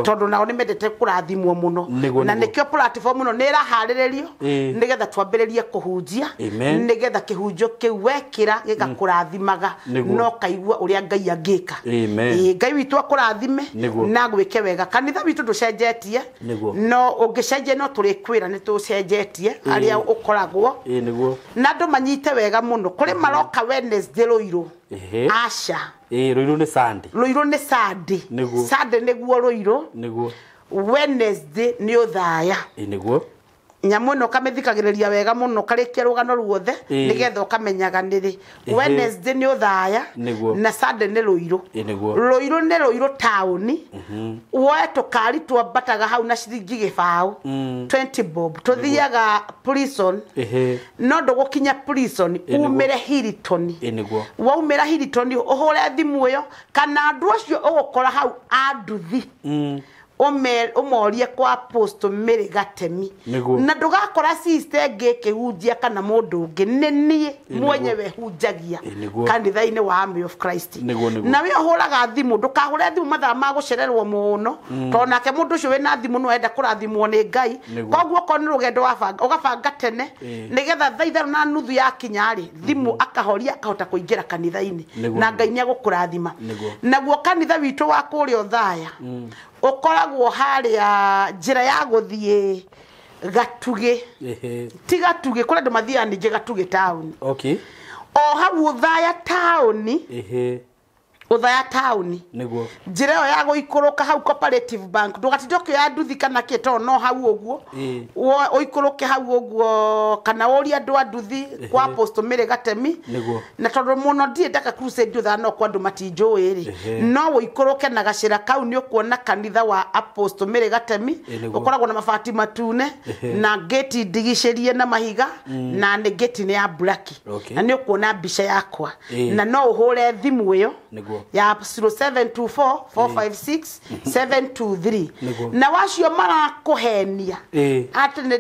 tondũ nao nĩ mendete kũrathimwo mũno, na nĩkĩo platform ĩno nĩ ĩraharĩrĩrio nĩgetha twambĩrĩrie kũhunjia, nĩgetha kĩhunjio kĩu wekĩra gĩgakũrathimaga no kaigua ũrĩa Ngai angĩka. Ngai witũ akũrathime na gwĩke wega. Kanitha witũ ndũcenjetie, no ũngĩcenjia no tũrĩkwĩra nĩ tũcenjetie arĩa ũkoragwo, na andũ manyite wega mũno. Kũrĩ maroka Wednesday Rũirũ, aca Rũirũ nĩ Sunday, Rũirũ nĩ Sunday, Sunday nĩguo Rũirũ, Wednesday nĩ Ũthaya, nĩguo nyamũ ĩno ũkamĩthikagĩrĩria wega mũno ũkarĩkia rũgano ruothe nĩgetha ũkamenyaga nĩrĩ. Wednesday nĩ Ũthaya na Sunday nĩ Rũirũ. Rũirũ nĩ Rũirũ taũni, woe tũkari twambataga hau na ciringi 20, 20 bob, tũthiaga prison, no ndũgũkinya prison umĩre Hilton. Waumĩra Hilton ũhũre thimũ ĩyo, kana andũ acio ũgũkora hau a nduthi umorie kwa Apostle Mary Gatemi, na ndugakora sister ĩngĩ ĩkĩhunjia kana mũndũ ũngĩ, nĩ niĩ mwenyewe hunjagia kanitha-inĩ wa Army of Christ. Na we ũhũraga thimũ, ndũkahũre thimũ mathaa ma gũcererwo mũno, tondũ nake mũndũ ũcio wĩna thimũ no enda kũrathimwo nĩ Ngai. Koguo okorwo nĩ rũgendo wabanga, ũgabanga tene nĩgetha thaa 3:30 yakinya rĩ, thimũ akahoria akahota kũingĩra kanitha-inĩ, na Ngai nĩ egũkũrathima. Naguo kanitha witũ wa kũrĩa Ũthaya ũkoragwo harĩa njĩra ya gũthiĩ Gatugĩ, ti Gatugĩ, kũrĩa andũ mathiaga ningĩ Gatugĩ taũni. O hau Ũthaya taũni, Ũthaya taũni njĩra ĩyo ya gũikũrũka hau Cooperative Bank, ndũgatinde ũkĩoya nduthi kana kĩ, tondũ no hau ũguo ũikũrũke hau ũguo, kana ũrie andũ a nduthi kwa Apostle Mary Gatemi. Na tondũ mũno ndirĩ ndeka crusade Ũthaya no kwa andũ matinjũĩ rĩ, no ũikũrũke na gacĩra kau nĩ ũkuona kanitha wa Apostle Mary Gatemi, ũkoragwo na mabati matune na gate ndigicĩrie na mahiga, na nĩ gate nĩ ya blaki, na nĩ ũkuona mbica yakwa, na no ũhũre thimũ ĩyo ya 0724 456 723. Na wacio marakũhenia atĩ nĩ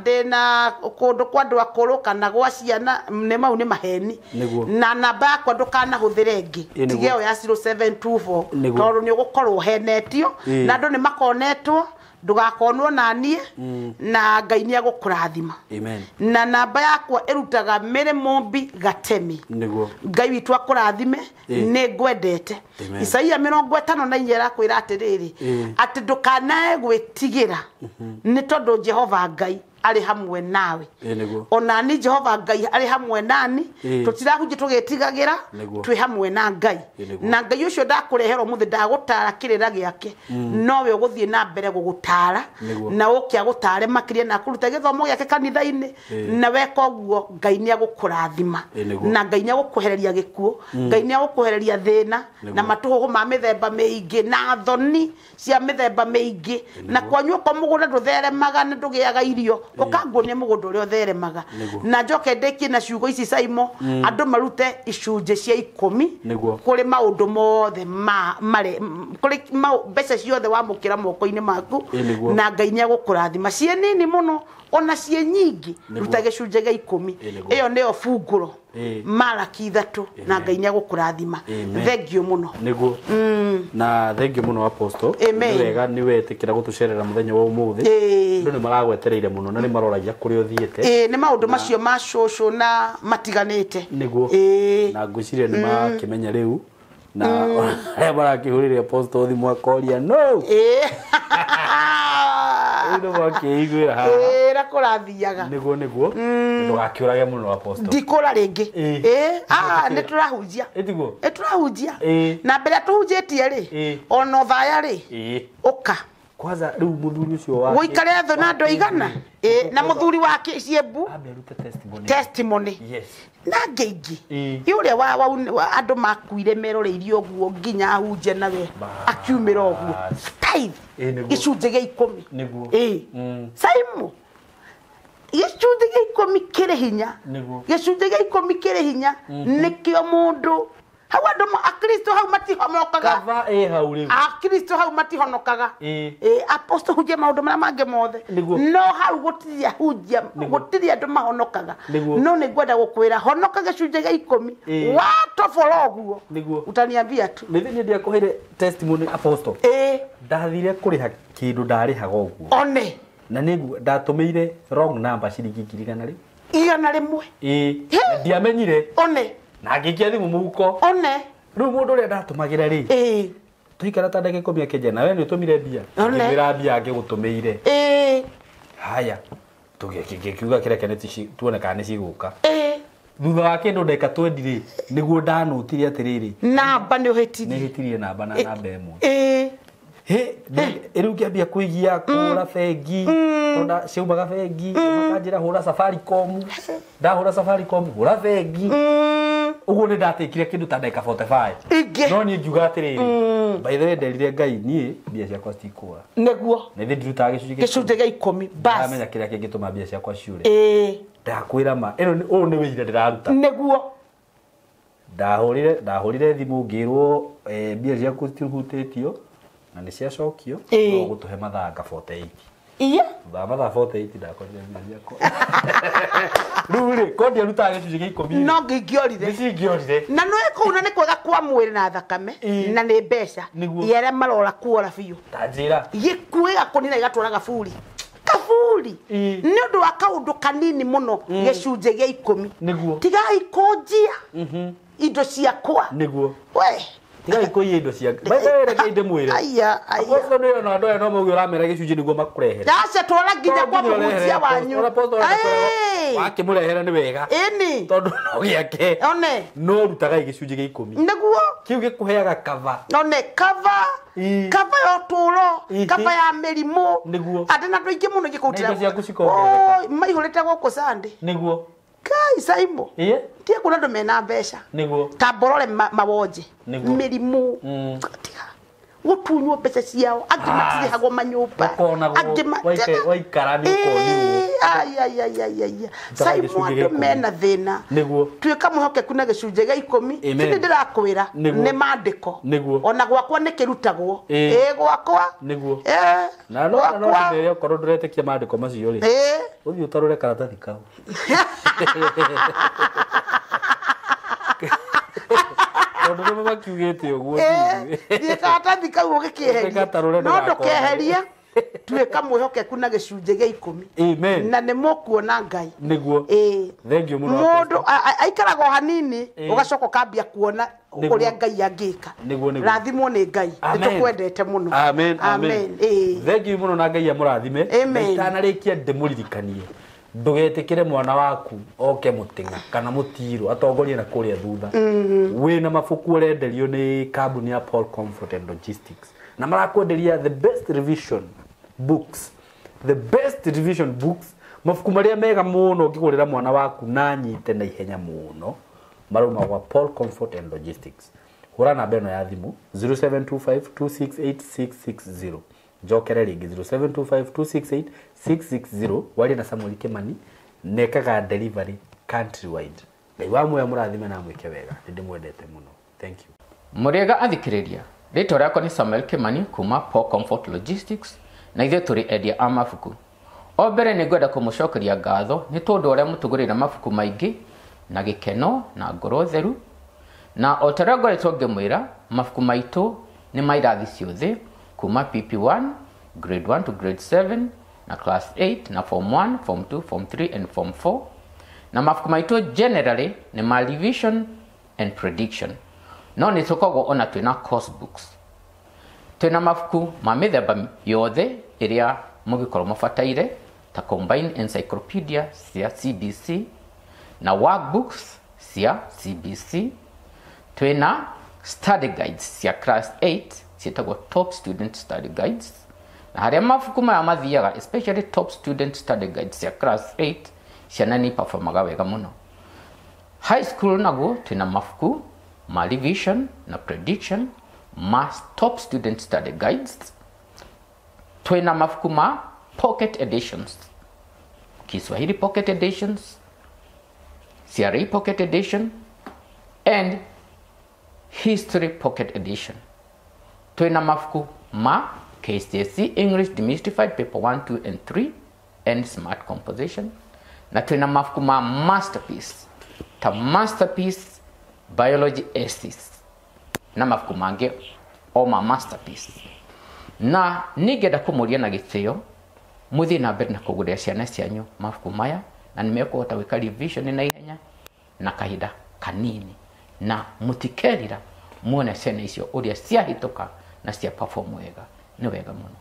ndĩna kũndũ kwa andũ akũrũ kana gwa ciana, nĩ mau nĩ maheni. Na namba yakwa ndũkanahũthĩre ĩngĩ tiga ĩyo ya 0724, tondũ nĩ ũgũkorwo ũhenetio na andũ nĩ makonetwo, ndũgakonwo na niĩ, na Ngai nĩ egũkũrathima. Na namba yakwa ĩrutaga Mary Mumbi Gatemi. Ngai witũ akũrathime, nĩ ngwendete. Isaia 54 ĩrakwĩra atĩrĩrĩ, atĩ ndũkanae gwĩtigĩra nĩ tondũ Jehova Ngai arĩ hamwe nawe. Ona ni Jehova Ngai arĩ hamwe nani, tũtirahunjia tũgĩtigagĩra, twĩ hamwe na Ngai. Na Ngai ũcio ndakũrehera ũmũthĩ ndagũtara kĩrĩra gĩake, nowe ũgũthiĩ na mbere gũgũtara, na ũke agũtare makĩria na akũrute gĩthomo gĩake kanitha-inĩ, na weka ũguo Ngai nĩ egũkũrathima, na Ngai nĩ egũkwehereria gĩkuũ, Ngai nĩ egũkwehereria thĩna na matũhũhũ ma mĩthemba mĩingĩ na thoni cia mĩthemba mĩingĩ, na kwanyu okorwo mũgũnda ndũtheremaga na ndũgĩaga irio, ũkanguonia mũgũnda ũrĩa ũtheremaga. Na njoke ndĩkie na ciugo ici Saimo, andũ marute icunjĩ cia 10 kũrĩ maũndũ mothe kũrĩ mbeca ciothe wamũkĩra moko-inĩ maku, na Ngai nĩ egũkũrathima ciĩ nini mũno ona ciĩ nyingĩ, ruta gĩcunjĩ gĩa 10. Ĩyo nĩyo bungũro Malaki 3, na Ngai nĩ egũkũrathima. Thengiũ mũno. Nĩguo. Na thengiũ mũno Apostle. Nĩ wega nĩ wetĩkĩra gũtũcerera mũthenya wa ũmũthĩ. Andũ nĩ maragwetereire mũno na nĩ maroragia kũrĩa ũthiĩte. Nĩ maũndũ macio ma cũcũ na matiganĩte. Nĩguo. Na ngwĩciria nĩ makĩmenya rĩu, na arĩa marakĩhũrĩre Apostle thimũ akoria no. Rĩu makĩiguĩra haha. Na kũrathiaga. Nĩguo nĩguo. Ndũgakĩũrage mũno Apostle. Ndikũra rĩngĩ. Nĩ tũrahunjia. Ĩtiguo? Tũrahunjia. Na mbere tũhunjĩtie rĩ, ona Ũthaya rĩ, ũka. Kwanza rĩu mũthuri ũcio wake. Gũikare thĩ na andũ aigana? Na mũthuri wake Ciembu. Ambe arute testimony. Testimony. Yes. Na ngĩingĩ. Ũrĩa wa andũ makuire meroreirie ũguo nginya ahunje nawe akiumĩra ũguo. Tithe. Gĩcunjĩ gĩa 10. Nĩguo. Saimo. Gĩcunjĩ gĩa 10 kĩrĩ hinya. Gĩcunjĩ gĩa 10 kĩrĩ hinya. Nĩkĩo mũndũ Hau andũ akristo hau matihonokaga. Kava ĩ hau rĩu. Akristo hau matihonokaga. Ĩ. Apostle hunjia maũndũ marĩa mangĩ mothe. Nĩguo. No hau gũtirĩ hunjia, Nĩguo. gũtirĩ andũ mahonokaga. Nĩguo. No nĩ ngwenda gũkwĩra honoka gĩcunjĩ gĩa 10. Ĩ. Watobora ũguo. Nĩguo. Utaniambia tu. Nĩ niĩ ndiakũheire testimony apostle. Ĩ. Ndathire kũrĩha kĩndũ ndarĩhaga ũguo. One. Na nĩguo ndatũmĩire wrong number ciringi 100,000. 100. Ĩ. He. Na ndiamenyire. One. Na ngĩikia thimũ mũhuko. One. Rĩu mũndũ ũrĩa ndatũmagĩra rĩ. Ĩ. Tũikara ta ndagĩka 10 akĩnjĩra na we nĩ ũtũmire mbia. One. Ngĩmwĩra mbia ngĩgũtũmĩire. Ĩ. Haya. Tũgĩkiuga kĩreke nĩ tuone kana nĩ cigũka. Ĩ. Thutha wa kĩndũ ndagĩka 20 rĩ, nĩguo ndanũtire atĩrĩrĩ. Namba nĩ ũhĩtirie. Nĩ hĩtirie namba na namba ĩmwe. Ĩ. He, rĩu ngĩambia kũigia kũhũra bengi, tondũ ciaumaga bengi, makanjĩra hũra Safaricom, ndahũra Safaricom, hũra bengi. Ũguo nĩ ndatekire kĩndũ ta ndagĩka 45. Ingĩ. No niĩ ngiuga atĩrĩrĩ, by the way nderire Ngai niĩ mbia ciakwa citikũra. Nĩguo. Na ithe ndirutaga gĩcunjĩ gĩa Gĩcunjĩ gĩa 10. Bas. Ndamenya kĩrĩa kĩngĩtũma mbia ciakwa ciũre. Ĩ. Ndakwĩra ma, ĩno nĩ ũyũ nĩ wĩira ndĩraruta. Nĩguo. Ndahũrire thimũ ngĩrwo mbia ciaku citihutĩtio na nĩ ciacokio, Ĩ. no gũtũhe mathaa nga 48. Iya. Thutha wa mathaa 48 ndakorire mbia ciakwa. Rĩu rĩ, ko ndiarutaga gĩcunjĩ gĩa 10. No ngĩngĩorire. Nĩ cingĩorire. Na nĩ kũu na nĩ kwega kwa mwĩrĩ na thakame Ĩ. na nĩ mbeca. Nĩguo. Ia arĩa marora kuora biũ. Ta njĩra. Gĩkuũ gĩgakũnina gĩgatwara gaburi. Kaburi. Ĩ. Nĩ ũndũ wa kaũndũ kanini mũno gĩcunjĩ gĩa 10. Nĩguo. Tigai kũnjia indo ciakwa. Nĩguo. We. Tigai kũiya indo cia. By the way, reke ndĩmwĩre. Aya, aya. Apostle nĩ ona andũ aya no mauge ũramera gĩcunjĩ nĩguo makũrehere. Ndaca twara nginya kwa mũhunjia wanyu. Ĩ. Wakĩmũrehera nĩ wega. Ĩni. Tondũ no gĩake. One. No rutagai gĩcunjĩ gĩa 10. Nĩguo. Kĩu gĩkũheaga cover. One cover. Ĩ. Cover ya ũtũũro, Ĩ. cover ya mĩrimũ. Nĩguo. Andũ na andũ aingĩ mũno ingĩkũrutĩra. Na indo ciaku cikongerereka. Oi, maihũrĩte gũkũ Sunday. Nĩguo. Kai Saimo. Ĩ. Tie kuona andũ mena mbeca. Nĩguo. Ta mborore mawonje. Nĩguo. Mĩrimũ. Tiga. Gũtunywo mbeca ciao. Angĩ matirĩhagwo manyũmba. Ũkonagwo. Angĩ Waikara nĩ ũkonirwo. Ai, ai, ai, ai, ai. Rutaga Saimo gĩcunjĩ andũ gĩa 10. mena thĩna. Nĩguo. Tuĩka mwĩhokeku na gĩcunjĩ gĩa 10. Amen. Tini ndĩrakwĩra Nĩguo. nĩ maandĩko. Nĩguo. Ona gwakwa nĩ kĩrutagwo. Ĩ. Ĩ gwakwa. Nĩguo. Ĩ. Na no na no gwakwa. ndĩmere okorwo ndũretĩkia maandĩko macio rĩ. Ĩ. Ũthiĩ ũtarũre karatathi kau. Tondũ nĩmo makiugĩte ũguo Ĩ, ndiũĩ. thiĩ karatathi kau ũgĩkĩeherie. Ũgĩgatarũre No ndũgakone. ndũkeherie. Tuĩka mwĩhokeku na gĩcunjĩ gĩa 10. Amen. Na nĩ mũkuona Ngai. Nĩguo. Ĩ. Thank you mũno. Mũndũ aikaraga o hanini Ĩ. ũgacoka ũkambia kuona Nĩguo. ũrĩa Ngai angĩka. Nĩguo, nĩguo. Rathimwo nĩ Ngai. Amen. Nĩtũkwendete mũno. Amen. Amen. Amen. Ĩ. Thank you mũno na Ngai amũrathime. Amen. Na itanarĩkia ndĩmũririkanie. Ndũgetĩkĩre mwana waku oke mũtĩng'a kana mũtirũ atongorie na kũrĩa thutha. Wĩna mabuku ũrenderio nĩ kambuni ya Paul Comfort and Logistics. Na marakwenderia the best revision books. The best revision books. Mabuku marĩa mega mũno ũngĩgũrĩra mwana waku na anyite na ihenya mũno marauma gwa Paul Comfort and Logistics. Hũra namba ĩno ya thimũ 0725268660. Njokere rĩngĩ 0725268660 warie na Samuel Kimani nekaga delivery countrywide. Ngai wa muoyo mũrathime na amwĩke wega. Nĩ ndĩmwendete mũno. Thank you. Mũrĩega athikĩrĩria, rĩtwa rĩakwa nĩ Samuel Kimani kuma Paul Comfort Logistics na ithuĩ tũrĩ endia a mabuku. O mbere nĩ ngwenda kũmũcokeria ngatho nĩ tondũ ũrĩa mũtũgũrĩra mabuku maingĩ na gĩkeno na ngoro theru. Na o ta ũrĩa ngoretwo ngĩmwĩra, mabuku maitũ nĩ ma irathi ciothe kuma PP1, grade 1 to grade 7 na class 8 na form 1, form 2, form 3 and form 4. Na mabuku maitũ generally nĩ ma revision and prediction. No nĩ tũkoragwo ona twĩna course books. Twĩna mabuku ma mĩthemba yothe ĩrĩa mũngĩkorwo mũbataire ta combined encyclopedia cia CBC na workbooks cia CBC. Twĩna study guides cia class 8 ciĩtagwo top student study guides. Na harĩa mabuku maya mathiaga, especially top student study guides cia class 8, ciana nĩ performaga wega mũno. High school naguo twĩna mabuku ma revision na prediction ma top student study guides. Twĩna mabuku ma pocket editions, Kiswahili pocket editions, CRE pocket edition and History Pocket Edition, twĩna mabuku ma KCSE English Demystified Paper 1, 2 and 3 and Smart Composition, na twĩna mabuku ma Masterpiece ta Masterpiece Biology Essays na mabuku mangĩ o ma Masterpiece. Na ningĩenda kũmũria na gĩtĩo mũthiĩ na mbere na kũgũrĩra ciana cianyu mabuku maya, na nĩ mekũhota gwĩka revision na ihenya na kahinda kanini, na mũtikerira muone ciana icio ũrĩa ciahĩtũka na cia perform wega. Nĩ wega mũno.